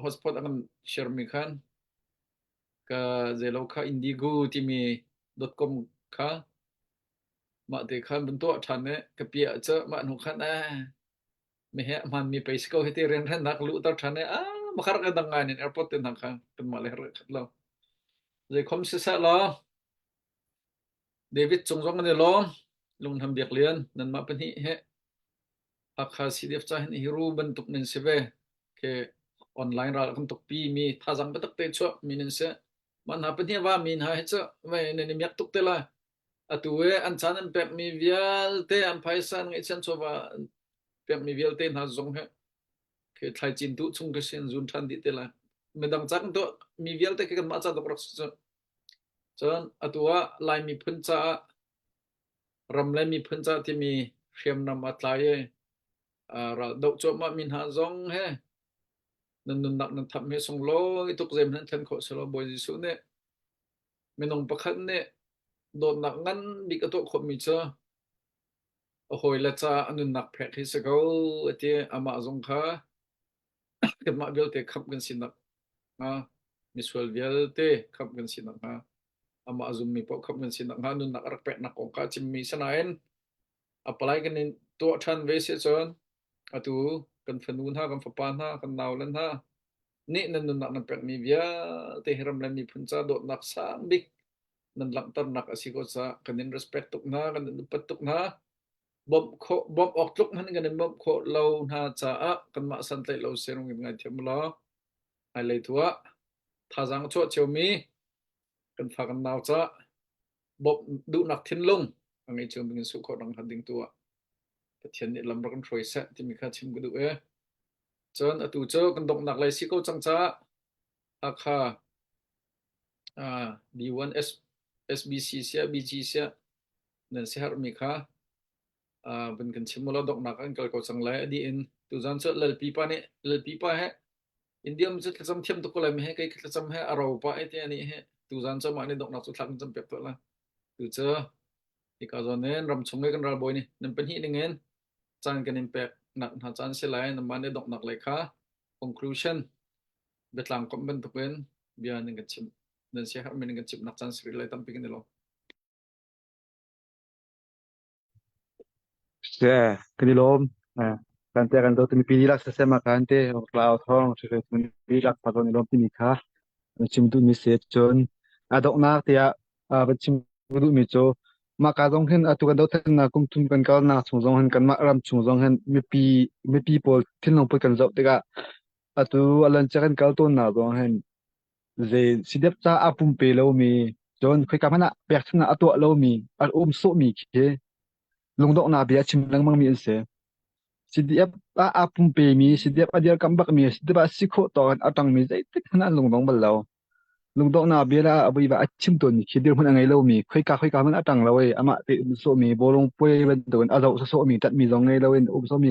S4: hotspot a kan share mi khan ka zelo kha indigo timi dot com kha Mah te khan vun tuah ṭhan i ka piah cu mah hnu khan eh meheh a hmaanmi pei si ko hiti rianhrennak luhter ṭhan i ah makhar ka dang ngai nin airport te hna kha kanmah le her khat lo. Zeikhom siseh law David cung zong an i lawm Lunghlam Biak Lian nanmah pahnih he Hakha CDF ca hin hiru bantuk nan si ve ke online ral kan tuk pi mi thazang biatak te chuah mi nan si mah hna pahnih va mi hna hi cu vai nan i miak tuk te lai Atu i an caan an pekmi vialte, an phaisa an ngeihchiah chawva an pekmi vialte hna zong hi khi thlaicin tuh chung khi si an zun ṭhan dih te lai. Midang ca kan tuah mi vialte khi kanmah ca dok rak si cu. Cun atu ah Lai miphun caah ram le miphun ca timi hriamnam a tlai i ral doh cuahmah mi hna zong he nan nunnak nan thap hi sunglawi tuk zeihmanh nan thlen khawh si lo Bawi Jesuh nih Minung pakhat nih dawtnak ngan bik a tuah khawhmi cu A hawile caah a nunnak pek hi si ko a ti. Amah zong kha kanmah vialte khamh kan si nakhnga, misual vialte khamh kan si nakhnga, amah a zummi paoh khamh kan si nakhnga nunnak a rak peknak kong kha a chimmi si nain a palai kan in tuah ṭhan ve si cun atu kan fanu hna, kan fapa hna, kan naule hna nih nan nunnak nan pekmi vialte hi ram le miphun ca dawtnak sang bik nan langhternak a si ko caah kan in respect tuk hna, kan in upat tuk hna. Bawmh khawh bawmh awk tluk hmanh kan in bawmh khawh lo hna caah kanmah santlaih lo si rung in ngaithiam law hmailei tu ah thazaang a chuah ciomi kan fa kan nau ca bawmh duhnak thinlung a ngei ciomi kan suh khawh nakhnga ding tu ah Pathian nih lam rak kan hruai seh timi kha chim ka duh e. Cun atu cu kan donghnak lei si ko cang caah Hakha B1 S SBC siah BG siah nan siaherhmi kha van kan chim ulaw donghnak an kal ko cang lai. A dih in tuzan cu Lalpi pa nih Lalpi pa he India um cu thlacam thiam tuk ko lai mi he kei thlacam he a ro pa ai te ani he tuzan cu mah nih donghnak cu thlak in cam piak tuah la. Tu cu hika zawn in ram chung i kan ralbawi nih nan pahnih ning in caan kan in pek nak hna caan si lai nanmah nih donghnak lei kha conclusion biatlang komh bantukin bia nan kan chimh nan siaherhmi nan kan chimhnak caan si rih lai tampi kan i lawm.
S3: Se kan i lawm. Kan te kan dawt mipi lak sasem ah kan te tlau thong ṭhre mi lak pa i lawm timi kha an chim duhmi si cun a donghnak tiah van chim duhmi cu mah ka zong hin atu kan dothlennak kum thum kan kalnak chung zong hin kanmah ram chung zong hin mipi mipi pawl thinlung put kan zoh tikah atu alan kan kal tawnnak zong hin zei sidep ca a pumpe lomi cun khoika hmanh ah pekchanh a tuah lomi a um sawhmi khi lungdonghnak bia a chim lengmangmi an si. CDF ah aa pumpemi, CDF a dirkamh bakmi, CDF ah si khawh tawk in a ṭangmi zeitik hmanh ah an lungdong bal lo. Lungdonghnak bia le a vuiva a chim tawnmi khi dirhmun a ngei lomi, khoika khoika hmanh a ṭang lo i amah te um sawhmi, bawlung puai bantukin a zoh sawsawhmi, ṭanhmi zong ngei loin um sawhmi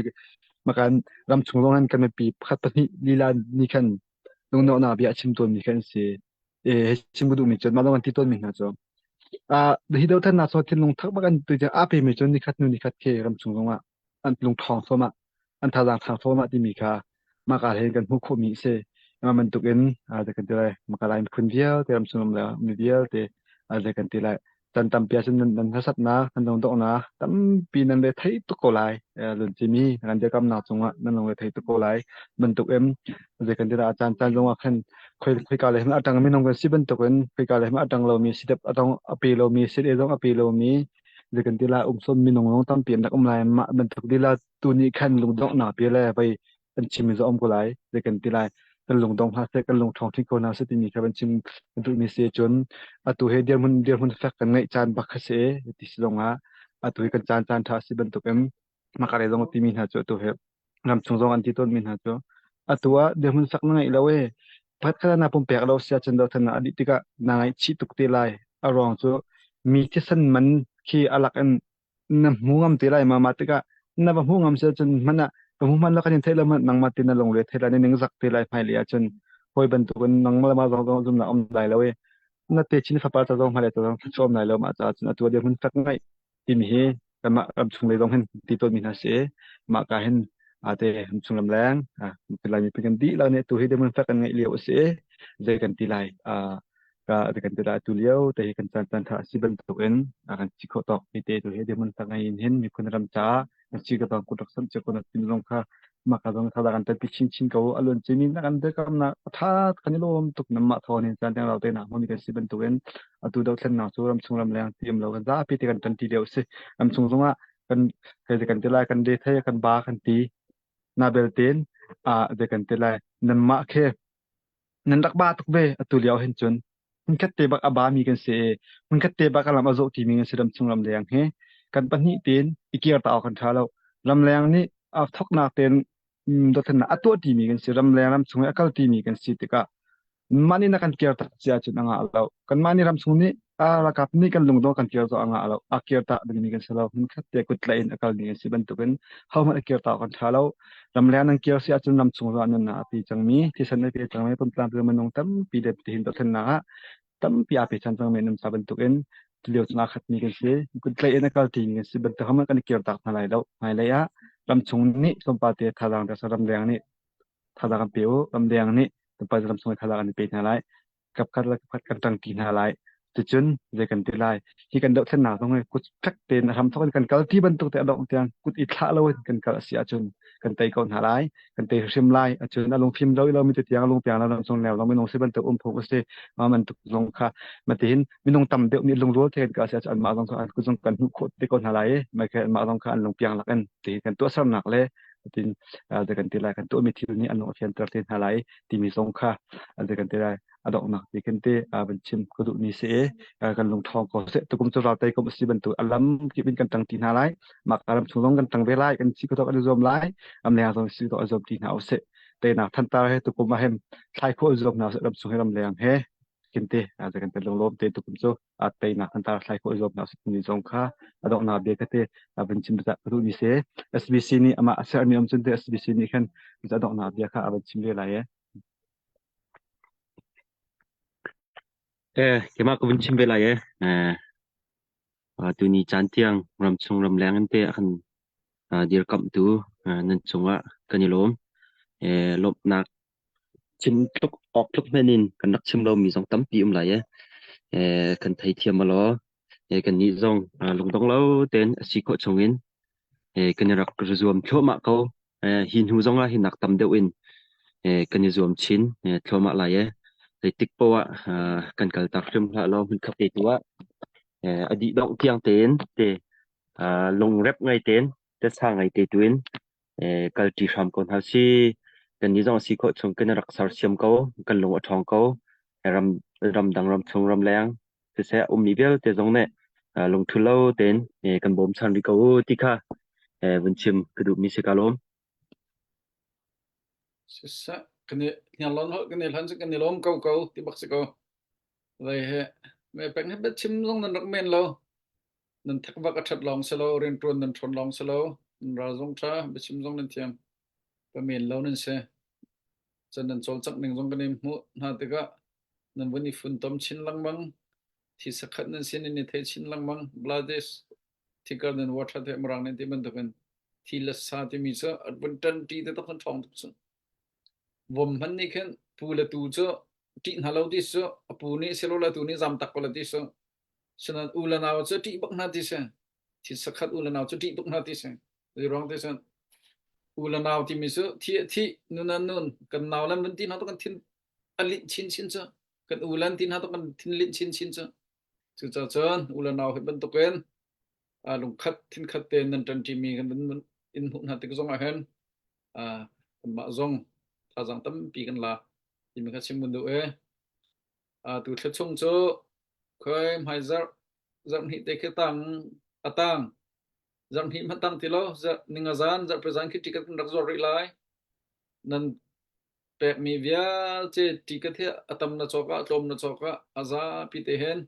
S3: makan ramchung zong in kan mipi pakhat pahnih lila nih khan lungdonghnak bia a chim tawnmi khi an si. E chim ka duhmi cu mah lawng an ti tawnmi hna cu. Ah hi dothlennak cu thinlung thak bak an tu a pemi cu nikhat hnu nikhat khi ramchung zong ah an lungṭhawng thluahmah, an thazaang ṭhang thluahmah timi kha mah ka hin kan hmuh khawhmi a si. Mah bantuk in zei kan ti lai, mah ka Lai miphun vialte ramchung ram le mi vialte zei kan ti lai, chan tampi ahcun nan, nan harsatnak, nan lungdonghnak tampi nan le thei tuk ko lai. Luncimi kan dirkamnak cungah nan lung le thei tuk ko lai. Bantuk in zei kan ti lai, a caan caan zongah khan khoi khoika le a ṭang minung kan si bantuk in khoika le a ṭang lomi sidep a tong a pe lomi sit zong a pe lomi zei kan ti lai umsum minung zong tampi an rak um lai mah bantuk lila tu nih khan lungdonghnak pi le vei an chim mi zong um ko lai zei kan ti lai kan lungdong hna seh kan lungṭhawng ṭhin ko hna seh timi kha van chim duhmi si cun atu he dirhmun dirhmun fek kan ngeih caan bak kha si ti si zong ah atu hi kan caan caan ṭha si bantukin makare zong timi hna cu atu he ramchung zong an ti tawnmi hna cu atu ah dirhmun sak na ngeih lo e pakhat khat na pumpek lo sia cun dothan na adih tikah na ngaihchih tuk te lai a ruang cu mi thisen man khi alak in na hmu ngam te lai ma ma tikah na va hmu ngam sia cun hman ah ka hmu hman la kan in theih lo hmanh nangmah tin na lungre thei lai na ning zak te lai hmai le ah cun hawi bantukin nangmah le mah zong zong zumnak um lai lo e na te chin fapa ca zong hmai le ca zong thluachuah um lai lo ma ca cun atu dirhmun fek ngaih timi hi kanmah ramchung lei zong hin ti tawnmi hna si i mah ka hin ate ramchung lamleng Lai miphun kan dihlak nih tu hi dirhmun fek kan ngeih lio a si i zei kan ti lai ka kan ti lai tu lio te hi kan caan caan tha a si bantuk in kan si khawh tawk ti te tu hi dirhmun fek ngei in hin miphun ram caah kan si ka tawk kut rak sam cio ko na tin zong kha mah ka zong tha kan tanpi chinchin ko a luan cimi na kan dirkamnak a tha kan i lawm tuk nan mah thawn in caan tiang rau te nak hmun kan si bantuk in atu dothlennak cu ramchung ramleng ti um lo kan zapi te kan ṭanṭi lio a si. Ramchung zongah kan kai kan ti lai kan re thei kan ba kan ti na belten a de kan ti lai nanmah khe nan rak ba tuk ve atu lio hin cun hmunkhat te bak a ba mi kan si i hmunkhat te bak a lam a zawh ti mi kan si ramchung ramleng he kan pahnih tein i kir ta awk kan ṭha lo ramleng nih a thoknak tein dothlennak a tuah timi kan si ramleng ramchung i a kal timi kan si tikah mah nih na kan kir tak si ahcun a ngah lo kanmah nih ramchung nih a ralkap nih kan lungdong kan kir zawh a ngah lo a kir tak dingmi kan si lo hmunkhat te kut tlaih in a kalmi kan si bantukin hohmanh a kir tak kan ṭha lo ramleng nan kir si ahcun ramchung zong ah nunnak a pi cangmi thisen a pe cangmi pumtlamtling minung tampi le tihin dothlennak ah tampi aa pechan cangmi an um ca bantukin. Tulio cun aa khatmi kan si. Kut tlaih in a kal ṭimi kan si bantuk kha kan i kirtak hna lai lo. Hmailei ah ramchung nih tlawmpal te thazaang te ramleng nih thazaang kan pe u. Ramleng nih tlawmpal te ramchung nih thazaang kan i pe hna lai. Kapkhat le kapkhat kan ṭangṭi hna lai. Cucun zei kan ti lai. Hi kan dohthlennak zong hi kut fek tein a hramthawk in kan kal ti bantuk te a dongh tiang kut i thlah lo in kan kal a si ahcun kan tei ko hna lai. Kan tei hrim lai. Acun a lungfim lo i lomi te tiang a lungpiang lo lamcung leng zong minung si bantuk um phung a si. Mah bantuk zong kha matihin minung tam deuh nih lungrual tein ka si ahcun anmah zong kha an kut zong kan hmuh khawh te ko hna lai i mai kha anmah zong kha an lungpiang lak in ti kan tuahsernak le tin kan ti lai kan tuahmi thil nih an lung a fianter te hna lai timi zong kha kan ti lai a donghnak ti khin te van chim ka duhmi si i kan lungṭhawng ko seh tukum cu ral tei kum a si bantuk a lam kip in kan ṭang ti hna lai mah ka ram chung zong kan ṭang ve lai kan si ko kan i zuam lai am leng zong si ko zuam ti hna usih teinak thantar he tukum ah hem thlai khawh zuam hna usih ram chung he ram leng he khin te kan te lunglawm te tukum cu a teinak thantar thlai khawh zuam hna usih timi zong kha a donghnak bia ka te van chim ta ka duhmi si SBC nih amah a sermi um cun te SBC nih khan a donghnak bia kha a van chim ve lai e
S5: Eh, keimah ka vun chim ve lai e. Eh, tuni caan tiang ramchung ramleng in te a kan dirkamhtu nan cungah kan i lawm. Eh, lawmhnak chim tluk awk tluk hmenh in kan rak chim lomi zong tampi um lai e. Eh, kan theithiam alaw. Eh, kannih zong lungdong lo tein a si khawh chungin eh, kan i rak zuam thluahmah ko. Eh, hi hnu zongah hi nak tam deuh in eh, kan i zuam chin eh, thluahmah lai e. Zeitik poah ah kan kaltak hrim hlah law hmunkhat te tu ah eh, a dih dongh tiang tein te ah, lungrep ngai tein tetsa ngai te tuin eh, kalṭi hram ko hna si. Kannih zong a si khawh chung kan i rak sersiam ko, kan lung a ṭhawng ko. Ram ramdang ramchung ramleng siseh a ummi vialte zong nih lungthu lo tein kan bawmchan rih ko u ti kha vun chim ka duhmi si ka lawm.
S4: Siseh kan i hniarlawn holh kan i hlan cu kan i lawm ko ko ti bak si ko. Vei he me peng he chim zong nan rak men lo. Nan thek vak a ṭhat lawng si lo, rianṭuan nan ṭhawn lawng si lo, nan ral zong ṭha, biachim zong nan thiam. Pa men lo nan si. Cun nan cawlcangh ning zong kan in hmuh hna tikah nan vun i funtom chin lengmang. Thi sakhat nan sin in i thei chin lengmang. Bangladesh thikar nan water the mirang nan ti bantukin thi le sa timi cu an vun ṭan ṭi te tak ṭhawng tuk cu. Vom hman nih khin pu le tu cu ṭih hna lo ti cu a pu nih silo le tu nih zam tak ko le ti cu. Sinan u le nau cu ṭih bak hna ti si. Thi sakhat u le nau cu ṭih tuk hna ti si. Zei ruang ti cun u le nau timi cu thi a thi nun a nun kan nau lan vun ti hna to kan thin a linh chin chin cu kan u lan ti hna to kan thin linh chin chin cu cucaah cun u le nau hi bantukin lungkhat thinkhat tein nan ṭanṭimi kan vun in hmuh hna tik zong ah hin kanmah zong thazaang tampi kan la timi kha chim kan duh i tu thla chung cu khoi hmai zarh zarh hnih te khi tang a tang zarh hnih hmanh tang ti lo zarh ninga zan zarhpi zan khi ticket kan rak zuar rih lai nan pekmi vialte ticket hi a tam na cawk ah tlawm na cawk ah a zapi te hen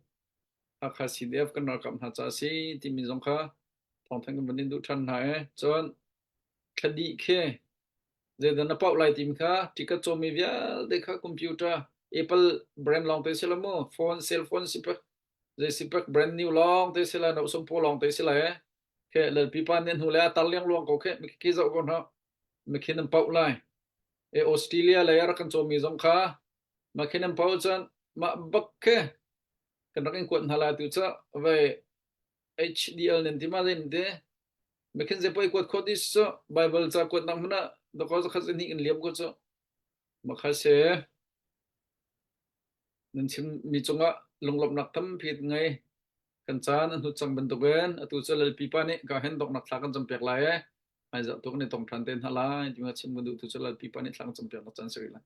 S4: Hakha CDF kan ralkap hna ca si timi zong kha thawngthanh kan van in duh ṭhan hna e cun thla dih khi zeidah na pauh lai timi kha ticket cawmi vialte kha computer Apple brand lawng te si la mu phone cell phone si pek zei si pek brand new lawng te si la no sum po lawng te si la e khe lalpi pa nen hu le tar liang luang ko khe mi khi zoh ko hna mi khi nan pauh lai e Australia lei a rak kan cawmi zong kha ma khi nan pauh cun mah bak khe kan rak in kuat hna lai tu cha vai HDL nan ti ma din te mi khin ze poi kuat khot is so Bible ca kuat nak hmuna doko zakhat ni in liam ko chu ma kha se Nan chimmi cungah lunglawmhnak tampi ka ngei. Kan caan a hnut cang bantukin atu cu Lalpi pa nih ka hen donghnak thla kan campiak lai i hmaizarh tu kan i tong ṭhan te hna lai ti nga chim kan duh tu cu Lalpi pa nih thla kan campiak nak caan si rih lai.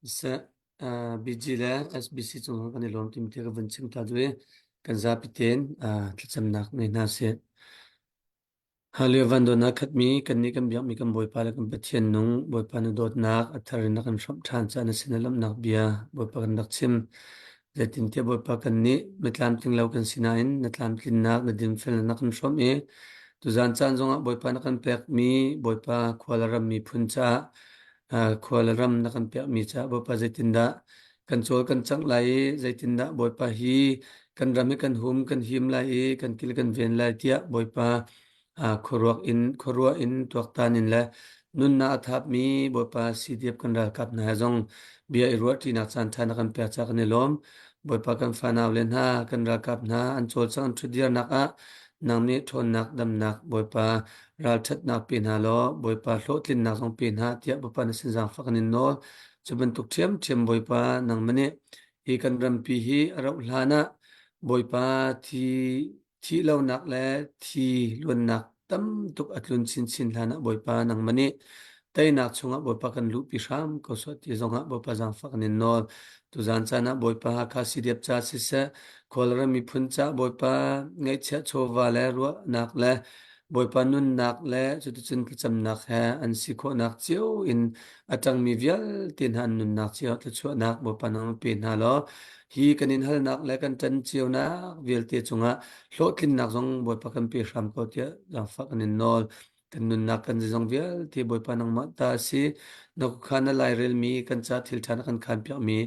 S1: Siseh, uh, BG le SBC cungah kan i lawm timi te ka vun chim ta duh i kan zapi tein uh, thlacamnak ngei hna sih. Hallelujah van khatmi kannih kan biakmi kan Bawipa le kan Pathian nung Bawipa na dawtnak a thar in na kan hrawmh ṭhan caah na sin ah lawmhnak bia Bawipa kan rak chim. Zeitintiah Bawipa kannih mitlamtling lo kan si nain na tlamtlinnak na dinfelnak na kan hrawmh i tuzan caan zongah Bawipa na kan pekmi Bawipa khua le ram miphun caah khua le ram na kan pekmi caah Bawipa zeitindah. Kan cawl kan cangh lai i zeitindah Bawipa hi kan ram hi kan hum kan him lai i kan kil kan ven lai tiah Bawipa khuaruak in khuaruah in tuaktan in le nunnak a thapmi Bawipa CDF kan ralkap hna he zong bia i ruahṭinak caan ṭha na kan pek caah kan i lawm. Bawipa kan fanau le hna kan ralkap hna an cawlcangh an ṭhutdirnak ah nang nih ṭhawnnak damnak Bawipa ralṭhatnak pe hna law Bawipa hlawhtlinnak zong pe hna tiah Bawipa na sin zaangfah kan in nawl. Cu bantuk ṭhiamṭhiam Bawipa nangmah nih hi kan rampi hi a rauh hlan ah Bawipa thi thih lonak le thi luannak tam tuk a tlun chinchin hlan ah Bawipa nangmah nih teinak chungah Bawipa kan luhpi hram ko sawh ti zongah Bawipa zaangfah kan in nawl. Tuzan caan ah Bawipa Hakha CDF ca siseh, Kawlram miphun ca Bawipa ngaihchiah chawva le ruahnak le Bawipa nunnak le cuticun thlacamnak he an si khawhnak cio in a ṭangmi vialte hna an nunnak cio thluachuahnak Bawipa nang pe hna law hi kan in halnak le kan ṭan cionak vialte cungah hlawhtlinnak zong Bawipa kan pe hram ko tiah zaangfah kan in nawl. Kan nunnak kan zeizong vialte Bawipa nangmah ta a si. Na kha na lairelmi kan ca thil ṭha na kan khanpiakmi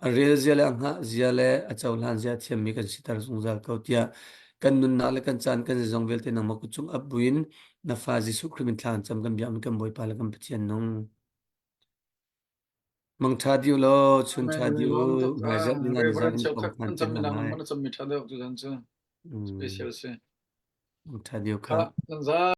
S1: a rel zia le a hngah zia le a cohlan zia a thiammi kan siter zungzal ko tiah kan nunnak le kan caan kan zeizong vialte nangmah kut cung ap buin na fa Jesuh Khrih min thla kan cam kan biakmi kan Bawipa le kan Pathian nung. Mangṭha dih u law chun ṭha dih u hmaizarh ni nga ni zan
S4: Reverend
S1: in
S4: cheukhat
S1: kong hman
S4: an
S1: te
S4: cam
S1: hna
S4: mi
S1: lai.
S4: nang man cam mi ṭha deuh tu zan cu special si.
S1: Mangṭha dih u kha.
S4: Kan za.